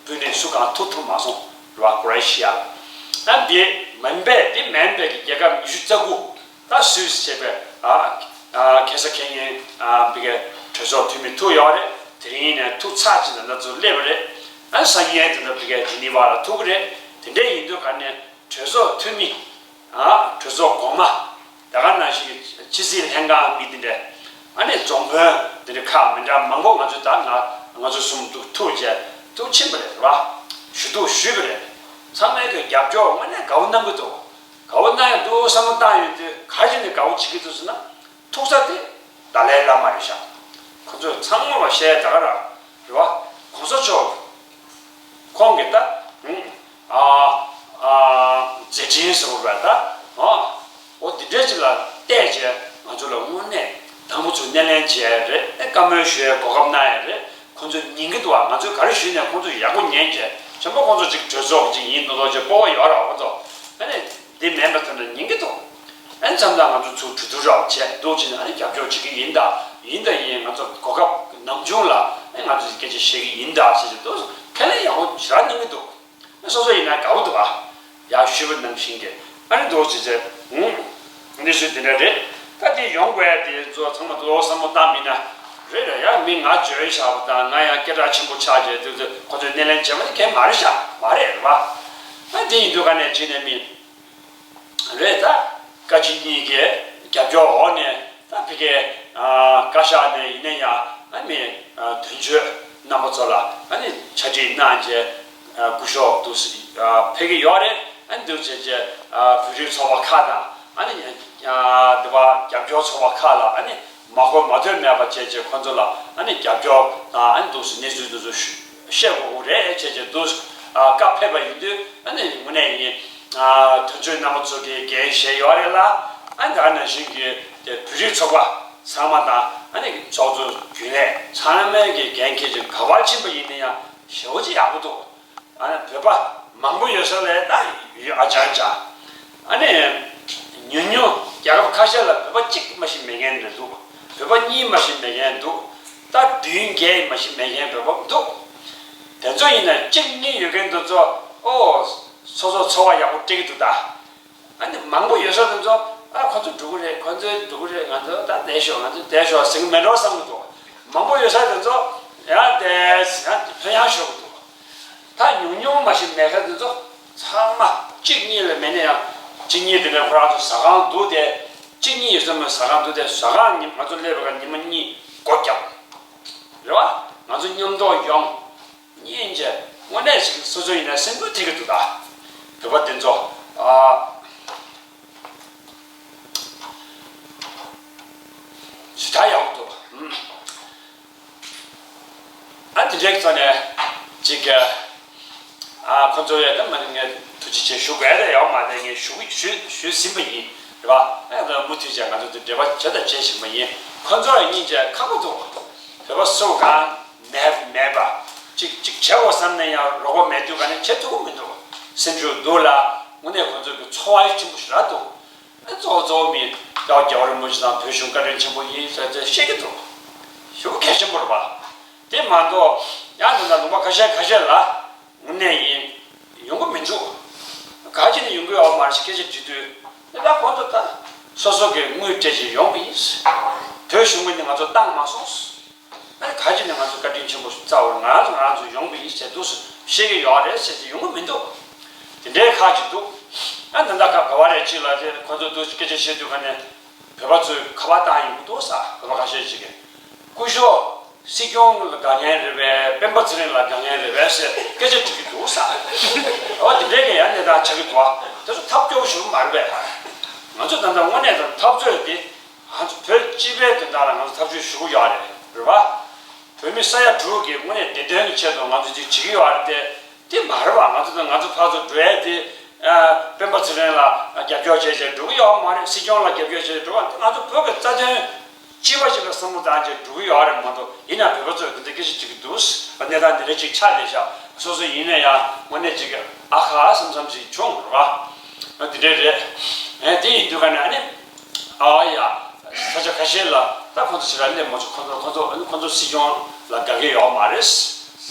ད་བོད་ནས་སུ་གང་ཐུག་ཐུབ་མ་སོང་རེད་བ། ཀོ་རེ་ཤི་ཡ་ལ་ད་དེ་མིན་པས་དེ་མིན་པའི་གི་རྒྱལ་ཁབ་ཉི་ཤུ་རྩ་དགུ། ད་སུད་སི་བྱས་པའི་ཨ་ཨ་ཁ་སང་ཁེ་ཉིན་ཨ་བི་གའི་གྲོས་ཚོགས་འཐུས་མི་ཐུག་ཡོད་རེད། དེ་རིང་ནས་ཐུག་ཚར་ཅིག་ད་ལྟ་ཚུར་སླེབས་པ་རེད། ཨ་སང་ཉིན་དེ་ད་བི་གའི་ཇི་ནི་ཝ་ལ་ཐུག་གི་རེད། དེ་འདྲ་ཡིན་དུས་ག་ནས་གྲོས་ཚོགས་འཐུས་མི་ཨ་གྲོས་ཚོགས་གོང་མ་ད་ག་ནང་བཞིན་ཕྱི་སྲིད་ལྷན་ཁང་མི་དེ་འདྲ་ཨ་ནི་རྫོང་དཔོན་དེ་འདྲ་ཁག་མི་འདྲ་མང་པོ་ང་ཚོ་ད་ང་ང་ཚོ་གསུམ་ཐུག་ཐུག་བྱས་ཐུག་ཕྱིན་པ་རེད་བ། ཞུ་གཏུག་ཞུས་པ་རེད། ཚང་མས་ཀྱི་རྒྱབ་སྐྱོར་དངོས་གནས་དགའ་བོ་གནང་གི་འདུག་དགའ་བོ་གནང་ཡོད་འདུག་བསམ་བློ་བཏང་ཡོང་དུས་ག་རེ་བྱས་ནས་དགའ་བོ་བྱེད་ཀྱི་འདུག་ཟེར་ན། ཐུག་ས་དེ་ཏཱ་ལའི་བླ་མ་རེད་ཤག་ཁོ་ཚོས་ཚང་མ་ལ་བཤད་ད་ག་ར་རེད་བ། གོང་ས་མཆོག་ཁོང་གིས་ད་ཨ་ཨ་མཛད་འཕྲིན་ཟེར་བ་ད་ཨ་འོ་འདི་འདྲ་ཅིག་ལ་བལྟས་བྱས་ང་ཚོ་ལ་དངོས་གནས་དང་པོ་ཚུར་སྣེ་ལེན་བྱས་རེད། བཀའ་མོལ་ཞུ་ཡའི་གོ་སྐབས་གནང་ཡ་རེད། ཁོང་ཚོས་ཉན་གྱི་འདུག་བ། ང་ཚོས་ག་རེ་ཞུས་ནས་ཁོང་ཚོས་ཡག་པོ་ཉན་བྱས་ཆེན་པོ་ཁོང་ཚོ་ཅིག་གྲོས་ཚོགས་ཅིག་ཡིན་མདོག་མདོག་ཅིག་སྤོབས་པ་ཡོད་ར། ཁོང་ཚོ་ཨ་ནི་འདི་མིན་པ་ཐོན་ན་ཉན་གྱི་འདུག་ཨ་ནི་མཚམས་དང་ང་ཚོ་ཚུར་གྲོས་བསྡུར་རོགས་བྱས་འདུག་ཅེས་ནས་ཨ་ནི་རྒྱབ་སྐྱོར་བྱེད་ཀྱི་ཡིན་ད། ཡིན་ད་ཡིན། ང་ཚོ་གོ་སྐབས་ནམ་བྱུང་ལ་ཨ་ནི་ང་ཚོས་སྐད་ཆ་བཤད་ཀྱི་ཡིན་ད་ཟེར་གྱི་འདུག་ཁས་ལེན་ཡག་པོ་ཞེ་དྲག་ཉན་གྱི་འདུག་ཨ་ནི་སོ་སོ་ཡིན་ན་དགའ་བོ་འདུག་ཨ། ཡག་ཞུས་པ་ནང་བཞིན་གྱི་ཨ་ནི་འདུག་ཅེས་བྱས། ཨུང་། གནས་ཚུལ་དེ་འདྲ་རེད། ད་དེ་ཡོང་དགོས་ཡ་དེ་ཚོ་ཚང་མ་ཚོ་བསམ་བློ་བཏང་མིན་ན་རེད་ར། ཡ་མི་ང་འཇོན་བཞག་པ་དང་ང་ཡང་སྐད་གྲགས་ཆེན་པོ་ཆགས་བྱས་དུས་ཚོད་ཁོ་ཚོས་སྣེ་ལེན་བྱས་པ་ནི་གལ་མ་རེད་ཤག་མ་རེད་རེད་བ། ཨ་དེ་ཡིན་དུས་ག་ནས་བྱས་ནས་མི་རེད་ད། བཀའ་སྤྱི་གཉིས་ཀའི་རྒྱབ་སྐྱོར་འོག་ནས་ད་ཕ་གིའི་ཨ་བཀའ་ཤག་ནས་ཡིན་ན་ཡང་ཨ་མི་ཨ་དོན་གཅོད་རྣམ་པ་ཚོ་ལ་ཨ་ནི་ཕྱག་བྲིས་གནང་བྱས་ཨ་སྐུ་ཞབས་འདུག་སེ་ཨ་ཕེབས་ཀྱི་ཡོད་རེད། ཨ་ནི་འདུག་བྱས་བྱས་ཨ་བོད་རིགས་ཚོགས་པ་ཁག་དང་ཨ་ནི་ཨ་འདི་པ་རྒྱབ་སྐྱོར་ཚོགས་པ་ཁག་ལ་ཨ་ནི་མ་གོ་མ་ཐོས་མེད་པ་བྱས་བྱས་ཁོ་ཚོ་ལ་ཨ་ནི་རྒྱབ་སྐྱོར་དང་ཨ་ནི་འདུག་སེ་གནས་ཚུལ་འདི་ཚོ་ཞུ་བཤད་དགོས་ཀྱི་རེད་བྱས་བྱས་འདུག་ཨ་བཀའ་ཕེབས་པ་ཡིན་དུས་ཨ་ནི་དངོས་གནས་ཡིན། ཨ་དོན་གཅོད་རྣམ་པ་ཚོ་གིས་འགན་བཞེས་ཡོད་རེད་ལ། ཨ་ནི་ད་ནང་བཞིན་གྱི་དེ་བོད་རིགས་ཚོགས་པ་ཚང་མ་དང་ཨ་ནི་ཚོགས་གཙོ་རྒྱུན་ལས་ཚང་མས་ཀྱི་འགན་འཁྱེར་ཅིང་ག་པར་ཕྱིན་པ་ཡིན་ན་ཡང་ཞེ་པོ་ཅིག་ཡག་པོ་འདུག་ཨ་ནི་བོད་པ་མང་པོ་ཡོད་ས་ལས་ད་ཡོད་ཨ་ཅང་ཅང་། ཨ་ནི་ཉུང་ཉུང་རྒྱལ་ཁབ་ཁ་ཤས་ལ་བོད་པ་གཅིག་མ་ཞིག་མེད་མཁན་རེད་འདུག་བོད་པ་གཉིས་མ་ཞིག་མེད་མཁན་འདུག་ད་བདུན་བརྒྱད་མ་ཞིག་མེད་མཁན་བོད་པ་འདུག་དེ་ཚོ་ཡིན་ན་གཅིག་གཉིས་ཡོད་མཁན་དེ་ཚོ་ཨོ་སོ་སོ་འཚོ་བ་ཡག་པོ་སྤྲད་ཀྱི་འདུག་ད། ཨ་ནི་མང་པོ་ཡོད་ས་དེ་ཚོ་ཨ་ཁོ་ཚོ་འགྲོ་གི་རེད། ཁོ་ཚོ་འགྲོ་གི་རེད། ང་ཚོ་ད་བསྡད་ཤོག་ང་ཚོ་བསྡད་ཤོག་ཟེར་གི་མེད་འགྲོ་བསམ་གི་འདུག་མང་པོ་ཡོད་ས་དེ་ཚོ་ཡང་བསྡད་ཡང་ཕན་ཡང་ཤོར་གི་འདུག་ད་ཉུང་ཉུང་མ་ཞིག་མེད་ས་དེ་ཚོ་ཚང་མ་གཅིག་གཉིས་ལས་མེད་ན་ཡང་གཅིག་གཉིས་དེ་ནས་ཁོ་རང་ཚོ་ཟ་ཁང་འདུག་སྟེ་གཅིག་གཉིས་ཡོད་ས་མ་ཟ་ཁང་འདུག་སྟེ་ཟ་ཁང་ཉི་ང་ཚོ་སླེབས་པའི་ཉི་མ་གཉིས་སྒོ་བརྒྱབ་རེད་བ། ང་ཚོ་མཉམ་དུ་ཡོང་། སྙིང་རྗེ། དངོས་གནས་ཞིག་སོ་སོ་ཡིན་ན་སེམས་འགུལ་ཐེབས་ཀྱི་འདུག་ད། བོད་པ་འདི་ཚོ་ཨ་ཞེ་དྲག་ཡག་པོ་འདུག་ཨ་དེ་འདྲའི་ཐོག་ནས་ཅིག་ཨ་ཁོ་ཚོ་ཡ་ད་མ་ནི་ངས་ཐུགས་རྗེ་ཆེ་ཞུ་དགོས་རེད་ཡོད་མ་རེད། ངས་ཞུ་ཞུ་ཞུས་ཟིན་པ་ཡིན་རེད་བ། ཨ་ད་མུ་མཐུད་བྱས་ང་ཚོ་འདི་འབྲེལ་བ་བྱས་དང་བྱེད་བཞིན་པ་ཡིན། ཁོ་ཚོ་ཡ་སྙིང་རྗེ་ཁག་པོ་འདུག་བོད་པ་སུ་གང་མེད་མེད་པ། གཅིག་གཅིག་བྱེད་དགོས་བསམ་ན་ཡང་རོགས་པ་མེད་དུས་ག་ནས་བྱེད་ཐུབ་ཀྱི་མི་འདུག་སེམས་ཤུགས་འདུག་ལ། དངོས་གནས་ཁོ་ཚོ་གི་ཚོར་བ་ཆེན་པོ་ཞེ་དྲག་འདུག་ཨ་གཙོ་བོ་གཙོ་བོ་མི་ཀའོ་རྒྱལ་བ་རིན་པོ་ཆེ་དང་བོད་གཞུང་བཀའ་དྲིན་ཆེན་པོ་ཡིན་ཟེར་ཚེ་བཤད་ཀྱི་འདུག་ཞེ་པོ་གལ་ཆེན་པོ་རེད་པ། དེ་མ་གཏོགས་ཡང་འདི་ན་ལུང་པ་ཁ་ཤས་ཁ་ཤས་ལ་དངོས་གནས་ཡིན་ཡོང་གི་མི་འདུག་ག་ཅི་ནས་ཡོང་གི་ཡོད་མ་རེད་ཟེར་སྐད་ཆ་དྲིས་དུས་དེ་ལ་ཁོང་ཚོ་ད་སོ་སོ་གི་དངུལ་སྤྲད་ཅིག་ཡོང་གི་ཡིན། བོད་གཞུང་གི་ནི་ང་ཚོ་བཏང་མ་སོང་། ཨ་ནི་ག་ཅི་ནས་ང་ཚོ་བཀའ་དྲིན་ཆེན་པོ་རྩ་བར་ང་རང་ཚོ་ང་རང་ཚོ་ཡོང་གི་ཡིན་ཟེར་འདུག་ཟེར་བཤད་ཀྱི་ཡོད་རེད་ཟེར་གྱི་ཡོང་གི་མི་འདུག་དེ་འདྲའི་ཁག་ཅིག་འདུག་ཨ་ནི་ད་ཁ་ག་བ་རེད་ཅིག་ལ་དེ་ཁོ་ཚོ་འདུག་སྐད་ཆ་བཤད་དུས་ག་ནས་བོད་པ་ཚོས་ཁ་པར་བཏང་ཡོང་གི་འདུག་ས། བོད་པ་ཁ་ཤས་ཅིག་གིས་སྐུ་ཞབས་ སྲིད་སྐྱོང་ལ་དགའ་མཁན་རེད་པས། སྤེན་པ་ཚེ་རིང་ལ་དགའ་མཁན་རེད་པས་ཟེར་སྐད་ཆ་དྲི་གི་འདུག་ས། འོ་དེ་འདྲའི་གི་ཡང་གནས་སྟངས་ཆགས་ཀྱི་འདུག་ཨ། དེ་ཚོ་ཐབས་སྐྱོ་པོ་ཞིག་མ་རེད་པས། ང་ཚོ་ད་ལྟ་དངོས་གནས་དང་འཐབ་རྩོད་དེ་ང་ཚོ་བོད་སྤྱི་པའི་དོན་དག་ལ་ང་ཚོ་ཐབས་ཇུས་ཞུ་གི་ཡོད་རེད། རེད་པ། བོད་མི་ས་ཡ་དྲུག་གི་དངོས་གནས་བདེ་དོན་གྱི་ཆེད་དུ་ང་ཚོ་ཅིག་བྱེད་ཀྱི་ཡོད་རེད་དེ། དེ་མ་རེད་པ། ང་ཚོ་དང་ང་ཚོ་ཕར་ཚུར་འགྲོ་ཡས་དེ། ཨ། སྤེན་པ་ཚེ་རིང་ལ་རྒྱབ་སྐྱོར་བྱས་བྱས་འགྲོ་གི་ཡོད་མ་རེད། སྲིད་སྐྱོང་ལ་རྒྱབ་སྐྱོར་བྱས་བྱས་འགྲོ་བ་དེ་ང་ཚོ་བོད་ཀྱི་རྩ་དོན་སྤྱི་པ་ཞིག་ལ་བསམ་བློ་བཏང་བྱས་འགྲོ་གི་ཡོད་རེད་མ་གཏོགས། ཡིན་ནའང་བོད་པ་ཚོས་དེ་འདྲ་སྐད་ཆ་དྲི་གི་འདུག་གནས་སྟངས་འདི་འདྲ་ཅིག་ཆགས་བསྡད་ཤག་སོ་སོ་ཡིན་ན་ཡང་དངོས་གནས་ཅིག་ཨ་ཁ་བསམ་བསམ་ཞིག་བྱུང་། རེད་པ། དེ་འདྲ་རེད། ཨེ། དེ་ཡིན་དུས་ཀ་ནས་ཨ་ནི། ཨ་ཡ། ས་ཆ་ཁ་ཤས་ལ་ད་ཁོང་ཚོ་ཞེ་དྲག་སླེབས་མ་བྱུང་། ཁོང་ཚོ་ཁོང་ཚོ་ཁོང་ཚོ་སྲིད་སྐྱོང་ལ་དགའ་གི་ཡོད་མ་རེད།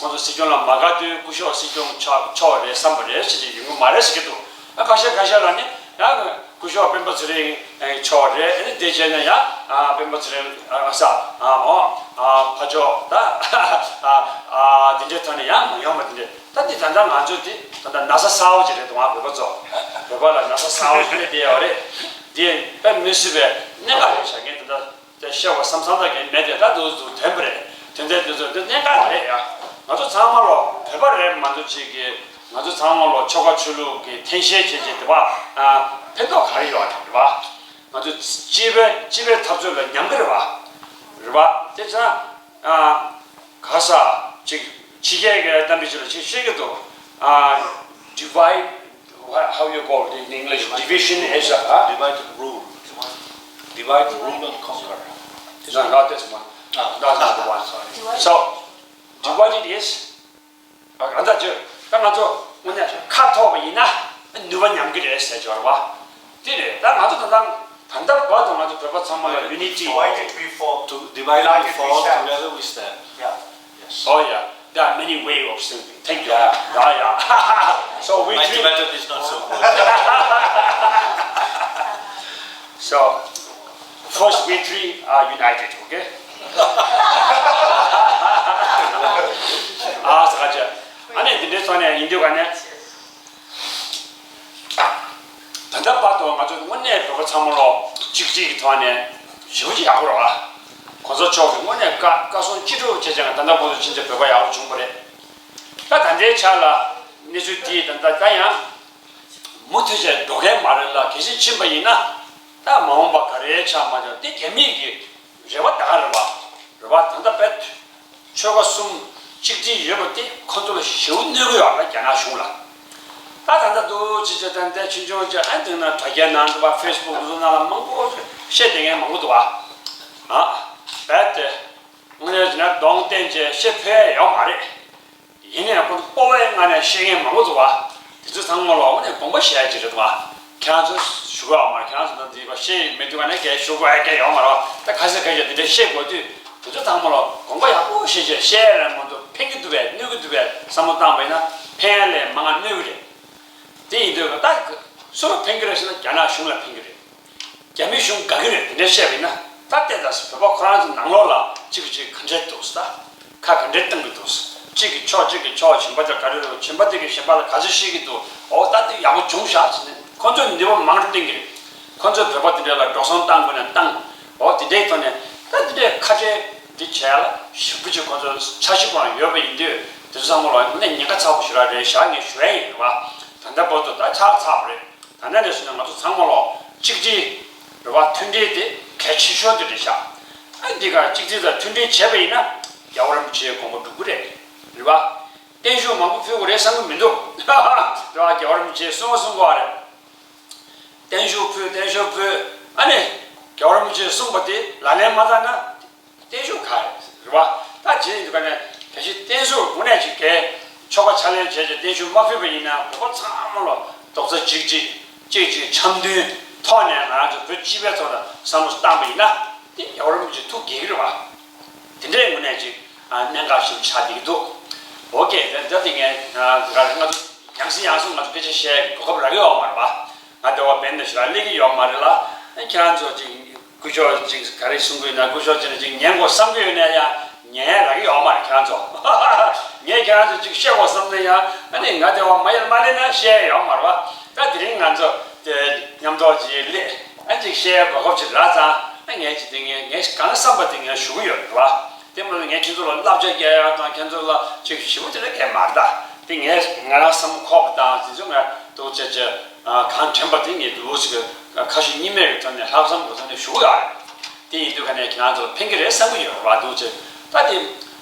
ཁོང་ཚོ་སྲིད་སྐྱོང་ལ་མ་དགའ་དུས་སྐུ་ཞབས་སྲིད་སྐྱོང་ཆོག་ཆོག་རེད་བསམ་པ་རེད་ཟེར་གྱི་ཡོང་གི་མ་རེད་ཟེར་གྱི་འདུག་ཨ། ཁ་ཤས་ཁ་ཤས་ལ་ནི་ཡང་སྐུ་ཞབས་སྤེན་པ་ཚེ་རིང་ཆོག་རེད། ཨ་ནི་དེ་བྱས་ན་ཡང་ཨ་སྤེན་པ་ཚེ་རིང་ཨ་ས་ཨ་འོ་ཨ་ཕར་ཕྱོགས་ད་ཨ་ཨ་དེ་འདྲའི་ཐོག་ནས་ཡང་མ་ཡོང་བ་དེ་འདྲ། ད་འདི་ད་ལྟ་ང་ཚོ་འདི་ད་ལྟ་ན་ཚ་ཚ་པོ་ཅིག་རེད་འདུག་ཨ། བོད་པ་ཚོ། བོད་པ་ལ་ན་ཚ་ཚ་པོ་ཅིག་སླེབས་བསྡད་ཡོད་རེད། འདི་དཔེ་མི་སྲིད་པའི་གནད་འགག་རེད་ཤག་ངས་ད་ལྟ་དེ་བཤད་པ་བསམ་བསམ་ད་གས་མེད་དེ། ད་འདུག་འདུག་དོན་པ་རེད། དོན་དེ་འདི་ཚོ་འདི་གནད་འགག་རེད་ཡ། ང་ཚོ་ཚང་མ་ལོ་བོད་པ་རེད་མ་གཏོགས་ཅིག་གི། ང་ཚོ་ཚང་མ་ལོ་ཆོལ་ཁ་ཆོས་ལུགས་ཀྱི་འཐེན་འཁྱེར་བྱེད་བྱེད་དེ་བ་ཕན་ཐོགས་ག་རེ་ཡོད་རེད་པ། ང་ཚོ་སྤྱི་པའི་སྤྱི་པའི་འཐབ་རྩོད་ལ་ཉམས་ཀྱི་རེད་པ། རེད་པ། དེ་ཚོ་ཨ། ག་ས་ཅིག་ཕྱི་རྒྱལ་གྱི་གཏམ་དཔེ་ཅིག་ལ་ཅིག་བཤད་ཀྱི་འདུག་ཨ། divide, what, how you call it in English? Division is a, huh? Divide and rule. Divide, rule and conquer. No, not this one. Ah, that's not the one. Sorry. So, divided is, ཨ། གང་ལྟར་ཅིག་ད་ང་ཚོ་དངོས་གནས་ཁ་ཐོག་པ་ཡིན་ན་ནུས་པ་ཉམས་ཀྱི་རེད་ཟེར་གྱི་ཡོད་རེད་པ། དེ་རེད། ད་ང་ཚོ་ད་ལྟ་ད་ལྟ་བར་དུ་ང་ཚོ་བོད་པ་ཚང་མ་ལ་unity. Divided we fall. To divide we fall, together we stand. Yeah. Yes. Oh yeah. There are many ways of thinking. Thank you. Yeah, yeah. So we My three Tibetan is not so good. So first we three are united, okay? ཨ་ས་ཁ་ཅ། ཨ་ནི་འདི་འདྲའི་ཐོག་ནས་ཡིན་དུས་ག་ནས། ད་ལྟ་བར་དུ་ང་ཚོ་དངོས་གནས་བོད་པ་ཚང་མ་ལོ་གཅིག་སྒྲིལ་གྱི་ཐོག་ནས་ཞེ་པོ་ཅིག་ཡག་པོ་རེད་པ། གོང་ས་མཆོག་གིས་དངོས་གནས་བཀའ་བཀའ་གསུང་ཅི་སྒྲུབ་བྱས་ཙང་ད་ལྟ་བར་དུ་ཕྱིན་ཆད་བོད་པ་ཡག་པོ་བྱུང་བ་རེད། ད་ད་ལྟའི་ཆ་ལ་གནས་ཚུལ་འདི་ད་ལྟ་ད་ཡང་མུ་མཐུད་བྱས་འགྲོ་མཁན་མ་རེད་ལ། གལ་སྲིད་ཕྱིན་པ་ཡིན་ན་ད་མ་འོངས་པ་ག་རེ་ཆགས་མ་ཆགས་དེ་རྒྱ་མི་གི་རེ་བ་ད་ག་རེད་པ། རེད་པ། ད་ལྟ་བོད་ཆོལ་ཁ་གསུམ་གཅིག་སྒྲིལ་ཡོད་པ་དེ་ཁོ་ཚོ་ལ་ཞེ་པོ་གནོད་ཀྱི་ཡོད་རེད། རྒྱ་ནག་གཞུང་ལ། ད་ད་ལྟ་འདུག་ཅི་བྱེད་ད་ལྟ་ཕྱི་འབྱུང་ཅིག་ཨ་འདི་ན་དྲ་རྒྱའི་ནང་དུ་བ་ཕེ་སི་བུག་དེ་ཚོ་ནང་ལ་མང་པོ་བཤད་བསྡད་མཁན་མང་པོ་འདུག་པ། ཨ། རྦད་དེ་དངོས་གནས་བྱས་ན་གདོང་བསྟན་བྱས་བཤད་ཕོད་ཡོད་མ་རེད། ཡིན་ནའང་ཁོ་ཚོ་སྤོབས་པའི་ངང་ནས་བཤད་མཁན་མང་པོ་འདུག་པ། དེ་ཚོ་ཚང་མ་ལ་དངོས་གནས་དགོངས་པ་བཞེས་ཡ་ཅིག་རེད་འདུག་པ། ཁྱེད་རང་ཚོ་ཞུ་གི་ཡོད་མ་རེད། ཁྱེད་རང་ཚོ་ད་འདི་བ་བཤད་ཡི་མེད་དུས་ག་ནས་གས་ཞུ་དགོས་ཡ་གས་ཡོད་མ་རེད་པ། ད་ཁ་སང་ཁ་ཤས་འདི་འདྲ་བཤད་དགོས་དུས་དེ་ཚོ་ཚང་མ་ལ་དགོངས་པ་ཡག་པོ་བཞེས་བྱས་བཤད་ཡ་རེད་མ་གཏོགས་ཕན་གྱི་འདུག་པས་གནོད་ཀྱི་འདུག་པས་བསམ་བློ་བཏང་བ་ཡིན་ན་ཕན་ཡ་ལས་མང་ང་གནོད་ཀྱི་རེད། དེ་ཡིན་དུས་ད་སུ་ལ་ཕན་གྱི་རེད་ཟེར་ན་རྒྱ་ནག་གཞུང་ལ་ཕན་གྱི་རེད། རྒྱ་མི་གཞུང་དགའ་གི་རེད། དེ་འདྲ་བཤད་པ་ཡིན་ན། ད་ལྟ་ད་བོད་པ་ཁོ་རང་ཚོ་ནང་ལོགས་ལ་གཅིག་གིས་གཅིག་ག་འདྲས་འདུག་ཟེར། ད་ཁ་ག་འདྲས་གཏོང་གི་འདུག་ཟེར། གཅིག་གིས་ཕྱོགས་གཅིག་གིས་ཕྱོགས་གཞན་པ་དེ་ག་རེ་རེད། གཞན་པ་དེ་གིས་གཞན་པ་ལ་ག་ཚོད་བཤད་ཀྱི་འདུག་འོ་ད་དེ་ཡག་པོ་བྱུང་ཤག་ཟེར་ནས་ཁོ་ཚོས་ནུས་པ་མང་རུ་བཏོན་གི་རེད། ཁོ་ཚོས་བོད་པ་དེ་འདྲས་ལ་འགྲོ་སོང་བཏང་དགོས་ན་བཏང་། འོ་དེ་འདྲའི་ཐོག་ནས་ད་དེ་འདྲའི་ཁ་བྲལ་འདི་བྱས་ལ་ཞེ་པོ་ཅིག་ཁོ་ཚོ་འཆར་གཞི་ཁོ་རང་ཡོད་པ་ཡིན་དུས་དེ་ཚོ་ཚང་མ་ལ་དངོས་གནས་ཉེན་ཁ་ཚ་པོ་ཞེ་དྲག་རེད་ཤག་ངས་ཞུ་ཡ་ཡིན། རེད་པ། ད་ལྟ་བར་དུ་ད་ཆགས་ཚར་བ་རེད། ད་ནས་ནས་བཟུང་ནས་ང་ཚོ་ཚང་མ་ལོ་གཅིག་སྒྲིལ་རེད་པ། མཐུན་སྒྲིལ་དེ་གལ་ཆེ་ཤོས་དེ་རེད་ཤག་ཨ་འདི་ག་གཅིག་སྒྲིལ་དང་མཐུན་སྒྲིལ་བྱས་པ་ཡིན་ན་རྒྱལ་བ་རིན་པོ་ཆེའི་དགོངས་པ་འགྲུབ་ཀྱི་རེད། རེད་པ། བརྟན་བཞུགས་མང་པོ་ཕུལ་དགོས་རེད་བསམ་གྱི་མི་འདུག་རེད་པ། རྒྱལ་བ་རིན་པོ་ཆེས་གསུང་བ་གསུང་དགོས་པ་རེད། བརྟན་བཞུགས་ཕུལ། བརྟན་བཞུགས་ཕུལ། ཨ་ནི་རྒྱལ་བ་རིན་པོ་ཆེས་གསུངས་པ་དེ་ལག་ལེན་མ་བསྟར་ན། བརྟན་བཞུགས་ག་རེ་རེད་པ། ད་བྱས་ཡིན་དུས་ག་ནས་གལ་སྲིད་བརྟན་བཞུགས་དངོས་གནས་ཅིག་གས་ཆོ་ག་ཕྱག་ལེན་བྱས་ཏེ་བརྟན་བཞུགས་མ་ཕུལ་བ་ཡིན་ན་བོད་པ་ཚང་མ་ལ་རྡོག་རྩ་གཅིག་སྒྲིལ་གཅིག་གཅིག་འཆམ་མཐུན་ཐོག་ནས་ང་རང་ཚོ་བོད་སྤྱི་པའི་ཐོག་ལ་བསམ་བློ་བཏང་པ་ཡིན་ན་དེ་རྒྱལ་བ་རིན་པོ་ཆེ་ཐུགས་དགྱེས་ཀྱི་རེད་པ། དེ་འདྲའི་དངོས་གནས་ཅིག་གནད་འགག་ཞིག་ཆགས་བསྡད་ཀྱི་འདུག་ཨོ་ཀེ། ད་ད་དེ་ངས་ང་ཚོ་ཡང་སེ་ཡང་སེ་ང་ཚོ་སྐད་ཆ་བཤད་གོ་སྐབས་རག་གི་ཡོད་མ་རེད་པ། ང་དེ་བ་བན་དེ་ཞིག་ལ་སླེབས་ཀྱི་ཡོད་མ་རེད་ལ། ཁྱེད་རང་ཚོ་ཅིག་སྐུ་ཞབས་ཅིག་ག་རེ་གསུང་གི་ཡོད་ན། སྐུ་ཞབས་ཅིག་ནས་ཅིག་ཉན་དགོས་བསམ་གི་ཡོད་ན་ཡང་ཉན་ཡ་རག་གི་ཡོད་མ་རེད། ཁྱེད་རང་ཚོ་ངས་ཁྱེད་རང་ཚོ་ཅིག་བཤད་དགོས་བསམ་ན་ཡང་ཨ་ནི་ང་དེ་བ་མ་ཡར་མ་སླེབས་ན་བཤད་ཡ་ཡོད་མ་རེད་པ། ད་དེ་རིང་ང་ཚོ་དེ་མཉམ་ཐོག་ཅིག་སླེབས་ཨ་ཅིག་བཤད་ཡ་གོ་སྐབས་ཅིག་རག་ཙང་ཨ་ངས་ཅིག་དེ་ངས་ངས་གང་བསམ་པ་དེ་ངས་ཞུ་གི་ཡོད་རེད་པ། དེ་མ་ནི་ངས་ཁྱེད་ཚོ་ལ་བསླབ་བྱ་རྒྱག་ཡག་དང་ཁྱེད་ཚོ་ལ་ཅིག་ཞིབ་པོ་དེ་འདྲ་གས་མ་རེད་ད། དེ་ངས་ང་རང་བསམ་བློ་འཁོར་བ་དང་དེ་ཚོ་ང་འདུག་བྱས་བྱས་གང་དྲན་པ་དེ་ངས་འདུག་ཟེར་གི་ཁ་ཞེ་གཉིས་མེད་ཀྱི་ཐོག་ནས་ལྷག་བསམ་གྱི་ཐོག་ནས་ཞུ་གི་ཡོད་རེད། དེ་ཡིན་དུས་ག་ནས་ཁྱེད་རང་ཚོ་ལ་ཕན་གི་རེད་བསམ་གི་ཡོད་རེད་བ། འདུག་བྱས་ད་དེ་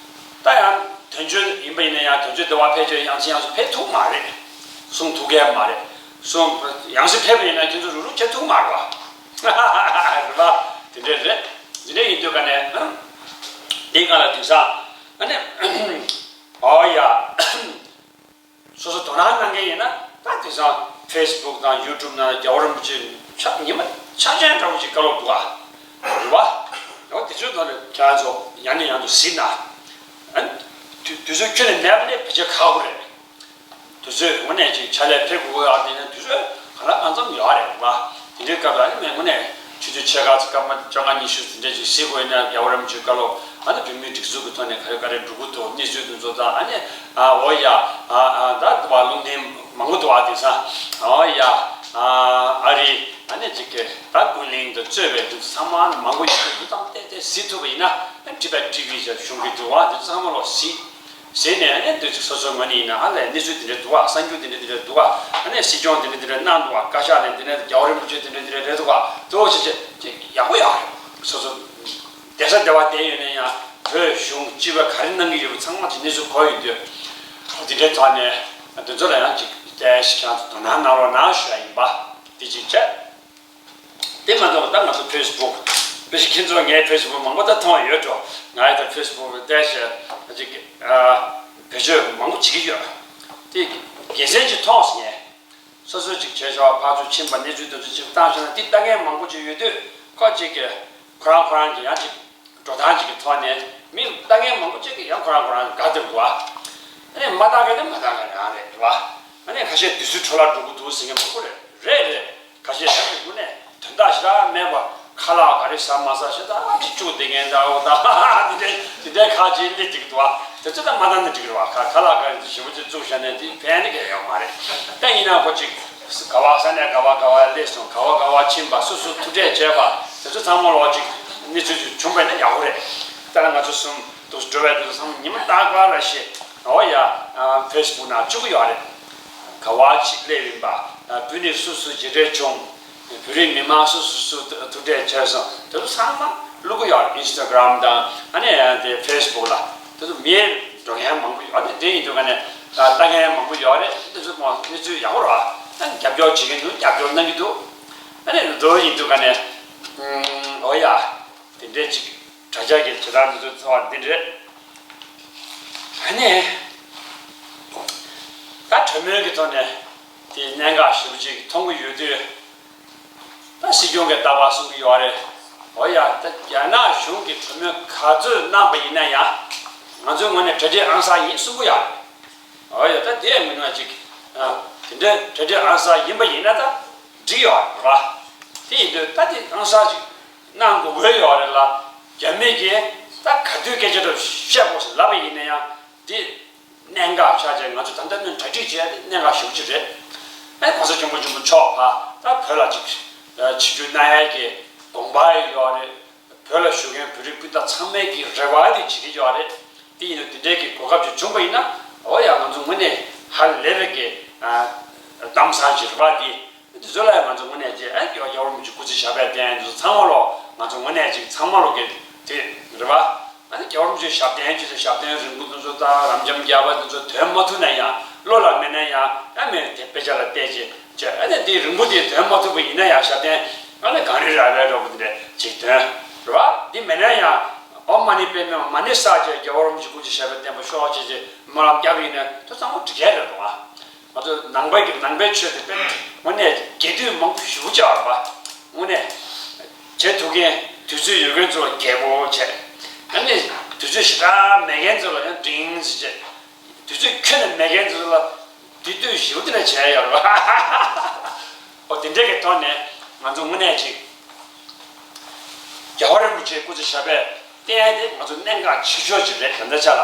ད་ཡང་དོན་གཅོད་ཡིན་པ་ཡིན་ན་ཡང་དོན་གཅོད་འདི་བ་ཕལ་ཆེར་ཡང་ཅི་ཡང་སུ་ཕེབས་ཐུབ་མ་རེད། གསུང་ཐུབ་གས་མ་རེད། གསུང་ཡང་སུ་ཕེབས་པ་ཡིན་ན་ཁྱེད་ཚོ་རུག་རུག་བྱེད་ཐུབ་མ་རེད་བ། རེད་བ། དེ་འདྲས་རེད། དེ་འདྲས་ཡིན་དུས་ག་ནས་དེའི་སྒང་ལ་དེང་སང་ཨ་ནི་ཨོ་ཡ། སོ་སོ་དོ་སྣང་གནང་མཁན་ཡིན་ན་ད་དེང་སང་ཕེ་སི་བུག་དང་ཡུ་ཊུབ་ནང་རྒྱལ་བ་རིན་པོ་ཆེ་ཆ་ཉི་མ་ཆ་ཅན་འདྲ་བོ་ཅིག་བཀའ་སློབ་འདུག་ཨ། རེད་བ། ཡང་དེ་ཚོའི་ཐོག་ནས་ཁྱེད་རང་ཚོ་ཡང་ནས་ཡང་དུ་གཟིགས་ན། ཨ་ནི་དུས་དུས་ཚོད་ཁྱོན་ནས་མེད་པ་ནས་ཕལ་ཆེར་ཁག་པོ་རེད། དུས་ཚོད་དངོས་གནས་ཅིག་ཕྱག་ལས་ཕེབས་དགོས་ཡག་དེ་ནི་དུས་ཚོད་གང་ལ་གང་འཚམ་ཡོད་རེད་བ། དེ་འདྲའི་སྐབས་ལ་ཨ་ནི་མེད་དངོས་གནས་ཆུ་ཚོད་ཕྱེད་ཀ་ཙམ་སྐར་མ་བཅོ་ལྔ་ཉི་ཤུ་དེ་འདྲ་ཅིག་གཟིགས་དགོས་ན་རྒྱལ་བ་རིན་པོ་ཆེའི་བཀའ་སློབ་ཨ་ནི་བོད་མིའི་སྒྲིག་འཛུགས་ཀྱི་ཐོག་ནས་ག་རེ་ག་རེ་འགྲོ་གི་འདུག་གནས་ཚུལ་དེ་ཚོ་དང་ཨ་ནི་ཨ་འོ་ཡ་ཨ་ཨ་ད་བ་ལུང་འདྲེན་མང་པོ་འདུག་ཨ། དེང་སང་འོ་ཡ་ཨ་ཨ་རི་ཨ་ནི་ཅིག་གི་ད་ཀུན་གླེང་དུ་གཙོས་པའི་དེ་ཚོ་ཚང་མ་མང་པོ་ཡོད་དུས་དུས་ཙམ་ཏན་ཏན་གཟིགས་ཐུབ་པ་ཡིན་ན་ཨ་ཊི་བེཊ་ཊི་ཝི་ཞེས་གཞུང་གི་འདུག་ཨ། དེ་ཚོ་ཚང་མ་ལོག་གཟིགས། ཟེར་ནས་ཨ་ནི་འདོད་ཚིག་སོ་སོའི་ངོས་ནས་ཡིན་ན་ཨ་ལས་གནས་ཚུལ་འདི་འདྲ་འདུག་ག་གསར་འགྱུར་འདི་འདྲ་འདི་འདྲ་འདུག་ག་ཨ་ནི་སྲིད་སྐྱོང་འདི་འདྲ་འདི་འདྲ་གནང་འདུག་ག་བཀའ་ཤག་ནས་འདི་འདྲ་རྒྱལ་བ་རིན་པོ་ཆེ་འདི་འདྲ་འདི་འདྲ་རེད་འདུག་ག་དེ་འོ་ཅི་ཅི་ཅི་ཡག་པོ་ཡག་རེད། སོ་སོ་བསྡད་ས་བསྡད་པ་བསྡད་ཡོད་ན་ཡང་བོད་གཞུང་སྤྱི་པ་ག་རེ་གནང་གི་ཡོད་པ་ཚང་མ་ཅིག་གནས་ཚུལ་གོ་ཡོད་དུས་འདི་འདྲའི་ཐོག་ནས་འདི་ཚོ་ལ་ཡང་ཅིག་བལྟས་ཤིག་ཁྱེད་རང་ཚོ་དོ་སྣང་གནང་རོགས་གནང་ཞུ་ཡ་ཡིན་པ་འདི་ཅིག་བྱས། དེ་མ་གཏོགས་ད་ང་ཚོ་ཕེ་སི་བུག་ཕལ་ཆེར་ཁྱེད་ཚོ་ངའི་ཕེ་སི་བུག་མང་པོ་ད་མཐོང་ཡོད་འགྲོ། ང་ཡི་ད་ཕེ་སི་བུག་བལྟས་ཤག་ཅིག་བེད་སྤྱོད་མང་པོ་བྱེད་ཀྱི་ཡོད། དེ་དགེ་མཚན་ཅིག་མཐོང་སོང་ངས། སོ་སོ་ཅིག་བྱས་ཤག་ཕར་ཚུར་ཕྱིན་པ་གནས་ཚུལ་དེ་ཚོ་ཅིག་བཏང་ཤག་ན་དེ་ལྟ་མཁན་མང་པོ་ཅིག་ཡོད་དུས་ཁོ་ཅིག་གིས་ཁོ་རང་ཁོ་རང་གི་ཡང་ཅིག་འགྲོ་སྟངས་ཅིག་གི་ཐོག་ནས་མི་ལྟ་མཁན་མང་པོ་ཅིག་གིས་ཡང་ཁོ་རང་ཁོ་རང་དགའ་བསྡད་འདུག་ཨ། ཨ་ནི་མ་ལྟ་མཁན་ནི་མ་ལྟ་མཁན་རང་རེད་རེད་བ། ཨ་ནི་ཁ་ཤས་དུས་ཚོད་འཕྲོ་བརླག་འགྲོ་གི་འདུག་ཟེར་མཁན་མང་པོ་རེད། རེད་རེད། ཁ་ཤས་ཡང་དངོས་གནས་དོན་དག་ཞེ་དྲག་མེད་པ་ཁ་ལག་ག་རེ་ཟ་མ་ཟ་ཞེ་དྲག་ཅིག་བཅུག་བསྡད་མཁན་འདྲ་བོ་དང་དེ་འདྲའི་དེ་འདྲའི་ཁ་ཅིག་སླེབས་ཀྱི་འདུག་བ། དེ་ཚོ་ད་མ་བཏང་ན་འགྲིག་གི་རེད་བ། ཁ་ཁ་ལག་ག་རེ་ཞེ་པོ་ཅིག་བཅུག་བཞག་ནས་དེ་ཕན་ནི་གང་ཡང་ཡོད་མ་རེད། ད་ཡིན་ན་ཁོ་ཅིག་ག་བ་ས་ནས་ག་བ་ག་བ་སླེབས་སོང་། ག་བ་ག་བ་ཕྱིན་པ་སུ་སུ་ཐུག་འཕྲད་བྱས་པ་དེ་ཚོ་ཚང་མ་ལོག་ཅིག་གནས་ཚུལ་ཅིག་བྱུང་བས་ན་ཡག་པོ་རེད། ད་ལ་ང་ཚོ་གསུམ་དུ་འགྲོ་བའི་དུས་ཚང་མ་ཉི་མ་རྟག་པར་ལ་ཤེས། འོ་ཡ། ཕེ་སི་བུག་ནང་བཅུག་གི་ཡོད་རེད། ག་བ་ཅིག་སླེབས་ཡིན་པ། བོད་ནས་སུ་སུ་མཇལ་འཕྲད་བྱུང་། བོད་རིགས་མི་མང་སུ་སུ་སུ་ཐུག་འཕྲད་བྱས་སོང་། དེ་ཚོ་ཚང་མ་བླུག་གི་ཡོད་རེད། ཨིན་སི་ཊ་གྷ་རམ་དང་ཨ་ནི་དེ་ཕེ་སི་བུག་ལ། དེ་ཚོ་མི་འགྲོ་མཁན་མང་པོ་ཡོད་རེད། དེ་ཡིན་དུས་ག་ནས་ལྟ་མཁན་མང་པོ་ཡོད་རེད། དེ་ཚོ་མ་གནས་ཚུལ་ཡག་པོ་རེད་བ། ཨ་ནི་རྒྱབ་སྐྱོར་བྱེད་མཁན་ཚོ་རྒྱབ་སྐྱོར་གནང་གི་འདུག་ཨ་ནི་འགྲོ་ཡིན་དུས་ག་ནས་འོ་ཡ། དེ་འདྲས་ཅིག་དྲ་རྒྱ་གི་བྱེད་སྟངས་དེ་ཚོ་ཚོར་བ་འདི་འདྲས། ཨ་ནི། ད་གྲོས་མོལ་གྱི་ཐོག་ནས་དེ་གནད་འགག་ཞེ་པོ་ཅིག་མཐོང་གི་ཡོད་དུས། ད་སྲིད་སྐྱོང་གིས་ལྟ་བ་གསུང་གི་ཡོད་རེད། འོ་ཡ། ད་རྒྱ་ནག་གཞུང་གིས་གྲོས་མོལ་ག་ཚོད་གནང་པ་ཡིན་ན་ཡང་། ང་ཚོའི་ངོས་ནས་གྲ་སྒྲིག་ཨང་གསར་ཡིན་གསུང་གི་ཡོད་རེད། འོ་ཡ། ད་དེ་ཡང་མིན་ན་ཅིག་ཨ། དེ་འདྲའི་གྲ་སྒྲིག་ཨང་གསར་ཡིན་པ་ཡིན་ན་ད་འགྲིག་ཡོད་རེད་བ། དེ་ཡིན་དུས་ད་དེ་ཨང་གསར་ཅིག་གནང་དགོས་ཀྱི་ཡོད་རེད་ལ། རྒྱ་མི་གིས་ད་ག་དུས་སྐད་ཆ་འདྲ་བཤད་དགོས་ཟེར་ལབ་པ་ཡིན་ན་ཡང་དེ་གནད་འགག་ཆགས་བྱས། ང་ཚོ་ད་ལྟ་ནས་གྲ་སྒྲིག་བྱས་ཏེ་གནད་འགག་ཞེ་པོ་ཅིག་རེད། ཨ་ནི་༸གོང་ས་༸སྐྱབས་མགོན་ཆེན་པོ་མཆོག་ཕར་ད་བོད་ལ་ཅིག་ཆིབས་བསྒྱུར་གནང་ཡས་ཀྱི་དགོངས་པ་ཡོད་རེད། བོད་ལ་བཞུགས་མཁན་བོད་རིགས་སྤུན་ཟླ་ཚང་མས་ཀྱི་རེ་བ་དེ་བྱེད་ཀྱི་ཡོད་རེད། དེ་ཡིན་ན་དེ་འདྲའི་གི་གོ་སྐབས་ཅིག་བྱུང་པ་ཡིན་ན། འོ་ཡ། ང་ཚོ་དངོས་གནས་ཧ་ལས་པའི་གི་ཨ་གཏམ་བཟང་ཅིག་རེད་པ། དེ་དེ་ཚོ་ལ་ཡང་ང་ཚོ་དངོས་གནས་ཅིག་ཨ་རྒྱལ་བ་རིན་པོ་ཆེ་སྐུ་ཚེ་ཞབས་པད་བརྟན། དེ་ཚོ་ཚང་མ་ལོག་ང་ཚོ་དངོས་གནས་ཅིག་ཚང་མ་ལོག་གི་དེ་རེད་པ། ཨ་ནི་རྒྱལ་བ་རིན་པོ་ཆེ་ཞབས་བརྟན་ཅིག་དང་། ཞབས་བརྟན་རིང་པོ་དེ་ཚོ་དང་། རབ་འབྱམས་རྒྱལ་བ་དེ་ཚོ་དོན་མ་ཐུབ་ན་ཡང་། བློ་ལ་མེད་ན་ཡང་། ཡང་མེད་དེ་དཔེ་ཆ་ལ་བལྟས་ཅིག་བྱས། ཨ་ནི་དེ་རིང་པོ་དེ་དོན་མ་ཐུབ་པ་ཡིན་ན་ཡང་། ཞབས་བརྟན་ཨ་ནི་གངས་རི་ར་བས་འགྲོ་བ་དེ་འདྲ་ཅིག་དོན་རེད་པ། དེ་མེད་ན་ཡང་ཨོཾ་མ་ཎི་པདྨེ་མ་ཎི་བསགས་བྱས། རྒྱལ་བ་རིན་པོ་ཆེ་སྐུ་ཚེ་ཞབས་པད་བརྟན་པར་ཤོག་ཅེས་ཅིག་སྨོན་ལམ་བརྒྱབ་པ་ཡིན་ན་དེ་ཚང་མ་འགྲིག་གི་རེད་འདུག་ཨ། ང་ཚོ་ནང་པའི་གི་ནང་པའི་ཆོས་དེ་དཔེ་དངོས་གནས་རྒྱས་བསྡུས་མང་པོ་ཞེ་པོ་ཅིག་ཡོད་རེད་པ། དངོས་གནས་བྱེད་ཐུབ་མཁན། དུས་ཚོད་ཡོད་མཁན་ཚོ་ལ་རྒྱས་པོ་བྱས། ཨ་ནི་དུས་ཚོད་ཞེ་དྲག་མེད་མཁན་ཚོ་ལ་ཡང་འབྲིང་ཟེར་བྱས། དུས་ཚོད་ཁྱོན་ནས་མེད་མཁན་ཚོ་ལ་དེ་དུས་ཞེ་པོ་དེ་འདྲ་བྱས་ཡོད་རེད་པ། འོ་དེ་འདྲ་གི་ཐོག་ནས་ང་ཚོ་དངོས་གནས་ཅིག་རྒྱལ་བ་རིན་པོ་ཆེ་སྐུ་ཚེ་ཞབས་པད་བརྟན་ཡས་དེ་ང་ཚོ་གནད་འགག་ཆེ་ཤོས་ཅིག་རེད། ད་ལྟའི་ཆ་ལ་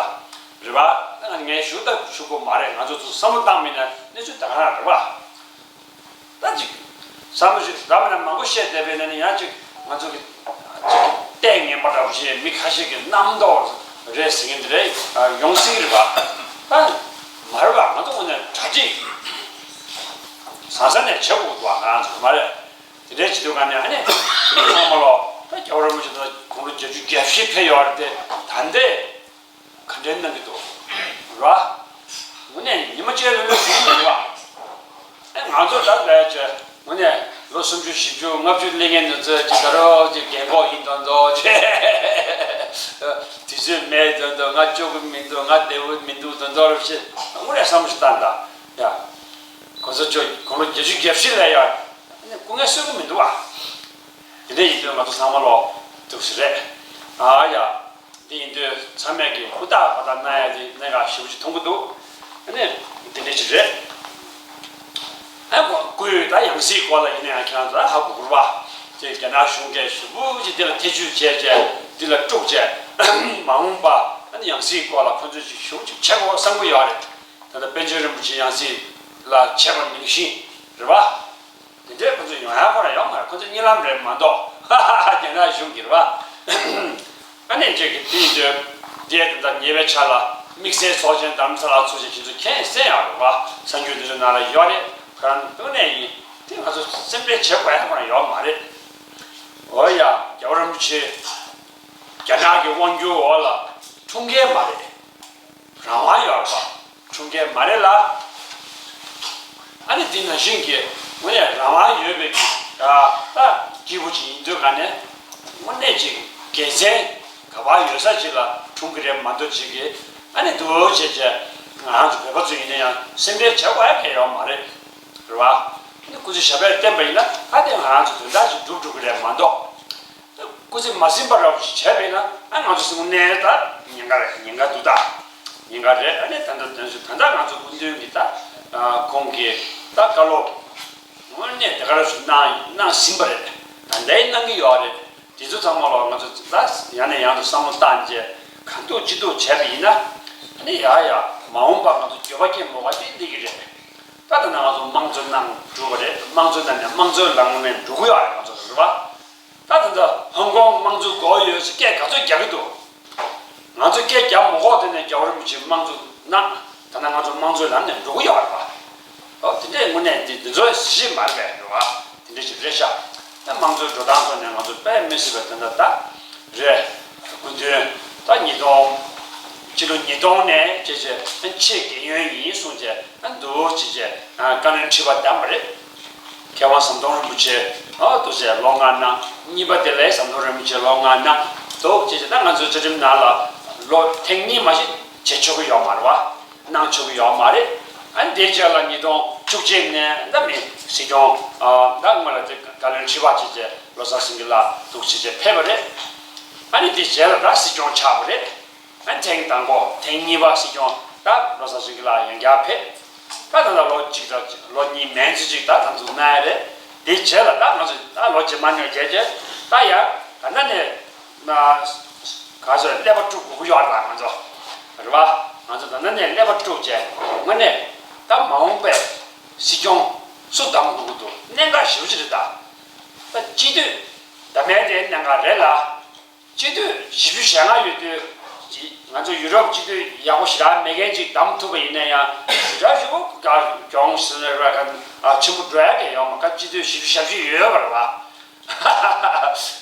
རེད་པ། ད་ང་ངས་ཞུ་ད་ཞུ་དགོས་མ་རེད། ང་ཚོ་ཚོ་བསམ་བློ་བཏང་མིན་ན་གནས་ཚུལ་ད་ག་རང་རེད་པ། ད་ཅིག་བསམ་བློ་ཞིག་ད་མིན་ན་མང་པོ་བཤད་བསྡད་པས་ན་ནི་ཡང་ཅིག་ང་ཚོ་གི་ཅིག་ལྟས་ངན་པ་འདྲ་བོ་ཞིག་མི་ཁ་ཤས་ཀྱི་རྣམ་རྟོག་ རེད་ཟེར་གྱི་འདི་རེད། ཡོང་སྲིད་རེད་པ། ད་མ་རེད་པ། ང་ཚོ་དངོས་གནས་གྲ་སྒྲིག་ཟང་ཟང་ནས་བྱེད་དགོས་འདུག་བ། ང་རང་ཚོ་མ་རེད། དེ་འདྲའི་བྱེད་དུས་ག་ནས་ཨ་ནི་ཚང་མ་ལོ་ད་རྒྱལ་བ་རིན་པོ་ཆེ་དང་དགུང་ལོ་བརྒྱད་ཅུ་གྱ་བཞི་ཕེབས་ཡོད་རེད་དེ། ད་ལྟའི་ག་འདྲའི་གནང་གི་འདུག་ར། དངོས་གནས་ཉི་མ་གཅིག་ལ་ལོས་ཟིན་མི་འདུག་བ། ཨེ་ང་ཚོ་ད་ལས་ཀྱི་དངོས་གནས་ལོ་སུམ་ཅུ་བཞི་བཅུ་ལྔ་བཅུ་སླེབས་མཁན་དེ་ཚོ་ཅིག་ད་རོགས་ཅིག་རྒན་གོག་ཡིན་མདོག་མདོག་བྱས། དུས་ཚོད་མེད་མདོག་མདོག་ང་སྐྱོ་གི་མི་འདུག་ང་བདེ་བོ་མི་འདུག་མདོག་མདོག་རེ་བྱས། དངོས་གནས་བསམ་བློ་ཞིག་བཏང་དང་ཡ། ཁོ་ཚོ་ཅོ་དགུང་ལོ་བརྒྱད་ཅུ་གྱ་བཞི་ལ་ཡ། སྐུ་ངལ་གསོ་གི་མི་འདུག་བ། དེ་འདྲ་ཡིན་དུས་ང་ཚོ་ཚང་མ་ལོ་འདུག་སེ་རེད། ཨ་ཡ། དེ་ཡིན་དུས་ཚང་མས་ཀྱི་ཧུར་ཐག་ཧུར་ཐག་གནང་ཡ་དེ་གནད་འགག་ཞེ་པོ་ཅིག་མཐོང་གི་འདུག་ཨ་ནི་དེ་འདྲ་ཅིག་རེད། ཨ་ཁོ་སྐུའི་ད་ཡང་སྲིད་སྐོར་ལ་ཡིན་ན་ཡང་ཁྱེད་རང་ཚོ་ཧ་གོ་གི་རེད་པ། དེ་རྒྱ་ནག་གཞུང་གིས་ཞེ་པོ་ཅིག་དེ་ལ་ཐེ་བྱུས་བྱས་བྱས་དེ་ལ་དཀྲུགས་བྱས། མ་འོངས་པ་ཨ་ནི་ཡང་སྲིད་སྐོར་ལ་ཁོ་ཚོས་ཅིག་ཞེ་པོ་ཅིག་བྱེད་དགོས་བསམ་གི་ཡོད་རེད། ད་ལྟ་པཎ་ཆེན་རིན་པོ་ཆེ་ཡང་སྲིད་ལ་བྱས་པ་ནང་བཞིན་རེད་པ། དེ་འདྲའི་ཁོ་ཚོ་ཡོང་ཡ་ཁོ་རང་ཡོད་མ་རེད། ཁོ་ཚོ་གཉིད་ལམ་རེད་མ་གཏོགས། རྒྱ་ནག་གཞུང་གིས་རེད་པ། ཨ་ནི་ཅིག་གི་དེ་ཡིན་དུས་དེ་ད་ལྟ་ཉེ་བའི་ཆར་ལ་དམིགས་བསལ་ཚོགས་ཆེན་རྡ་རམ་ས་ལ་ཚུགས་ཤིག་ཁྱེད་ཚོ་མཁྱེན་གསལ་ཡང་རེད་པ། གསར་འགྱུར་དེ་ཚོའི་ནང་ལ་ཡོད་རེད། ཁོ་རང་སྟོན་ནས་ཡིན་དེ་ང་ཚོ་སེམས་ཁྲལ་བྱེད་དགོས་ཡ་ཁོ་རང་ཡོད་མ་རེད། འོ་ཡ། རྒྱལ་བ་རིན་པོ་ཆེ་རྒྱ་ནག་གི་དབང་སྒྱུར་འོག་ལ་འཁྲུངས་མཁན་མ་རེད། རང་དབང་ཡོད་པ་འཁྲུངས་མཁན་མ་རེད་ལ། ཨ་ནི་འདི་ནང་བཞིན་གྱི་དངོས་གནས་རང་དབང་ཡོད་པའི་གི་ད་སྐྱེས་བུ་ཅིག་ཡིན་དུས་ག་ནས་དངོས་གནས་ཅིག་དགེ་མཚན་ག་པར་ཡོད་ས་ཅིག་ལ་འཁྲུངས་ཀྱི་རེད་མ་གཏོགས་ཅིག་གི་ཨ་ནི་འདུག་བྱས་བྱས་ང་རང་ཚོ་བོད་པ་ཚོ་ཡིན་ན་ཡང་སེམས་ཁྲལ་བྱེད་དགོས་ཡ་གང་ཡོད་མ་རེད། རེད་བ། ཨ་ནི་སྐུ་ཚེ་ཞབས་པད་བརྟན་པ་ཡིན་ན་ཨ་ནི་ང་རང་ཚོ་དོན་དག་ཅིག་འགྲུབ་འགྲོ་གི་རེད་མ་གཏོགས། སྐུ་ཚེ་མ་ཟིན་པ་རབས་ཤིག་བྱས་པས་ན་ཨ་ང་ཚོ་སེམས་ནས་ད་ཉེན་ཁ་རེད། ཉེན་ཁ་འདུག་ད། ཉེན་ཁ་རེད། ཨ་ནི་ད་ལྟ་དོན་སུ་ད་ལྟ་ང་ཚོ་སྐུ་མདུན་གྱི་ད་ཁོང་གི་ད་བཀའ་སློབ་དངོས་གནས་དེ་ག་རབས་སུ་གནང་གནང་ཟིན་པ་རེད། ད་ལྟའི་གནང་གི་ཡོད་རེད། དེ་ཚོ་ཚང་མ་ལོ་ང་ཚོ་ད་ཡང་ནས་ཡང་དུ་བསམ་བློ་བཏང་རྗེས་གང་ཐུབ་ཅི་ཐུབ་བྱས་པ་ཡིན་ན་ཨ་ནི་ཡ་ཡ་མ་འོངས་པ་ང་ཚོ་འགྱོད་པ་སྐྱེ་མོ་ག་དེ་འདི་གི་རེད། ད་ད་ནང་ང་ཚོ་དམངས་གཙོ་ནང་འགྲོ་བ་རེད། དམངས་གཙོ་ནང་ནས་དམངས་གཙོའི་ལམ་ནས་འགྲོ་གི་ཡོད་རེད་ང་ཚོ་རེད་བ། ད་ད་ལྟ་ཧོང་ཀོང་དམངས་གཙོ་དགོས་ཡོད་ཟེར་སྐད་ག་ཚོད་རྒྱག་གི་འདུག་ང་ཚོ་སྐད་རྒྱག་མ་དགོས་དེ་ནས་རྒྱལ་བ་རིན་པོ་ཆེ་དམངས་གཙོ་གནང་། ད་ནང་ང་ཚོ་དམངས་གཙོའི་ལམ་ནས་འགྲོ་གི་ཡོད་རེད་བ། ཨོ་དེ་འདྲས་དངོས་གནས་འདི་འདི་ཚོའི་གཟི་བརྗིད་མ་རེད་པས་རེད་བ། དེ་འདྲས་ཞིག་རེད་ཤག་ད་དམངས་གཙོའི་འགྲོ་སྟངས་ཐོག་ནས་ང་ཚོ་དཔེ་མི་སྲིད་པའི་ད་ལྟ་ད་རེད། སྐུ་མདུན་ད་ཉིས་སྟོང་། ཕྱི་ལོ་ཉིས་སྟོང་ནས་བྱས་བྱས་ཆེས་རྒན་ཡོལ་ཡིན་གསུངས་བྱས་ཨ་འདུག་བྱས་བྱས་བཀའ་བློན་ཁྲི་པ་བདམས་པ་རེད། མཁས་དབང་ཟམ་གདོང་རིན་པོ་ཆེ་ཨ་འདུག་བྱས་ལོ་ལྔ་གནང་། གཉིས་པ་དེ་ལས་ཟམ་གདོང་རིན་པོ་ཆེ་ལོ་ལྔ་གནང་། འདུག་བྱས་བྱས་ད་ང་ཚོའི་བཅའ་ཁྲིམས་ནང་ལ་ལོ་ཐེངས་གཉིས་མ་ཞིག་བྱེད་ཆོག་གི་ཡོད་མ་རེད་བ། གནང་ཆོག་གི་ཡོད་མ་རེད། ཨ་ནི་དེའི་རྗེས་ལ་ཉིས་སྟོང་བཅུ་གཅིག་ནས་ད་མི་སྲིད་སྐྱོང་ཨ་ད་སྔོན་ལ་དེ་བཀའ་བློན་ཁྲི་པ་བྱས་བྱས་ལོ་གསར་སེང་གེ་ལགས་འདུག་བྱས་བྱས་ཕེབས་པ་རེད། ཨ་ནི་དེའི་རྗེས་ལ་ད་སྲིད་སྐྱོང་ཆགས་པ་རེད། ཨ་ནི་ཐེངས་དང་པོ་ཐེངས་གཉིས་པ་སྲིད་སྐྱོང་ད་ལོ་གསར་སེང་གེ་ལགས་ཡང་བསྐྱར་ཕེབས། ད་ད་ལྟ་ལོ་གཅིག་དང་ལོ་གཉིས་མན་ཙམ་ཅིག་ད་ད་འདུག་གནང་ཡ་རེད། དེའི་རྗེས་ལ་ད་ང་ཚོ་ད་ལོ་རྗེས་མ་ཉོ་བྱས་བྱས་ད་ཡང་ད་ལྟ་ནས་ན་ག་ཚོད་ཀླད་པ་དཀྲུག་དགོས་ཀྱི་ཡོད་རེད་པ། ང་ཚོ་རེད་པ། ང་ཚོ་ད་ལྟ་ནས་ཀླད་པ་དཀྲུག་བྱས་དངོས་གནས་ད་མ་འོངས་པའི་སྲིད་སྐྱོང་སུ་བདམས་དགོས་ཀྱི་འདུག་གནད་འགག་ཞེ་པོ་ཅིག་རེད་ད། ད་སྤྱི་འཐུས་བདམས་ཡ་དེ་གནད་འགག་རེད་ལ། སྤྱི་འཐུས་བཞི་བཅུ་ཞེ་ལྔ་ཡོད་དུས་ང་ཚོ་ཡུ་རོབ་སྤྱི་འཐུས་ཡག་པོ་ཞེ་དྲག་མེད་མཁན་ཅིག་བདམས་ཐུབ་པ་ཡིན་ན་ཡང་ཞེ་དྲག་ཞེ་པོ་དགའ་གྱོང་ཟེར་ན་ར་ག་ཆེན་པོ་འགྲོ་ཡ་གི་ཡོད་མ་རེད། སྤྱི་འཐུས་བཞི་བཅུ་ཞེ་བཞི་ཡོད་པ་རེད་པ།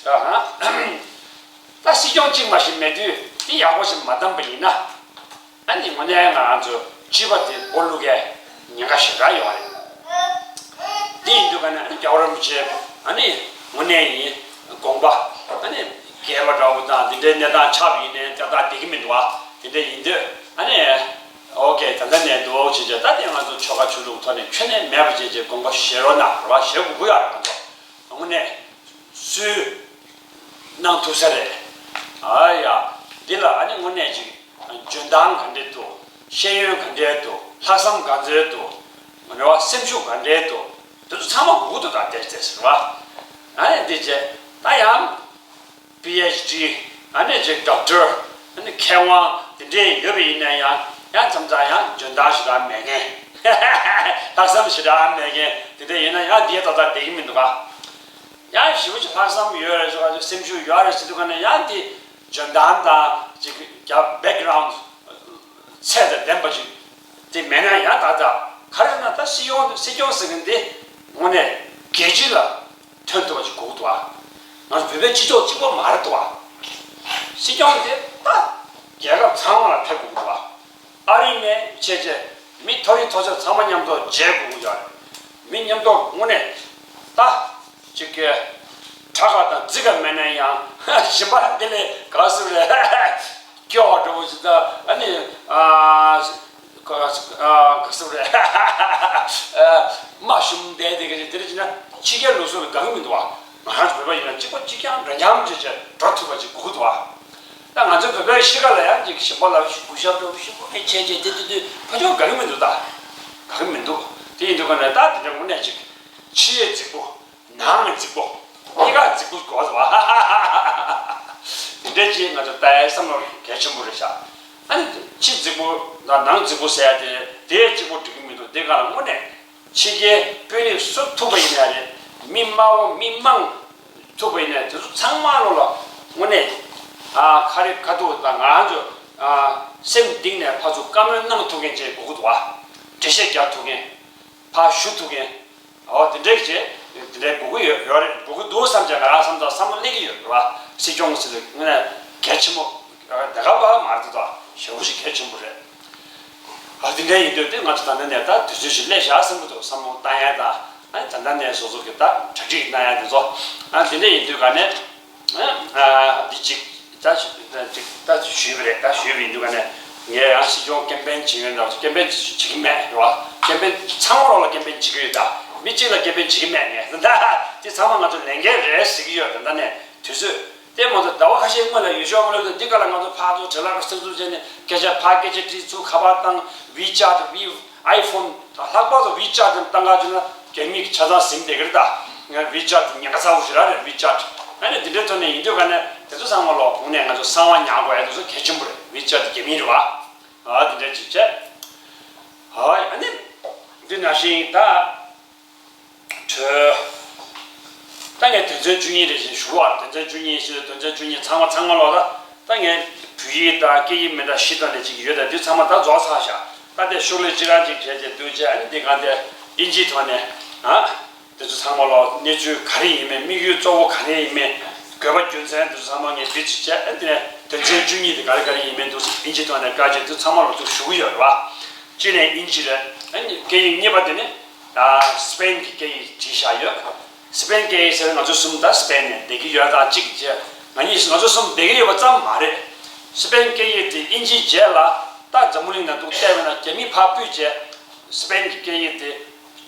ད་སྲིད་སྐྱོང་གཅིག་མ་ཞིག་མེད་དུས་དེ་ཡག་པོ་ཞིག་མ་བདམས་པ་ཡིན་ན། ཨ་ནི་དངོས་གནས་ང་རང་ཚོ་སྤྱི་པ་དེ་སྒོ་བླུག་མཁན་ཉེན་ཁ་ཞེ་དྲག་ཡོད་རེད། དེ་ཡིན་དུས་ག་ནས་ཨ་ནི་རྒྱལ་བ་རིན་པོ་ཆེ་ཨ་ནི་དངོས་གནས་ཡིན་དགོངས་པ་ཨ་ནི་འགལ་བ་འདྲ་བོ་དང་དེ་འདྲའི་གནས་སྟངས་ཆགས་པ་ཡིན་ནའི་ཏག་ཏག་བསྡད་ཀྱི་མི་འདུག་བ། དེ་འདྲ་ཡིན་དུས་ཨ་ནི་ཨོ་ཀེ་ད་ལྟ་ནས་འདུག་བྱས་བྱས་ད་དེ་ང་ཚོ་ཆོལ་ཁ་ཆོས་ལུགས་ཐོག་ནས་ཁྱོན་ནས་མེད་པ་བྱས་བྱས་དགོངས་པ་བཞེས་རོགས་གནང་རོགས་བྱེད་དགོས་ཀྱི་ཡོད་རེད། ང་ཚོ་དངོས་གནས་སུའི་གནང་ཐུབ་ས་རེད། ཨ་ཡ། འདི་ལ་ཨ་ནི་དངོས་གནས་ཅིག་འཇོན་ཐང་ག་འདྲས་འདུག་ཤེས་ཡོན་ག་འདྲས་འདུག་ལྷག་བསམ་ག་ཚོད་འདུག་མ་འདྲ་བ་སེམས་ཤུགས་ག་འདྲས་འདུག་དེ་ཚོ་ཚང་མ་འུ་ཐུག་དང་བལྟས་བལྟས་ཟེར་བ། ཨ་ནི་འདི་བྱས་ད་ཡང་པི་ཨེཆ་ཌི་ཨ་ནི་ཅིག་ཌོག་ཊར་ཨ་ནི་མཁས་དབང་དེ་འདྲས་ཡོད་པ་ཡིན་ན་ཡང་ཡང་མཚམས་མཚམས་ཡང་འཇོན་ཐང་ཞེ་དྲག་མེད་མཁན་ལྷག་བསམ་ཞེ་དྲག་མེད་མཁན་དེ་འདྲས་ཡིན་ན་ཡང་འདི་ཏག་ཏག་བསྡད་ཀྱི་མི་འདུག་ག་ཡང་ཞེ་པོ་ཅིག་ལྷག་བསམ་ཡོད་རེད་ཟེར་བ་ཅིག་སེམས་ཤུགས་ཡོད་རེད་ཟེར་དུས་ག་ནས་ཡང་དེ་ འཇོན་ཐང་དང་ཅིག་རྒྱ་བེག་གྷ་རའུན་ཌི་ཚད་དང་ལྡན་པ་ཞིག་དེ་མེད་ན་ཡང་། ད་ལྟ་ག་རེ་ཟེར་ན། ད་སྲིད་སྐྱོང་སྲིད་སྐྱོང་ཟེར་མཁན་དེ་དངོས་གནས་རྒྱལ་སྤྱི་ལ་ཐོན་ཐུབ་པ་ཞིག་དགོས་ཀྱི་འདུག་བ། ང་ཚོ་བོད་པའི་སྤྱི་ཚོགས་གཅིག་པོ་མ་རེད་འདུག་བ། སྲིད་སྐྱོང་དེ་ད་རྒྱལ་ཁབ་ཚང་མ་ལ་ཕེབས་དགོས་ཀྱི་འདུག་བ། ཨ་རི་ནས་བྱས་བྱས་མི་མཐོ་རིམ་མཐོ་ཚད་ཚང་མ་མཉམ་དུ་མཇལ་དགོས་ཀྱི་ཡོད་རེད། མི་མཉམ་དུ་དངོས་གནས་ད་ཅིག་གི་དྲ་ཁ་དང་རྫི་ཁ་མེད་ན་ཡང་གཞན་པ་དེ་ལས་ག་ཟེར་རེད། སྐྱོ་བ་འདྲ་བོ་ཞིག་དང་། ཨ་ནི་ཨ་ག་ཟེར་རེད། མ་ཞུམ་བསྡད་དེ་ག་ཅིག་དེ་འདྲ་བྱས་ན་ཕྱི་རྒྱལ་ལུགས་སྲོལ་ལ་དགའ་གི་མི་འདུག་བ། ང་རང་ཚོ་བོད་པ་ཡིན་ན་གཅིག་པ་གཅིག་རྐྱང་འདྲ་མཉམ་བྱས་བྱས་འགྲོ་ཐུབ་པ་ཅིག་དགོས་ཀྱི་འདུག་བ། ད་ང་ཚོའི་བོད་པའི་གཤིས་ཀ་ལ་ཡང་ཅིག་གཞན་པ་ལ་གུས་ཞབས་འདྲ་བོ་ཞིག་དགོས་ནས་བྱས་བྱས་དེ་དུས་དུས་ཕ་ཆོག་དགའ་གི་མི་འདུག་ད་དགའ་གི་མི་འདུག་དེ་ཡིན་དུས་ག་ནས་ད་དེ་འདྲ་དངོས་གནས་ཅིག་ཕྱི་ཡི་རྫིག་པོ། ནང་གི་རྫིག་པོ། གཉིས་ཀ་རྫིག་པོ་དགོས་སོ། དེ་འདྲ་ཅིག་ང་ཚོ་ལྟ་ཡའི་བསམ་བློ་གལ་ཆེན་པོ་རེད་ཤག་ཨ་ནི་ཕྱི་རྫིག་པོ་དང་ནང་རྫིག་པོ་ཟེར་ཡ་དེ་དེ་གཅིག་པོ་འགྲིག་གི་མི་འདུག་དེ་ག་ལ་དངོས་གནས་ཕྱི་རྒྱལ་དཔོན་རིགས་སུ་ཐུག་པ་ཡིན་ན་རེད། མི་དམའ་བོ་མི་དམངས་ཐུག་པ་ཡིན་ན་དེ་ཚོ་ཚང་མ་ལོ་ལ་དངོས་གནས་ཨ་ཁ་རི་ཁ་ཐུག་དང་ང་ཚོ་ཨ་སེམས་གཏིང་ནས་ཕར་ཚུར་བཀའ་མོལ་གནང་ཐུབ་མཁན་ཅིག་དགོས་ཀྱི་འདུག་བ། འགྲེལ་བཤད་རྒྱག་ཐུབ་མཁན། ཕར་ཞུ་ཐུབ་མཁན། འོ་དེ་འདྲས་བྱས། དེ་འདྲས་དགོས་ཀྱི་ཡོད་ཡོད་རེད། དགོས་ཀྱི་འདུག་བསམ་བྱས་ང་རང་བསམ་ཚུལ་བསམ་བློ་སླེབས་ཀྱི་ཡོད་རེད་བ། སྲིད་སྐྱོང་ཟེར་དུས་དངོས་གནས་གལ་ཆེན་པོ། ད་ག་པ་མ་རེད་དོ། ཞེ་པོ་ཞིག་གལ་ཆེན་པོ་རེད། ཨ་དེ་འདྲས་ཡིན་དུས་དེ་ང་ཚོ་ད་ལྟ་ནས་ད་དུས་ཚོད་ཞིག་སླེབས་བཞག་བསམ་གྱི་འདུག་བསམ་བློ་བཏང་ཡ་དང་། ཨ་ད་ལྟ་ནས་སོ་སོ་གི་ད་གྲ་སྒྲིག་གནང་ཡ་དེ་ཚོ། ཨ་དེ་འདྲས་ཡིན་དུས་ག་ནས། ཨ་འདི་གཅིག་ད་ཞུ་ད་ཅིག་ད་ཞུས་པ་རེད། ད་ཞུས་པ་ཡིན་དུས་ག་ནས་ངས་ཡང་སྲིད་སྐྱོང་ཀེམ་པེན་བྱེད་ཡོད་འདྲ་བོ། ཀེམ་པེན་བྱེད་ཀྱི་མེད་རེད་བ། ཀེམ་པེན་ཚང་མ་རོགས་ལ་ཀེམ་པེན་བྱེད་ཀྱི་ཡོད། ད་མི་གཅིག་ལ་ཀེམ་པེན་བྱེད་ཀྱི་མེད། ངས་ད་དེ་ཚང་མ་ང་ཚོ་ལས་འགན་རེད་ཟེར་གྱི་ཡོད། ད་ལྟ་ནས་དུས་ཚོད་དེ་མ་གཏོགས་ཟླ་བ་ཁ་ཤས་སྔོན་ལ་ཡུལ་ཤུལ་ལ་འདི་ག་ལ་ང་ཚོ་ཕར་ཚུར་བྲེལ་ལ་སེམས་ཚུལ་བྱས་ནས་སྐད་ཆ་ཕར་སྐད་ཆ་དྲིས་ཚུར་ཁ་པར་བཏང་། ཝི་ཅེ་ཊི་ཝི་ཨའི་ཕོན་ད་ལྷག་པར་དུ་ཝི་ཅེ་ཊི་དེ་བཏང་ག་བྱུང་ན་རྒྱ་མིའི་ཆ་ཚང་ཟིན་བསྡད་ཀྱི་རེད། ད་ངས་ཝི་ཅེ་ཊི་ཉེན་ཁ་ཚ་བོ་ཞིག་ར་རེད། ཝི་ཅེ་ཊི་ཨ་ནི་འདི་འདྲའི་ཐོག་ནས་ཡིན་དུས་ག་ནས་དེ་ཚོ་ཚང་མ་ལོག་གོང་ནས་ང་ཚོ་གསང་བ་ཉར་དགོས་ཡ་དེ་ཚོ་གལ་ཆེན་པོ་རེད། ཝི་ཅེ་ཊི་རྒྱ་མིའི་རེད་བ། ཨ་འདི་འདྲ་ཅིག་བྱས། ཨ་ནི་འདི་ནང་བཞིན་ད། གྲོས། ད་ངས་དོན་ཚན་བཅུ་གཉིས་རེ་བཞིན་ཞུ་བ། དོན་ཚན་བཅུ་གཉིས་ཞེས་དོན་ཚན་བཅུ་གཉིས་ཚང་མ་ཚང་མ་ལོག་ད། ད་ངས་བོད་ཡིག་དང་སྐད་ཡིག་མི་འདྲ་བཞི་དང་ལས་གཅིག་ཡོད། ད་འདི་ཚང་མ་ད་རྫོགས་ཚར་ཤག་ད་དེ་ཤོག་ལྷེ་གཅིག་རང་གཅིག་བྱས་བྱས་འདུག་བྱས། ཨ་ནི་འདི་ག་དེ་ཨིན་ཇིའི་ཐོག་ནས་ཨ་དེ་ཚོ་ཚང་མ་ལོག་གནས་ཚུལ་ག་རེ་ཡིན་མིན། དམིགས་ཡུལ་གཙོ་བོ་ག་རེ་ཡིན་མིན། དགོས་པ་རྒྱུ་མཚན་དེ་ཚོ་ཚང་མ་ངས་འདི་གཅིག་བྱས། ཨ་ནི་དེ་ནས་དོན་ཚན་བཅུ་གཉིས་དེ་ག་རེ་ག་རེ་ཡིན་མིན་འདུག་ཨིན་ཇིའི་ཐོག་ནས་བཀའ་བཅད་དེ་ཚང་མ་ལོག་འདུག་ཞུ་གི་ཡོད་རེད་བ། གཅིག་ནས་ཨིན་ཇི་རེད། ཨ་ནི་སྐད་ཡིག་གཉིས་པ་དེ་ནི་ཨ་སི་པེན་གྱི་སྐད་ཡིག་བྲིས་བཞག་ཡོད། སི་པེན་སྐད་ཡིག་ཟེར་ན་ང་ཚོ་གསུམ་ད་སི་པེན་ནས་བསྡད་ཀྱི་ཡོད། ད་གཅིག་བྱས་ང་གཉིས་ང་ཚོ་གསུམ་བསྡད་ཀྱི་ཡོད་པ་ཙམ་མ་རེད། སི་པེན་སྐད་ཡིག་དེ་ཨིན་ཇིའི་རྗེས་ལ་ད་འཛམ་བུ་གླིང་ནང་འདུག་བལྟས་པ་ན་རྒྱ་མི་ཕར་སྤོས་བྱས། སི་པེན་གྱི་སྐད་ཡིག་དེ་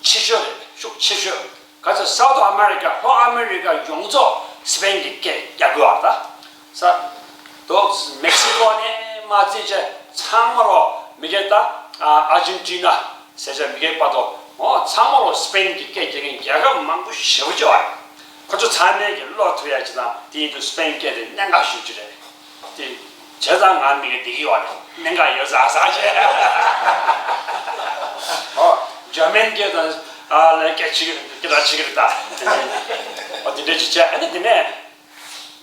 ཆེ་ཤོས་རེད། ཤུགས་ཆེ་ཤོས། ག་ཚོད་སའུ་ཐི་ཨ་མེ་རི་ཀ་ལྷོ་ཨ་མེ་རི་ཀ་ཡོངས་རྫོགས་སི་པེན་གྱི་སྐད་རྒྱག་གི་ཡོད་རེད་ད། ས། དོ། མེག་སི་ཀོ་ནས་མ་བརྩིས་བྱས་ཚང་མ་ལོག་མི་སྐད་ད། ཨ་ཨར་ཇེན་ཊི་ན་ཟེར་བྱས་མི་སྐད་བར་དུ་འོ་ཚང་མ་ལོག་སི་པེན་གྱི་སྐད་རྒྱག་མཁན་རྒྱལ་ཁབ་མང་པོ་ཞེ་པོ་ཅིག་ཡོད་རེད། ཁོ་ཚོ་ཚང་མས་ཀྱི་ཀློག་ཐུབ་ཡ་ཅིག་དང་དེ་ཡིན་དུས་སི་པེན་སྐད་དེ་གནད་འགག་ཤོས་ཅིག་རེད། དེ་བྱས་ཙང་ང་མི་སྐད་བདེ་གི་ཡོད་རེད། གནད་འགག་ཡོད་ཟ་ཟ་བྱས། འོ་འཇར་མན་སྐད་དང་ཨ་ལ་སྐད་ཆེ་གི་རེད། སྐད་གྲགས་ཆེ་གི་རེད་ད། འོ་དེ་འདྲ་ཅིག་བྱས། ཨ་ནི་དེ་ནས།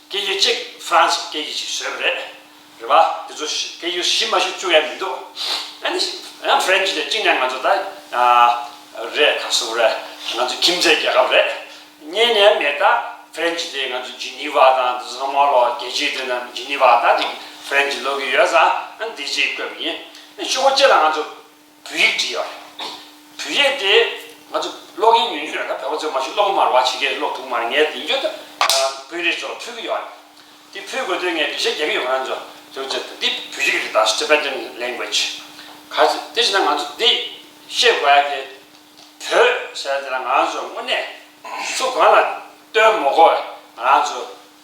སྐད་ཡིག་གཅིག་ཧྥ་རན་སི་སྐད་ཡིག་ཅིག་བཟོས་པ་རེད། རེད་པ། དེ་ཚོ་ཞི་སྐད་ཡིག་བཞི་མ་ཞིག་བཅུག་ཡ་མི་འདུག་ཨ་ནི་ཡང་ཧྥ་རན་སི་དེ་གཅིག་ནས་ང་ཚོ་ད་ཨ་རེད། ག་སུ་རེད། ང་ཚོ་ཁྱིམ་མཚེས་རྒྱལ་ཁབ་རེད། གཉིས་ནས་མེད་ད་ཧྥ་རན་སི་དེ་ང་ཚོ་ཇི་ནི་ཝ་དང་དེ་ཚོ་ཚང་མ་ལོག་རྒྱལ་སྤྱིའི་དེ་ན་ཇི་ནི་ཝ་ད་དེ་ཧྥ་རན་སི་ཀློག་གི་ཡོད་ཙང་ཨ་ནི་དེ་གཅིག་བཀོད་པ་ཡིན། ཨ་ནི་གཅིག་པོ་གཅིག་ལ་ང་ཚོ་བོད་ཡིག་བྲིས་ཡོད་རེད། བོད་ཡིག་དེ་ང་ཚོ་ཀློག་མཁན་ཉུང་ཉུང་རེད། ད་བོད་པ་ཚོས་མ་གཞི་ཀློག་མ་རེད་བ། ཕྱི་རྒྱལ་ཀློག་ཐུབ་མ་རེད། ངས་དེ་ཡིན་རྒྱུ་ད་དཔོན་རིགས་ཚོར་ཕུལ་གི་ཡོད་རེད། དེ་ཕུལ་དགོས་དུས་ངས་འགྲེལ་བཤད་རྒྱག་གི་ཡོད། ང་ཚོ་དེ་ཚོ་འདི་བོད་ཡིག་རེད། ད་Tibetan language། ག་ཚོད་དེ་བྱས་ན་ང་ཚོ་འདི་ཤེས་དགོས་ཡ་དེ། བོད་ཟེར་དེ་ལ་ང་ཚོ་དངོས་གནས་སུ་གང་ལ་སྟོན་མ་དགོས་པའི་ང་ཚོ་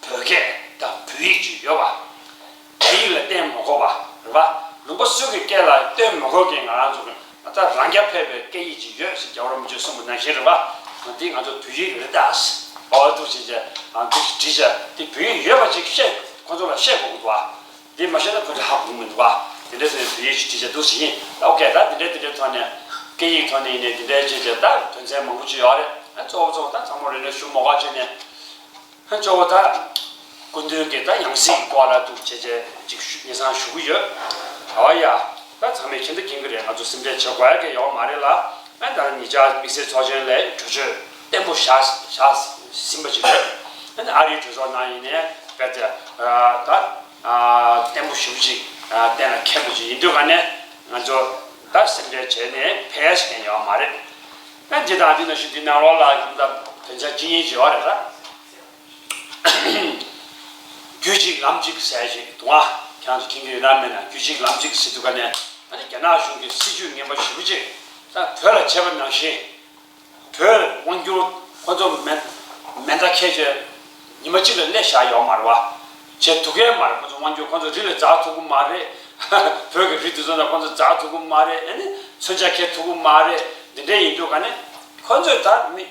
བོད་སྐད་དང་བོད་ཡིག་ཅིག་ཡོད་པ། སྐད་ཡིག་ལ་བརྟེན་མ་དགོས་པ་རེད་པ། ལུང་པ་སུ་གི་སྐད་ལ་བརྟེན་མ་དགོས་ཀྱི་ང་རང་ཚོ་གི་ད་རང་རྐྱ་འཕེར་བའི་སྐད་ཡིག་ཅིག་ཡོད་ཟེར་རྒྱལ་བ་རིན་པོ་ཆེས་གསུངས་པ་ནང་བཞིན་རེད་པ། ང་འདི་ང་ཚོ་བོད་ཡིག་རེད་ད། འོ་འདུག་བྱས་བྱས་ང་འདི་བྲིས་བྱས་འདི་བོད་ཡིག་ཡོད་པ་ཅིག་བཤད་ཁོ་ཚོ་ལ་བཤད་དགོས་ཀྱི་འདུག་པ། འདི་མ་བཤད་ན་ཁོ་ཚོ་ཧ་གོ་གི་མི་འདུག་པ། དེ་འདྲ་ཟེར་ནས་བོད་ཡིག་ཅིག་བྲིས་བྱས་འདུག་ཟེར་གྱིན། ད་ཨོ་ཀེ། ད་འདི་འདྲའི་འདི་འདྲའི་ཐོག་ནས་སྐད་ཡིག་ཐོག་ནས་ཡིན་ནའི་འདི་འདྲའི་བྱས་བྱས་ད་དོན་ཚན་མང་པོ་ཅིག་ཡོད་རེད། ཨ་གཙོ་བོ་གཙོ་བོ་ད་ཚང་མ་རེ་རེ་ཞུ་མ་དགོས་བྱས་ནས། ཨ་གཙོ་བོ་ད་ སྐུ་མདུན་གྱི་ད་ཡང་སྲིད་ཀྱི་སྐོར་ལ་འདུག་བྱས་བྱས་ཅིག་ཞུ་ངེས་སང་ཞུ་གི་ཡོད། ཨོ་ཡ། ད་ཚང་མས་མཁྱེན་ད་མཁྱེན་གི་རེད། ང་ཚོ་སེམས་ཁྲལ་བྱེད་དགོས་ཡ་གི་ཡོད་མ་རེད་ལ། ཨ་ད་ཉེ་ཆར་དམིགས་བསལ་ཚོགས་ཆེན་ལས་གྲོས་ཆོད་བརྟན་པོ་བཞག་བཞག་ཟིན་པ་ཅིག་རེད། ཨ་ནི་ཨ་རིའི་གྲོས་ཚོགས་ནང་ཡིན་ནའི་རྦད་དེ་ད་བརྟན་པོ་ཞེ་པོ་ཅིག་གཏན་ལ་འཁེལ་པོ་ཅིག་ཡིན་དུས་ག་ནས་ང་ཚོ་ད་སེམས་ཁྲལ་བྱས་ནས་ཕལ་ཆེར་ཡོད་མ་རེད། ད་འདི་དང་འདི་ནང་བཞིན་འདི་ནང་ལོགས་ལ་ད་དོན་ཆ་ཅི་ཡིན་བྱེད་པ་རེད་ད། རྒྱུད་གཅིག་ལམ་གཅིག་ཟེར་ཞིག་འདུག་ཨ། ཁྱེད་རང་ཚོ་མཁྱེན་གྱི་ཡོད་ན་མེད་ན། རྒྱུད་གཅིག་ལམ་གཅིག་ཟེར་དུས་ག་ནས་ཨ་ནི་རྒྱ་ནག་གཞུང་གི་སྲིད་ཇུས་ངན་པ་ཞེ་པོ་ཅིག་ད་བོད་ལ་བྱས་པ་ནང་བཞིན། བོད་དབང་སྒྱུར་ཁོ་ཚོ་མེ་མེ་མདའ་འཁྱེར་བྱས་ཉི་མ་གཅིག་ལ་སླེབས་བཞག་ཡོད་མ་རེད་བ། བྱས་ཐུབ་མཁན་མ་རེད། ཁོ་ཚོ་དབང་སྒྱུར་ཁོ་ཚོ་རི་ལ་འཛེག་ཐུབ་ཀྱི་མ་རེད། བོད་ཀྱི་རི་དེ་ཚོ་ནང་ཁོ་ཚོ་འཛེག་ཐུབ་ཀྱི་མ་རེད། ཨ་ནི་མཚོན་ཆ་འཁྱེར་ཐུབ་ཀྱི་མ་རེད། འདི་འདྲ་ཡིན་དུས་ག་ནས་ཁོ་ཚོས་ད་མི་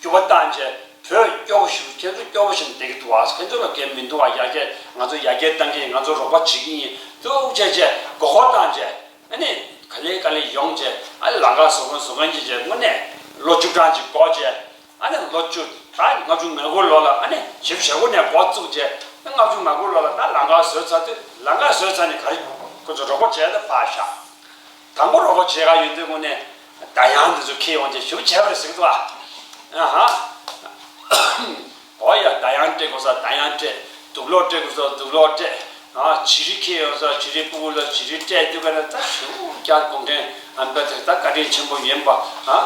འགྱུར་བ་བཏང་བྱས་བོད་སྐྱོ་པོ་ཞིག་ཁྱེད་ཚོ་སྐྱོ་པོ་ཞིག་བསྡད་ཀྱི་འདུག་བ། ཁྱེད་ཚོ་ལ་འགན་མི་འདུག་བ། ཡར་རྒྱས་ང་ཚོ་ཡར་རྒྱས་གཏང་གི་ཡིན། ང་ཚོ་རོགས་པ་བྱེད་ཀྱི་ཡིན་འདུག་བྱས་བྱས་མགོ་སྐོར་བཏང་བྱས། ཨ་ནི་ག་ལེ་ག་ལེ་ཡོང་བྱས་ཨ་ནི་ལམ་ཁ་བཟོ་མཁན་བཟོ་མཁན་གྱིས་བྱས་དངོས་གནས་ལོ་བཅུ་གྲངས་ཅིག་འགོར་བྱས། ཨ་ནི་ལོ་བཅུ་ད་ལྔ་བཅུ་ང་དགུ་ལོ་ལ་ཨ་ནི་བཞི་བཅུ་ཞེ་དགུ་ནས་འགོ་བཙུགས་བྱས། ཨ་ལྔ་བཅུ་ང་དགུ་ལོ་ལ་ད་ལམ་ཁ་བཟོས་ཚར་དུས། ལམ་ཁ་བཟོས་ཚར་ནས་ག་རེ་ཁོ་ཚོ་རོགས་པ་བྱས་ཏེ་ཕར་བཞག་དང་པོ་རོགས་པ་བྱེད་ག་ཡོང་དུས་དངོས་གནས་ད་ཡང་འདི་ཚོ་འཁྱེར་ཡོང་བྱས་ཞུ་བྱས་པ་རེད་ཟེར་གི་འདུག་ཨ། ཨ་ཧ། ཨོ་ཡ། ད་ཡང་སྤྲད་དགོས་ས་ད་ཡང་སྤྲད། དུག་ལོག་སྤྲད་དགོས་ས་དུག་ལོག་སྤྲད། ཨ་བྱི་རིལ་འཁྱེར་ཡོང་ས་བྱི་རིལ་ཕྲུ་གུ་ལ་བྱི་རིལ་སྤྲད་དུས་ག་ནས་ད་ཞུ་རྒྱ་གུང་ཁྲན་ཨ་ནི་ད་བཀའ་དྲིན་ཆེན་པོ་ཡིན་པ། ཨ་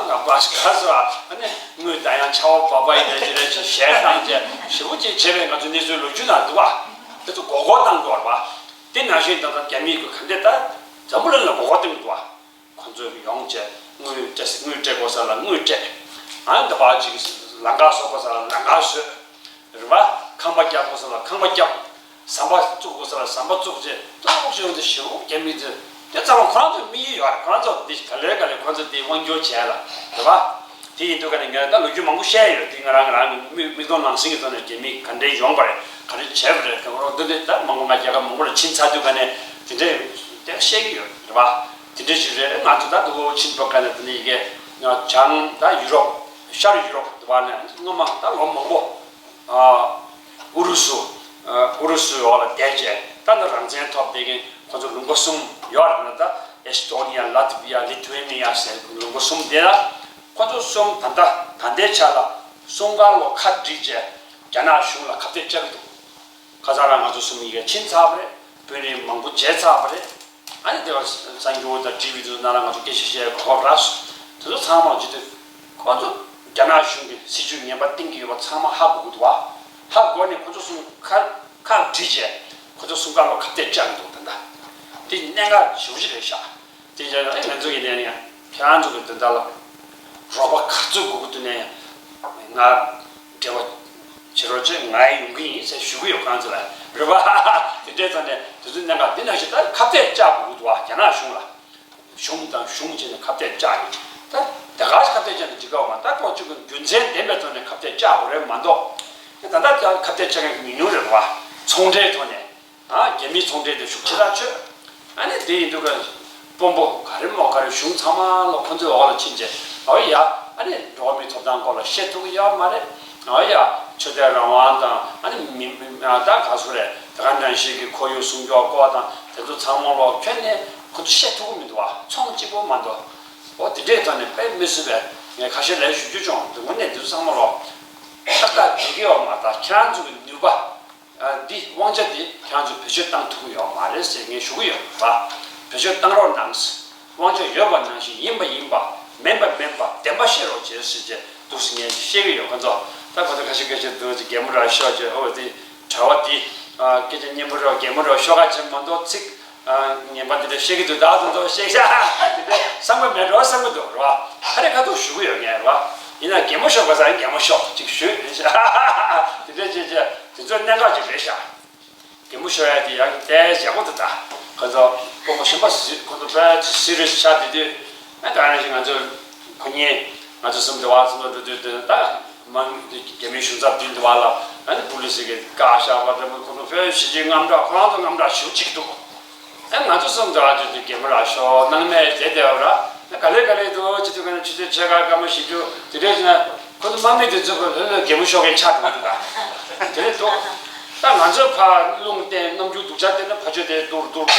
ང་པ་ཞིག་ག་ཟེར་བ། ཨ་ནི་དངུལ་ད་ཡང་ཆར་པ་བབས་པ་ཡིན་ན་ཅི་རེད་ཅེས་ཞལ་བཏང་བྱས་ཞེ་པོ་ཅིག་བྱས་པའི་ང་ཚོ་གནས་ཚུལ་ལོ་རྒྱུས་ནང་འདུག་བ། དེ་ཚོ་མགོ་སྐོར་བཏང་དགོས་རེད་བ། དེ་ནང་བཞིན་ད་ལྟ་རྒྱ་མིས་གི་ག་འདྲས་ད་འཛམ་བུ་གླིང་ལ་མགོ་སྐོར་བཏང་གི་འདུག་བ། ཁོ་ཚོས་ཡོང་བྱས་དངུལ་སྤྲད་དངུལ་སྤྲད་དགོས་ས་ལ་དངུལ་སྤྲད། ཨ་ནི་ད་ཕར་ཅིག་ལམ་ཁ་བཟོ་དགོས་ས་ལ་ལམ་ཁ་བཟོས། རེད་བ། ཁང་པ་རྒྱག་དགོས་ས་ལ་ཁང་པ་རྒྱབ། ཟམ་པ་བཙུགས་དགོས་ས་ལ་ཟམ་པ་བཙུགས་བྱས་ཏོག་ཞིག་ཡོང་དུས་ཞེ་པོ་རྒྱ་མི་ཚོས་དེ་ཚང་མ་ཁོ་རང་ཚོའི་དམིགས་ཡུལ་ཡོད་རེད། ཁོ་རང་ཚོ་འདི་ག་ལེར་ག་ལེར་ཁོ་ཚོ་འདི་དབང་སྒྱུར་བྱས་ལ་རེད་བ། དེ་ཡིན་དུས་ག་ནས་ངས་ད་ལོ་རྒྱུས་མང་པོ་བཤད་ཡོད། དེ་ང་རང་ང་རང་གི་མིག་མིག་མཐོང་ནང་གསེང་གི་ཐོག་ནས་རྒྱ་མི་ག་འདྲས་ཡོང་པ་རེད། ག་རེ་བྱས་པ་རེད། གང་རུང་འདི་འདྲས་ད་མང་པོ་ང་རྒྱལ་ཁབ་མང་པོ་ལ་ཕྱིན་ཚར་དུས་ག་ནས་དེ་འདྲས་དེ་བཤད་ཀྱི་ཡོད་རེད་བ། དེ་འདྲས་ཞིག་རེད། ང་ཚོ་ད་དུ་ཕྱིན་པ་ག་ནས་དེ་ནས་ཡི་གེ་བྱང་ད་ཡུ་རོབ་ཤར་ཡུ་རོབ་དུ་བ་ནས་སྔོན་མ་ད་ལོ་མང་པོ། ཨུ་རུ་སུ། ཨུ་རུ་སུའི་འོག་ལ་བསྡད་བྱས་ད་ནི་རང་བཙན་ཐོབ་བསྡད་མཁན་ཁོ་ཚོ་ལུང་པ་གསུམ་ཡོད་རེད་ན། ད་ཨེ་སི་ཏོ་ནི་ཡ། ལ་ཏི་བི་ཡ། ལི་ཐུ་ཝེ་ནི་ཡ་ཟེར་ལུང་པ་གསུམ་དེ་ལ་ཁོ་ཚོ་གསུམ་ད་ལྟ་ད་ལྟའི་ཆ་ལ་སྲུང་སྐར་ལོ་ཁ་བསྒྲིགས་བྱས་རྒྱ་ནག་གཞུང་ལ་ཁ་གཏད་བཅག་གི་འདུག་ཁ་སང་རང་ང་ཚོ་གསུམ་ཡི་གེ་ཕྱིན་ཚར་བ་རེད། དཔོན་རིགས་མང་པོ་མཇལ་ཚར་བ་རེད། ཨ་ནི་དེ་བར་གསར་འགྱུར་དང་ཊི་བི་དུ་ནང་ལ་ང་ཚོ་སྐད་ཆ་བཤད་གོ་སྐབས་རག་སོང་། དེ་ཚོ་ཚང་མ་ཇི་ལྟར་ཁོ་ཚོ་རྒྱ་ནག་གཞུང་གི་སྲིད་ཇུས་ངན་པ་བཏིང་གི་ཡོད་པ་ཚང་མ་ཧ་གོ་གི་འདུག་བ། ཧ་གོ་ནས་ཁོ་ཚོ་གསུམ་ཁ་ཁ་བསྒྲིགས་བྱས་ཁོ་ཚོ་གསུམ་ཀ་ལོ་ཁ་གཏད་བཅག་གི་འདུག་ད་ལྟ་དེ་གནད་འགག་ཞེ་པོ་ཅིག་རེད་ཤག་དེ་བྱས་ན་ཨེ་ང་ཚོ་ཡིན་ནའི་ཡང་ཁྱེད་རང་ཚོ་གི་དོན་དག་ལ་རོགས་པ་ག་ཚོད་དགོས་ཀྱི་འདུག་ནའི་ང་འབྲེལ་བ་བྱེད་རོགས་བྱེད། ང་ཡོང་གི་ཡིན་ཟེར་ཞུ་གི་ཡོད། ཁོ་རང་ཚོ་ལ་རེད་བ། དེ་འདྲས་ཙང་ནས་དེ་ཚོའི་གནད་འགག་འདི་ནང་བཞིན་ད་ཁ་གཏད་བཅག་དགོས་ཀྱི་འདུག་བ། རྒྱ་ནག་གཞུང་ལ་གཞུང་དང་གཞུང་བྱས་ནས་ཁ་གཏད་བཅག་ཡོད། ད་དེ་ག་ཞིག་ཁ་གཏད་བཅག་ནས་འགྲིག་གི་ཡོད་མ་རེད། ད་ཁོ་ཚོ་གི་རྒྱུ་མཚན་ལྡན་པའི་ཐོག་ནས་ཁ་གཏད་བཅག་དགོས་རེད་མ་གཏོགས། ད་ལྟ་ཁ་གཏད་བཅག་མཁན་ཉུང་ཉུང་རེད་བ། ཚོང་འབྲེལ་ཐོག་ནས། ཨ་རྒྱ་མིའི་ཚོང་འབྲེལ་དེ་ཤུགས་ཆེ་ཐག་ཆོད། ཨ་ནི་དེ་ཡིན་དུས་ཀ་དཔོན་པོ་ག་རེ་མོ་ག་རེ་གཞུང་ཚང་མ་ལོ་ཁོ་ཚོའི་འོག་ལ་ཕྱིན་བྱས་ཨོ་ཡ། ཨ་ནི་འགྲོ་བ་མིའི་ཐོབ་ཐང་སྐོར་ལ་བཤད་ཐུབ་ཀྱི་ཡོད་མ་རེད། ཨོ་ཡ། ཆོས་དད་རང་དབང་དང་ཨ་ནི་མི་མི་ཨ་ད་ག་ཚོད་རེད། དེ་ག་ནང་བཞིན་གྱི་ཁོར་ཡུག་སྲུང་སྐྱོབ་སྐོར་དང་དེ་ཚོ་ཚང་མ་ལོ་ཁྱོན་ནས་ཁོ་ཚོ་བཤད་ཐུབ་ཀྱི་མི་འདུག་བ། ཚོང་གཅིག་པོ་མ་གཏོགས། ཨོ་དེ་འདྲའི་ཐོག་ནས་དཔེ་མི་སྲིད་པའི་ངས་ཁ་ཤས་ལས་ཞུ་རྒྱུ་བྱུང་། དེ་དངོས་གནས་དེ་ཚོ་ཚང་མ་ལོ་ཏག་ཏག་འགྲིག་གི་ཡོད་མ་རེད། ད་ཁྱེད་རང་ཚོ་གི་ནུས་པ། ཨ་འདི་དབང་ཆ་འདི་ཁྱེད་རང་ཚོས་བེད་སྤྱོད་བཏང་ཐུབ་ཀྱི་ཡོད་མ་རེད་ཟེར་ངས་ཞུ་གི་ཡོད་པ། བེད་སྤྱོད་བཏང་རོགས་གནང་། དབང་ཆ་ཡོད་པ་ནང་བཞིན་ཡིན་པ་ཡིན་པ། མིན་པ་མིན་པ། བདེན་པ་བཤད་རོགས་བྱེད་ཟེར་བྱས་འདུག་སེ་ངས་བཤད་ཀྱི་ཡོད། ཁོ་ཚོ་ད་ཁོ་ཚོ་ཁ་ཤས་སྐད་ཆ་འདུག་ཅིག་གད་མོ་ར་ཤོར་བྱས། ཨོ་འདི་གྲྭ་བ་འདི་ཨ་སྐད་ཆ་སྙན་པོ་ར་གད་མོ་ར་ཤོར་ཁ་བྱེད་མ་གཏོགས་ཚིག་ཨ་ངན་པ་འདི་འདྲ་བཤད་ཀྱི་འདུག་ད་དུང་ཚོ་བཤད་ཤག་དེ་འདྲ་བསམ་གི་མེད་འགྲོ་བསམ་གི་འདུག་རེད་བ། ཧ་རེ་ཁ་ཐུག་ཞུ་གི་ཡོད་ངས་རེད་བ། ཡིན་ན་གད་མོ་ཤོར་དགོས་ས་ཡིན། གད་མོ་ཤོར་ཅིག་ཞུས་རེད་ཤག་དེ་འདྲ་བྱས་བྱས་དེ་ཚོ་གནད་འགག་ཅིག་རེད་ཤག་གད་མོ་ཤོར་ཡ་དེ་ཡང་ཏོག་ཙམ་ཡག་པོ་འདུག་ད་ཁོ་ཚོ་སྤོ་བོ་གཞན་པ་ཟི་ཁོ་ཚོ་དཔེ་སི་རི་ཡས་ཆགས་བསྡད་དུས། ཨ་ད་ག་ནང་བཞིན་ང་ཚོ་ཁོ་གཉིས་ང་ཚོ་གསུམ་དུ་བ་གསུམ་དུ་འགྲོ་དུས་དེ་ད་མང་རྒྱ་མིའི་གཞུང་ཚབ་མདུན་དུ་བ་ལ་ཨ་ནི་པུ་ལི་སི་གིས་བཀག་བཞག་པ་འདྲ་པོ། ཁོ་ཚོ་དཔེ་ཞེ་ཅིག་དངངས་སྐྲག་ཁོ་རང་ཚོ་དངངས་སྐྲག་ཞེ་པོ་ཅིག་འདུག་ཨ་ང་ཚོ་གསུམ་དུ་བ་དུས་དུས་གད་མོ་ར་ཤོར། སྣང་མེད་བསྡད་བསྡད་པ་ར། ཨ་ག་ལེ་ག་ལེ་འདུག་ཅི་འདུག་ག་ནས་ཆུ་ཚོད་ཕྱེད་ཀ་སྐར་མ་བཞི་བཅུ་དེ་འདྲས་ཅིག་ན་ཁོ་ཚོ་དམག་མི་དེ་ཚོ་ལྷོད་ལྷོད་གད་མོ་ཤོར་མཁན་ཆགས་འགྲོ་གི་འདུག་ག་དེ་འདྲས་འདུག་ད་ ང་ཚོས་ཕར་རླུང་བསྟན་རྣམ་འགྱུར་སྡུག་ཅག་བསྟན་ན་ཕར་ཕྱོགས་དེ་སྡུག་སྡུག་འདུག་བ།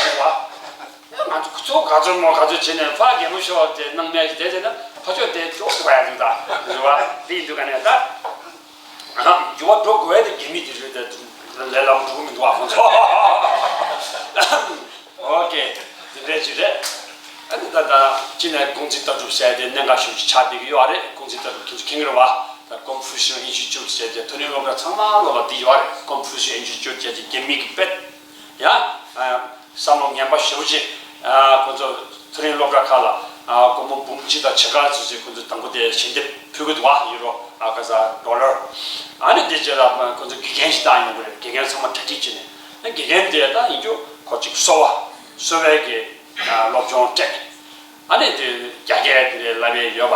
ང་ཚོ་ཁོ་ཚོ་ག་ཚོད་མོ་ག་ཚོད་བྱས་ནས་ཕར་གད་མོ་ཤོར་བ་དེ་སྣང་མེད་ཞིག་བསྡད་བྱས་ན་ཕར་ཕྱོགས་དེ་སྐྱོ་པོ་ཡ་འདུག་ད་རེད་བ། དེ་ཡིན་དུས་ག་ནས་ད་འགྱུར་བ་འགྲོ་དགོས་ཡ་དེ་རྒྱ་མི་དེ་རེད་དེ་ལས་ལམ་འགྲོ་གི་མི་འདུག་བ་ཁོ་ཚོ། ཨོ་ཀེ། དེ་འདྲས་ཅིག་རེད། ཨ་ནི་ད་ལྟ་ཅི་ནས་ཀུང་ཙི་ལྟ་གྲུབ་ཟེར་དེ་གནད་འགག་ཤོས་ཅིག་ཆགས་བསྡད་ཀྱི་ཡོད་རེད། ཀུང་ཙི་ལྟ་གྲུབ་ཁྱེད་ཚོ་མཁྱེན་གྱི་རེད་བ། ད་ཀོང་ཧྥུ་ཤི་ཨིན་སི་ཊི་ཅུད་ཟེར་དེ་ཐོན་རིམ་སློབ་གྲྭ་ཚང་མ་ལོག་ལ་འདི་ཡོད་རེད། ཀོང་ཧྥུ་ཤི་ཨིན་སི་ཊི་ཅུད་ཟེར་དེ་རྒྱ་མི་གི་དཔེ་ཡ་བསམ་བློ་ངན་པ་ཞེ་པོ་ཅིག་ཁོ་ཚོ་ཐོན་རིམ་སློབ་གྲྭ་ཁག་ལ་སྒོར་མོ་འབུམ་གཅིག་དང་ཕྱེད་ཀ་ཙམ་ཞིག་ཁོ་ཚོ་དང་པོ་དེ་ཞལ་འདེབས་ཕུལ་གྱི་འདུག་བ། ཡུ་རོ། ཨ་ཁ་ས། ཌོ་ལར། ཨ་ནི་དེ་རྗེས་ལ་ཁོ་ཚོ་དགེ་རྒན་ཞིག་བཏང་ཡོང་གི་རེད། དགེ་རྒན་ཚང་མ་གྲ་སྒྲིག་བྱས་ནས། དགེ་རྒན་དེ་ད་ཡིན་རྒྱུ་ཁོ་ཅིག་གསོ་བ། གསོ་བའི་གི་སློབ་སྦྱོང་སྤྲད། ཨ་ནི་དེ་རྒྱ་སྐད་དེ་ལབ་ཡས་ཡོད་པ།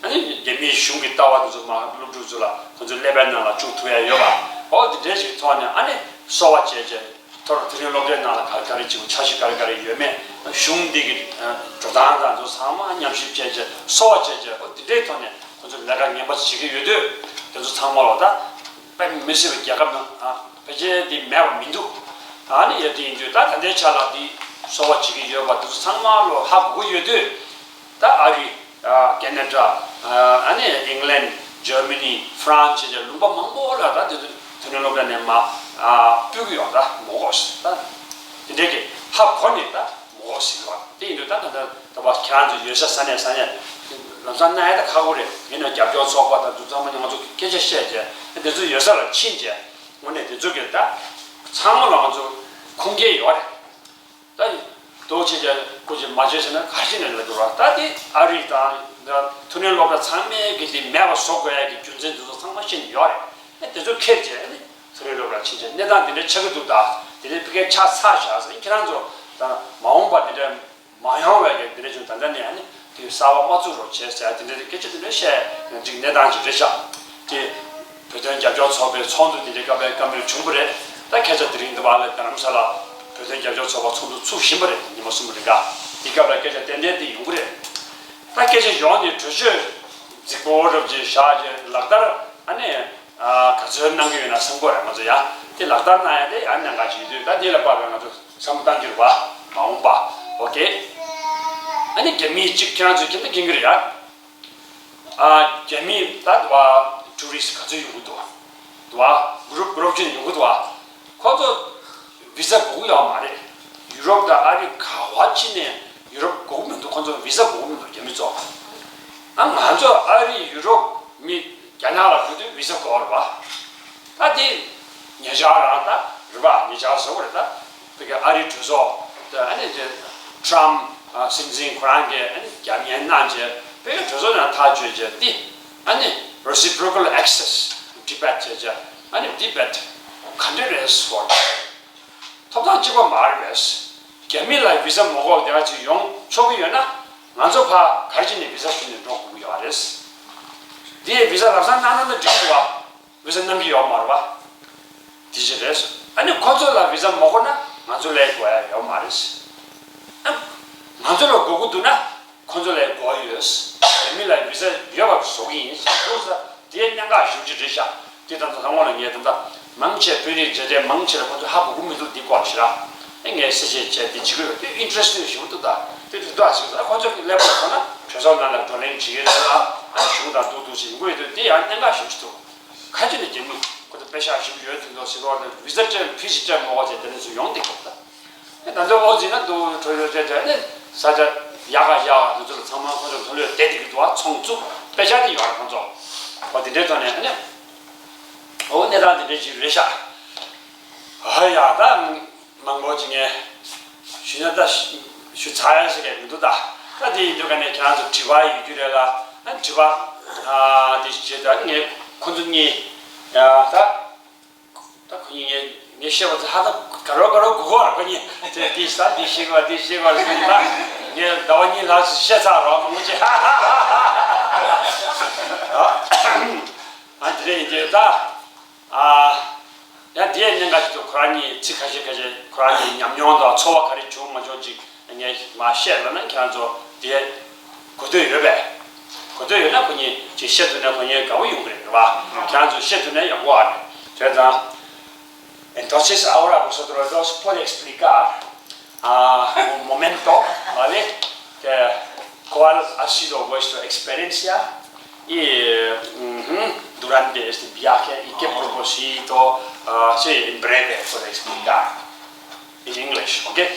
ཨ་ནི་རྒྱ་མིའི་གཞུང་གི་ལྟ་བ་དེ་ཚོ་མ་སློབ་ཕྲུག་ཚོ་ལ་ཁོ་ཚོའི་ཀླད་པའི་ནང་ལ་བཅུག་ཐུབ་ཡས་ཡོད་པ། ཨོ་དེ་འདྲའི་ཞིག་ཐོག་ནས། ཨ་ནི་གསོ་བ་བྱས་བྱས། མཐོ་རིམ་སློབ་གྲྭའི་ནང་ལ་ག་རེ་ག་རེ་བྱེད་དགོས། འཆར་གཞི་ག་རེ་ག་རེ་ཡོད་མེད། གཞུང་འདི་གི་འགྲོ་སྟངས་དང་དེ་ཚོ་ཚང་མ་ཉམས་ཞིབ་བྱས་བྱས་གསོ་བ་བྱས་བྱས། ཨོ་དེ་འདྲའི་ཐོག་ནས་ཁོ་ཚོ་ལས་ཀ་ངན་པ་བྱེད་ཀྱི་ཡོད་དུས། དེ་ཚོ་ཚང་མ་ལ་ད་དཔེ་མི་སྲིད་པའི་རྒྱལ་ཁབ་ནང་ཕལ་ཆེར་འདི་མེད་པ་མི་འདུག་ཨ་ནི་ཡ་དེ་ཡིན་དུས་ད་ད་ལྟའི་ཆ་ལ་འདི་གསོ་བ་བྱེད་ཀྱི་ཡོད་པ་དེ་ཚོ་ཚང་མ་ལ་ཧ་གོ་གི་ཡོད་དུས། ད་ཨ་རི། ཨ་ཁེ་ན་ཌ། ཨ་ནི་ཨིང་ལན། འཇར་མ་ནི། ཧྥ་རན་སི་བཅས་ལུང་པ་མང་པོ་ལ་ད་དེ་ཚོ་ཐོན་རིམ་སློབ་གྲྭ་ནས་མར་ཨ་ཕུད་ཀྱི་ཡོད། ད་མོ་གོ་ད་དེ་འདྲའི་གི་ཧ་གོ་ནས་ད་མོ་གོ་ཟིན་པ་དེ་ཡིན་དུས། ད་ད་ད་ད་བ་ཁྱེད་རང་ཚོ་ཡོད་ས་ས་གནས་ས་གནས་ལམ་སང་གནང་ཡ་ད་ཁག་པོ་རེད། ཡིན་ན་རྒྱབ་སྐྱོར་ཚོགས་པ་དང་དུ་ཚང་མ་ང་ཚོ་སྐད་ཆ་བཤད་བྱས། དེ་ཚོ་ཡོད་ས་ལ་ཕྱིན་བྱས། དངོས་གནས་དེ་ཚོ་གི་ད་ཚང་མ་ལ་ང་ཚོ་ཁུངས་སྐྱེལ་ཡོད་རེད། ད་དོ་ཆེ་ཆེ་ཀུ་ཅི་མ་བྱས་ཟེར་ན་ག་ཅི་ནས་ལ་འགྱུར་བ། ད་དེ་ཨ་རི་དང་ཐོན་རིམ་སློབ་གྲྭ་ཚང་མས་གི་དེ་མེད་པ་བཟོ་དགོས་ཡ་གི་རྒྱུ་མཚན་དེ་ཚོ་ཚང་མ་ཤེས་ནས་ཡོད་རེད། ཨེ་དེ་ཚོ་ཁྱེར་བྱས་ནས་ཐོན་རིམ་སློབ་གྲྭ་ཕྱིན་བྱས་གནས་སྟངས་དེ་འདྲ་ཆགས་ཀྱི་འདུག་ད་དེ་འདྲའི་ཕ་གིར་ཆགས་ཚར་བཞག་ཟེར། ཁྱེད་རང་ཚོ་ད་མ་འོངས་པ་དེ་འདྲ་མ་ཡོང་བའི་གི་དེ་འདྲ་བྱུང་། ད་ལྟ་ནས་ཨ་ནི་དེ་གསར་པ་མ་བཙུགས་རོགས་བྱས་ཟེར། དེ་འདྲ་དེ་སྐད་ཆ་དེ་འདྲ་བཤད་ཡང་ཅིག་གནས་སྟངས་ཅིག་རེད་ཤག་དེ་བོད་དོན་རྒྱབ་སྐྱོར་ཚོགས་པའི་ཚོགས་འདུ་དེ་འདྲའི་སྐབས་ལ་བཀའ་མོལ་བྱུང་བ་རེད། ད་སྐད་ཆ་དེ་རིང་འདི་བར་ལ་རྡ་རམ་ས་ལ་བོད་དོན་རྒྱབ་སྐྱོར་ཚོགས་པ་ཚོགས་འདུ་ཚུགས་བཞིན་པ་རེད། ཉི་མ་གསུམ་པ་རིང་ག་དེ་སྐབས་ལ་སྐད་ཆ་ཏན་ཏན་དེ་ཡོང་གི་རེད། ད་སྐད་ཆ་ཡོང་ནས་གྲོས་ཆོད་རྫིག་པོ་རབ་ཅིག་བཞག་རྗེས་ལག་བསྟར་ཨ་ནི་ག་ཚོད་གནང་གི་ཡོད་ན་བསམ་གི་རེད། ང་ཚོ་ཡང་དེ་ལག་བསྟར་གནང་ཡ་དེ་ཡང་གནད་འགག་ཅིག་ཡོད་དུས། ད་དེ་ལ་དཔག་པའི་ང་ཚོ་བསམ་བློ་གཏང་རྒྱུ་རེད་བ། མ་འོངས་པ། ཨོ་ཀེ། ཨ་ནི་རྒྱ་མིའི་གཅིག་ཁྱེད་རང་ཚོས་ཁྱེད་ཚོ་མཁྱེན་གྱི་རེད་ཡ། ཨ་རྒྱ་མིའི་ད་དུ་བ་ཊུ་རི་སི་ག་ཚོད་ཡོང་གི་འདུག་དུ་བ་གུ་རུབ་གུ་རུབ་ཅིག་ཡོང་གི་འདུག་བ། ཁོ་ཚོ་བི་ཟ་དགོས་ཀྱི་ཡོད་མ་རེད། ཡུ་རོབ་དང་ཨ་རི་ག་བ་ཕྱིན་ནས་ཡུ་རོབ་དགོས་ཀྱི་མི་འདུག་ཁོ་ཚོ་བི་ཟ་དགོས་ཀྱི་མི་འདུག་རྒྱ་མི་ཚོ། ཨ་ང་ཚོ་ཨ་རི་ཡུ་རོབ་མི་རྒྱ་ནག་ལ་འགྲོ་དུས་བི་ཟ་དགོས་རེད་བ། ད་དེ་ཉེ་ཆར་རང་ད་རེད་བ། ཉེ་ཆར་ཟེར་བ་རེད་ད། དེ་ག་ཨ་རིའི་གྲོས་ཚོགས་དེ་ཨ་ནི་དེ་ཊམ་སྲིད་འཛིན་ཁོ་རང་གིས་ཨ་ནི་རྒྱབ་གཉེར་གནང་བྱས་བོད་ཀྱི་གྲོས་ཚོགས་ནང་ཐག་གཅོད་བྱས་ཏེ། ཨ་ནི་reciprocal access debate བྱས་བྱས། ཨ་ནི་debate country race for ཐོབ་ཐང་གཅིག་པ་མ་རེད་པས། རྒྱ་མི་ལ་བི་ཟ་མ་དགོས་དེ་ག་ཅིག་ཡོང་ཆོག་གི་ཡོད་ན། ང་ཚོ་ཕར་ག་རེ་བྱས་ནས་བི་ཟ་ཞུས་ནས་འགྲོ་དགོས་ཀྱི་ཡོད་རེད། འདི་ཡས་བི་ཟ་ལམ་སང་གནང་ན་འགྲིག་གི་འདུག་བ། བི་ཟ་གནང་གི་ཡོད་མ་རེད་བ། དེ་ཅི་རེད། ཨ་ནི་ཁོ་ཚོ་ལ་བི་ཟ་མ་དགོས་ན་ང་ཚོ་ལ་དགོས་ཡ་ཡོད་མ་རེད། ཨ་ང་ཚོ་ལ་དགོས་ཀྱི་འདུག་ན་ཁོ་ཚོ་ལ་དགོས་ཡོད། རྒྱ་མི་ལ་བི་ཟ་ཡོད་པ་བཟོ་གི་ཡིན་ཟེར་འདུག་ས། དེ་གནད་འགག་ཞེ་པོ་ཅིག་རེད་ཤག་དེ་ད་ལྟ་ད་སྔོན་ལ་ངས་ད་ལྟ་མང་ཆེ་དཔོན་རིགས་མཛད་གྲྭའི་མང་ཆེ་ལ་ཁོ་ཚོ་ཧ་གོ་གི་མི་འདུག་འདི་སྐོར་ཞེ་དྲག་ཨེ་ངས་གསལ་བཤད་བྱས་འདི་བྱེད་ཀྱི་ཡོད། དེ་ཨིན་ཊི་རེ་སི་ཊིང་ཞེ་པོ་འདུག་ད་དེ་འདི་འདུག་ཨ་ཞིག་ཟེར། ཁོ་ཚོ་གི་ཀླད་པ་ལ་མཐོང་ན་གྲོས་ཚོགས་ནང་ལ་བགྲོ་གླེང་བྱེད་ཀྱི་རེད་ལ། ཨ་གཞུང་དང་འདུག་འདུག་ཞིག་ཡོང་གི་ཡོད་དུས་དེ་ཡང་གནད་འགག་ཞེ་པོ་ཅིག་འདུག་ཁ་ཅིག་ནས་རྒྱ་མི་ཁོ་ཚོ་པེ་ཤག་ཞེ་པོ་ཡོད་དུས་འདུག་ཟེར་བ་དེ་བི་ཟ་སྤྲད་ཕི་ཞིག་སྤྲད་མ་དགོས་བྱས་དེ་འདྲ་ཚོ་ཡོང་བསྡད་ཀྱི་ད། ད་ཚོ་ཨོ་ཟིན་ན་འདུག་གྲོས་ཆོད་བྱས་བྱས་ནས་ས་ཆ་ཡག་ག་ཡག་ག་དེ་ཚོ་ལ་ཚང་མ་ཁོ་ཚོ་ཐོན་ལོས་བསྡད་བསྡད་ཀྱི་འདུག་ཨ་ཚོང་བཙུགས་པེ་ཤག་དེ་ཡོད་རེད་ཁོ་ཚོ། ཨོ་དེ་འདྲའི་ཐོག་ནས་ཨ་ནི་ཨོ་གནས་སྟངས་དེ་འདྲའི་ཞིག་རེད་ཤག་ཨ་ཡ་ད་མང་པོ་ཅིག་ངས་ཞུས་ན་ད་ཞུ་ཚར་ཡ་ཞིག་ལས་མི་འདུག་ད་ད་དེ་ཡིན་དུས་ག་ནས་ཁྱེད་རང་ཚོ་དྲི་བ་ཡོད་རྒྱུ་རེད་ལ། ཨ་དྲི་བ་ཨ་དེ་བྱས་ད་ངས་ཁོ་ཚོ་གཉིས་ཡ་ད། ད་ཁོ་གཉིས་ངས་ངས་བཤད་པ་ཚོ་ཧ་ད་ག་རོ་ག་རོ་གོ་གོ་ར། ཁོ་གཉིས་དེ་འདི་ས་འདི་ཤེས་གོ་འདི་ཤེས་གོ་ར་ཟེར་ད། ངས་ཟླ་བ་གཉིས་ལྷག་ཙམ་བཤད་ཚར་རོ་མང་པོ་ཅིག་ཨ་དེ་རེད་ཡིན་དེ་ད། ཨ་ཡང་དེའི་གནད་འགག་ཅིག་ཏུ་ཁོ་རང་གཉིས་ཚིག་ཁ་ཤས་ཁ་ཤས་ཁོ་རང་གཉིས་ཉམས་མྱོང་དང་ཚོར་བ་ག་རེ་བྱུང་མ་བྱུང་ཅིག་ངས་མར་བཤད་ལབ་ན་ཁྱེད་རང་ཚོ་དེ་གོ་འདོད་ཡོད་པས། གོ་འདོད་ཡོད་ན་ཁོ་གཉིས་ཅིག་བཤད་ཐུབ་ན་ཁོ་གཉིས་དགའ་པོ་ཡོང་གི་རེད་རེད་བ། ཁྱེད་རང་ཚོ་བཤད་ཐུབ་ན་ཡག་པོ་ཨ་རེད། བྱས་ཙང་ Entonces, ahora vosotros dos podéis explicar a un momento, ¿vale? Que, ¿cuál ha sido vuestra experiencia y, ujú, durante este viaje y qué propósito? Ah, sí, en breve puede explicar. In English, okay?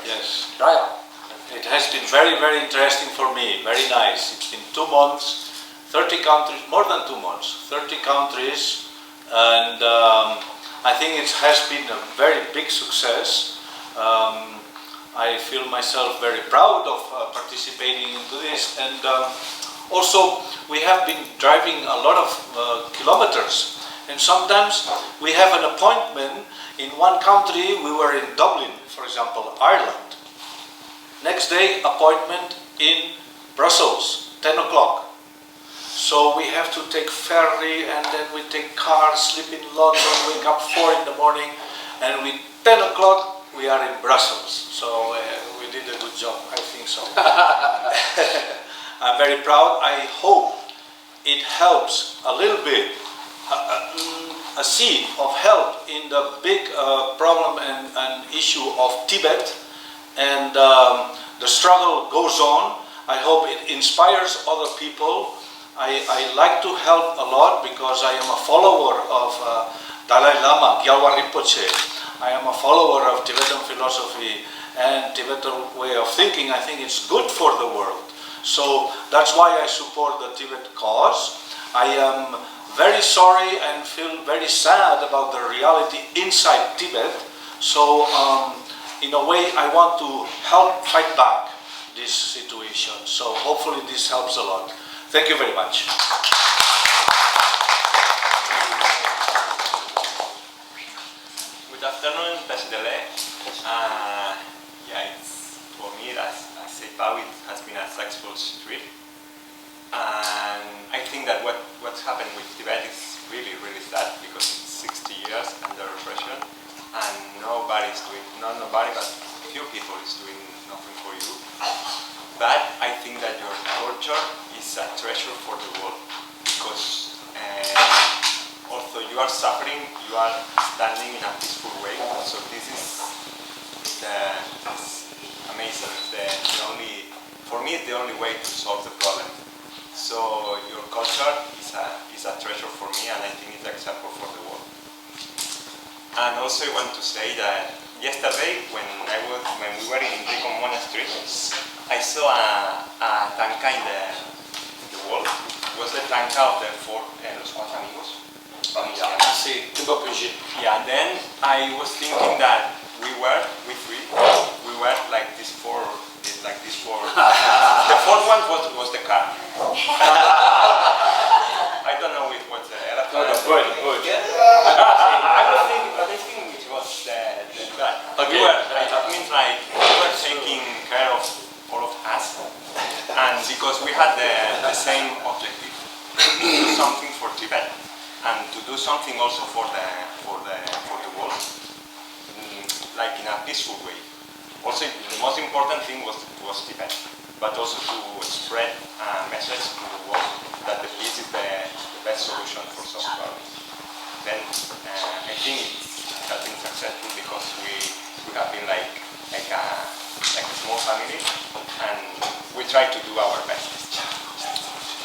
Yes. Yeah, yeah. It has been very, very interesting for me, very nice. It's been two months, thirty countries, more than two months, thirty countries, and um, I think it has been a very big success. Um, I feel myself very proud of uh, participating into this, and um, also we have been driving a lot of uh, kilometers, and sometimes we have an appointment in one country. We were in Dublin, for example, Ireland. Next day, appointment in Brussels, ten o'clock. So we have to take ferry, and then we take car, sleep in London, wake up four in the morning, and we ten o'clock we are in Brussels. So uh, we did a good job, I think so. I'm very proud. I hope it helps a little bit, a, a, mm, a seed of help in the big uh, problem and, and issue of Tibet. And um, the struggle goes on. I hope it inspires other people. I, I like to help a lot because I am a follower of uh, Dalai Lama, Gyalwar Rinpoche. I am a follower of Tibetan philosophy and Tibetan way of thinking. I think it's good for the world. So that's why I support the Tibet cause. I am very sorry and feel very sad about the reality inside Tibet. So, um, in a way, I want to help fight back this situation. So, hopefully, this helps a lot. Thank you very much. Good afternoon, Tashidele. Uh, yeah, it's for me, as I said, Pau, it has been a successful trip. And I think that what, what's happened with Tibet is really, really sad because it's sixty years under oppression and nobody is doing, not nobody, but few people is doing nothing for you. But I think that your culture is a treasure for the world because uh, although you are suffering, you are standing in a peaceful way. So this is the, it's amazing. It's the, the only, for me, it's the only way to solve the problem. So your culture is a, is a treasure for me, and I think it's an example for the world. And also, I want to say that yesterday, when I was, when we were in Rikon Monastery, I saw a, a tanka in the, in the wall. It was the tanka of the four, uh, Los Cuatro Amigos. Yeah, I see. Timba Puji. Yeah, and then I was thinking that we were, we three, we were like these four, like these four. The fourth one was, was the car. I don't know if it was the elephant. No, the bird, the bird. I was thinking, but I think it was the, the car. We Okay. were, like, it means like we were taking care of all of us, and because we had the, the same objective, to do something for Tibet, and to do something also for the, for the, for the world, mm, like in a peaceful way. Also, the most important thing was, was Tibet, but also to spread a message to the world that the peace is the, the best solution for some problems. Then uh, I think it has been successful because we, we have been like, like a, like a small family, and we try to do our best.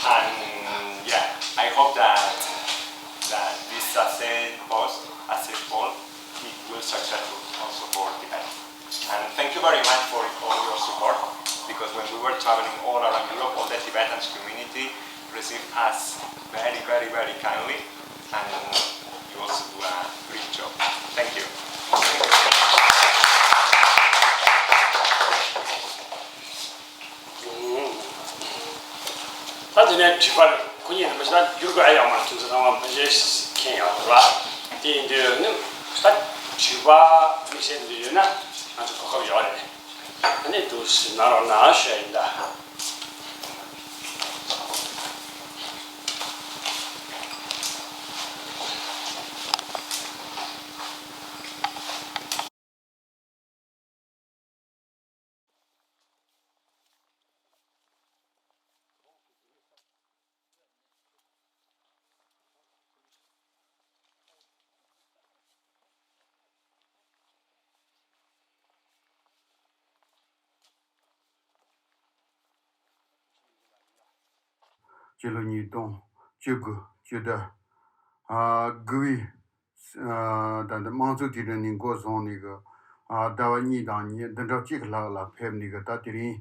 And yeah, I hope that, that this Assay post, Assay poll, it will successful also for Tibet. And thank you very much for all your support, because when we were traveling all around Europe, all the Tibetans community received us very, very, very kindly, and you also do a great job. Thank you. ད་དེ་ནས་དྲི་བར་ཁོ་གཉིས་ནས་མི་ཤེས་ན་བསྒྱུར་དགོས་ཨ་ཡག་མ་ཐུན་ཚོད་ཚང་མ་མི་ཤེས་མཁན་ཡག་རེད་བ། དེ་ཡིན་དུས་ནི་ད་དྲི་བ་མི་ཤེས་འདི་ཡོད་ན་ང་ཚོ་གོ་སྐབས་ཡོད་རེད། ཨ་ནི་འདུག་སེ་གནང་རོགས་གནང་ཞུ་ཡ་ཡིན་ད། ཕྱི་ལོ་ཉིས་སྟོང་བཅུ་དགུ་བཅུ་དྲུག་ཨ་དགུ་བའི་ཨ་ད་ལྟ་དམངས་གཙོའི་དུས་དྲན་ནས་འགོ་བཟུང་ནས་གི་ཨ་ཟླ་བ་གཉིས་དང་ཉི་བདུན་ཕྲག་གཅིག་ལྷག་ལ་ཕེབས་ནས་གི་ད་དེ་རིང་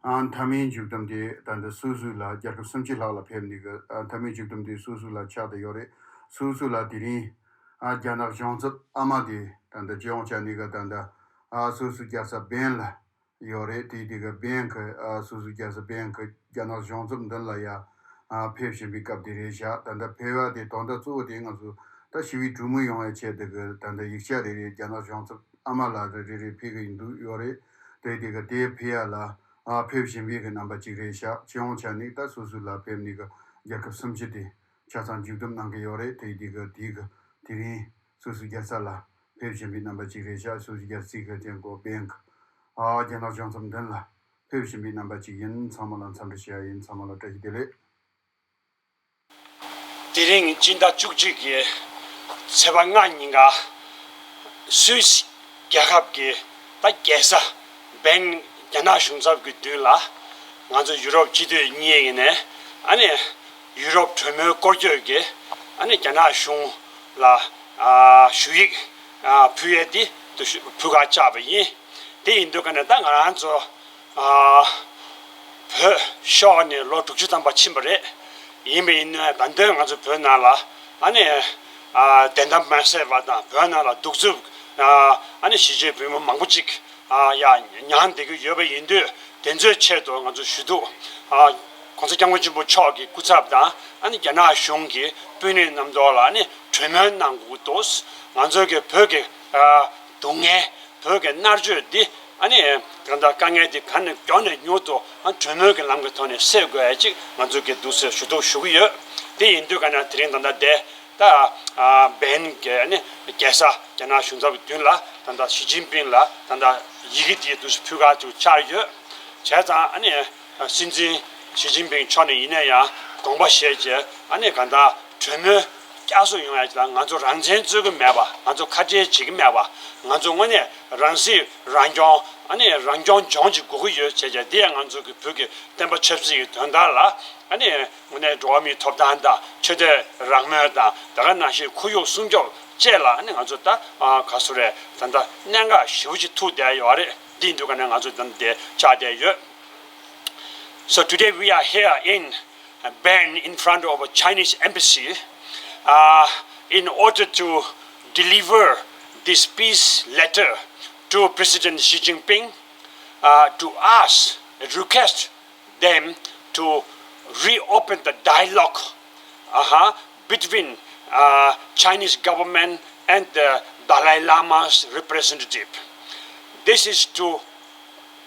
ཨ་མཐའ་མའི་མཇུག་སྡོམ་དེ་ད་ལྟ་སུད་སི་ལ་རྒྱལ་ཁབ་སུམ་ཅུ་ལྷག་ལ་ཕེབས་ནས་གི་ཨ་མཐའ་མའི་མཇུག་སྡོམ་དེ་སུད་སི་ལ་ཆགས་བསྡད་ཡོད་རེད། སུད་སི་ལ་དེ་རིང་ཨ་རྒྱ་ནག་གཞུང་ཚབ་ཨ་མ་དེ་ད་ལྟ་སྤྱི་ཡོངས་བྱས་ནས་གི་ད་ལྟ་ཨ་སུད་སི་རྒྱལ་ས་བྷན་ལ་ཡོད་རེད། དེ་དེ་གི་བྷན་གི་ཨ་སུད་སི་རྒྱལ་ས་བྷན་གི་རྒྱ་ནག་གཞུང་ཚབ་མདུན་ལ་ཡ་ཨ་ཕེབས་བཞིན་པའི་སྐབས་དེ་རེད་ཤག་ད་ལྟ་ཕེབས་པ་དེ་དོན་དག་གཙོ་བོ་དེ་ང་ཚོ་ད་ཞི་བའི་གྲོས་མོལ་ཡོང་བའི་ཆེད་དུ་གི་ད་ལྟ་ཡིག་ཆ་རེ་རེ་རྒྱ་ནག་གཞུང་ཚབ་ཨ་མ་ལགས་རེ་རེ་རེ་ཕེབས་གི་ཡིན་འདུག་ཡོད་རེད། དེ་དེ་གི་དེ་ཕེབས་ཡ་ལ་ཨ་ཕེབས་བཞིན་པའི་གི་རྣམ་པ་གཅིག་རེད་ཤག་སྤྱི་ཡོངས་ཆ་ནས་ད་སུད་སི་ལ་ཕེབས་ནས་གི་རྒྱལ་ཁབ་སུམ་ཅུ་དེ་ཆ་ཚང་མཇུག་བསྡོམས་གནང་གི་ཡོད་རེད། དེ་དེ་གི་དེ་གི་དེ་རིང་སུད་སི་རྒྱལ་ས་ལ་ཕེབས་བཞིན་པའི་རྣམ་པ་གཅིག་རེད་ཤག་སུད་སི་རྒྱལ་སྲིད་ཀྱི་ཐེངས་གོ་བྷན་གི་ཨ་རྒྱ་ནག་གཞུང་ཚབ་མདུན་ལ་ཕེབས་བཞིན་པའི་རྣམ་པ་གཅིག་ཡིན། ཚང་མ་ལ་འཚམས་འདྲི་ཞུ་ཡ་ཡིན། ཚང་མ་ལ་བཀྲ་ཤིས་བདེ་ལེགས། དེ་རིང་སྤྱི་ཟླ་བཅུ་གཅིག་གི་ཚེས་པ་ལྔ་ཉིན་ཀ་སུད་སི་རྒྱལ་ཁབ་ཀྱི་ད་རྒྱལ་ས་བྷན་རྒྱ་ནག་གཞུང་ཚབ་ཀྱི་མདུན་ལ་ང་ཚོ་ཡུ་རོབ་སྤྱི་འཐུས་གཉིས་ཡིན་ནས་ཨ་ནི་ཡུ་རོབ་གྲོས་མོལ་སྐོར་སྐྱོད་ཀྱི་ཨ་ནི་རྒྱ་ནག་གཞུང་ལ་ཨ་ཞུ་ཡིག་ཨ་ཕུལ་ཡས་འདི་འདུ་ཤུ་ཕུལ་ཁ་བཅར་བ་ཡིན། དེ་ཡིན་དུས་ཀ་ནས་ད་ང་རང་ཚོ་ཨ་བོད་ཤོར་ནས་ལོ་དྲུག་ཅུ་ཐམ་པ་ཕྱིན་པ་རེད། ཡིན་པ་ཡིན་ན་ད་འདོད་ང་ཚོ་བོད་ནང་ལ་ཨ་ནི་ཨ་བདེན་གཏམ་མ་བཤད་པ་དང་བོད་ནང་ལ་གདུག་རྩུབ་ཨ་ཨ་ནི་གཞིས་བྱེས་བོད་མི་མང་པོ་ཅིག་ཨ་ཡ་མྱངས་བསྡད་ཀྱི་ཡོད་པ་ཡིན་དུས་དེ་ཚོའི་ཆེད་དུ་ང་ཚོ་ཞུ་གཏུག་ཨ་༸གོང་ས་༸སྐྱབས་མགོན་ཆེན་པོ་མཆོག་གི་སྐུ་ཚབ་དང་ཨ་ནི་རྒྱ་ནག་གཞུང་གི་དཔོན་རིགས་རྣམས་ཐོག་ལ་ཨ་ནི་གྲོས་མོལ་གནང་དགོས་འདུག་ང་ཚོའི་གི་བོད་ཀྱི་ཨ་སྡུག་བསྔལ་བོད་ཀྱི་མནར་གཅོད་འདི་ཨ་ནི་གང་ལྟར་དཀའ་ངལ་འདི་གང་ནས་མགྱོགས་ནས་མྱུར་དུ་ཨ་གྲོས་མོལ་གྱི་ལམ་གྱི་ཐོག་ནས་སེལ་དགོས་ཡ་ཅིག་ང་ཚོ་གི་འདུག་སེ་ཞུ་གཏུག་ཞུ་གི་ཡོད། དེ་ཡིན་དུས་ཀ་ན་དེ་རིང་ད་ལྟ་བསྡད་ད་ཨ་བྷན་གྱི་ཨ་ནི་རྒྱལ་ས་རྒྱ་ནག་གཞུང་ཚབ་ཀྱི་མདུན་ལ་ད་ལྟ་ཞི་ཅིན་ཕིང་ལ་ད་ལྟ་ཡི་གེ་དེ་འདུག་སེ་ཕུལ་ག་དུ་བཅར་ཡོད། བྱས་ཙང་ཨ་ནི་སྲིད་འཛིན་ཞི་ཅིན་ཕིང་མཆོག་ནས་ཡིན་ན་ཡང་དགོངས་པ་བཞེས་རྗེས་ཨ་ནི་གང་ལྟར་གྲོས་མོལ་བསྐྱར་གསོ་ཡོང་ཡ་ཅིག་དང་ང་ཚོ་རང་བཙན་རྩོད་ཀྱི་མེད་པ། ང་ཚོ་ཁ་བྲལ་བྱེད་ཀྱི་མེད་པ། ང་ཚོ་དངོས་གནས་རང་སྲིད་རང་སྐྱོང་ཨ་ནི་རང་སྐྱོང་ལྗོངས་ཅིག་དགོས་ཀྱི་ཡོད་བྱས་རྗེས་འདི་ཡང་ང་ཚོ་གི་བོད་ཀྱི་བསྟན་པ་ཆབ་སྲིད་ཀྱི་དོན་དག་ལ་ཨ་ནི་དངོས་གནས་འགྲོ་བ་མིའི་ཐོབ་ཐང་དང་ཆོས་དད་རང་མོས་དང་དེ་ག་ནང་བཞིན་ཁོར་ཡུག་སྲུང་སྐྱོབ་བཅས་ལ་ཨ་ནི་ང་ཚོ་ད་ག་སུ་རེད་ད་ལྟ་གནད་འགག་ཞེ་པོ་ཅིག་ཐུག་བསྡད་ཡོད་རེད། འདི་འདུག་ག་ནས་ང་ཚོ་ད་འདི་བཅར་བསྡད་ཡོད། So today we are here in Bern in front of a Chinese embassy uh, in order to deliver this peace letter to President Xi Jinping uh, to ask, request them to reopen the dialogue uh-huh, between uh, Chinese government and the Dalai Lama's representative. This is to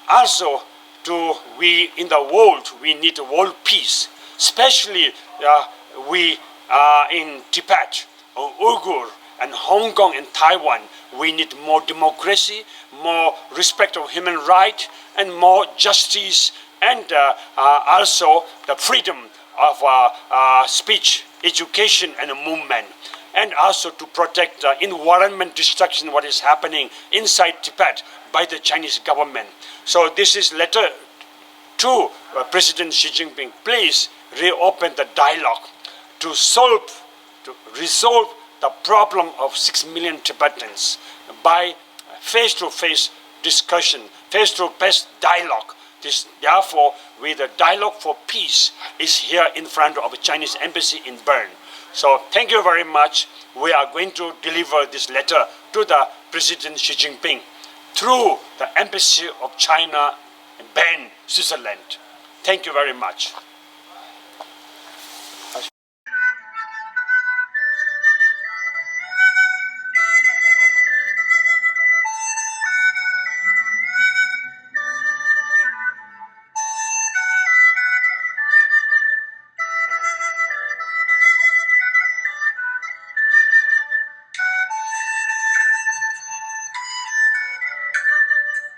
also to we in the world we need world peace, especially uh, we uh, in Tibet, uh, Uyghur, and Hong Kong and Taiwan. We need more democracy, more respect of human rights, and more justice, and uh, uh, also the freedom of uh, uh, speech, education, and movement, and also to protect the environment destruction, what is happening inside Tibet by the Chinese government. So this is letter to uh, President Xi Jinping. Please reopen the dialogue to solve, to resolve the problem of six million Tibetans by face-to-face discussion, face-to-face dialogue. This, therefore, with the dialogue for peace is here in front of the Chinese embassy in Bern. So thank you very much. We are going to deliver this letter to the President Xi Jinping through the embassy of China in Bern, Switzerland. Thank you very much.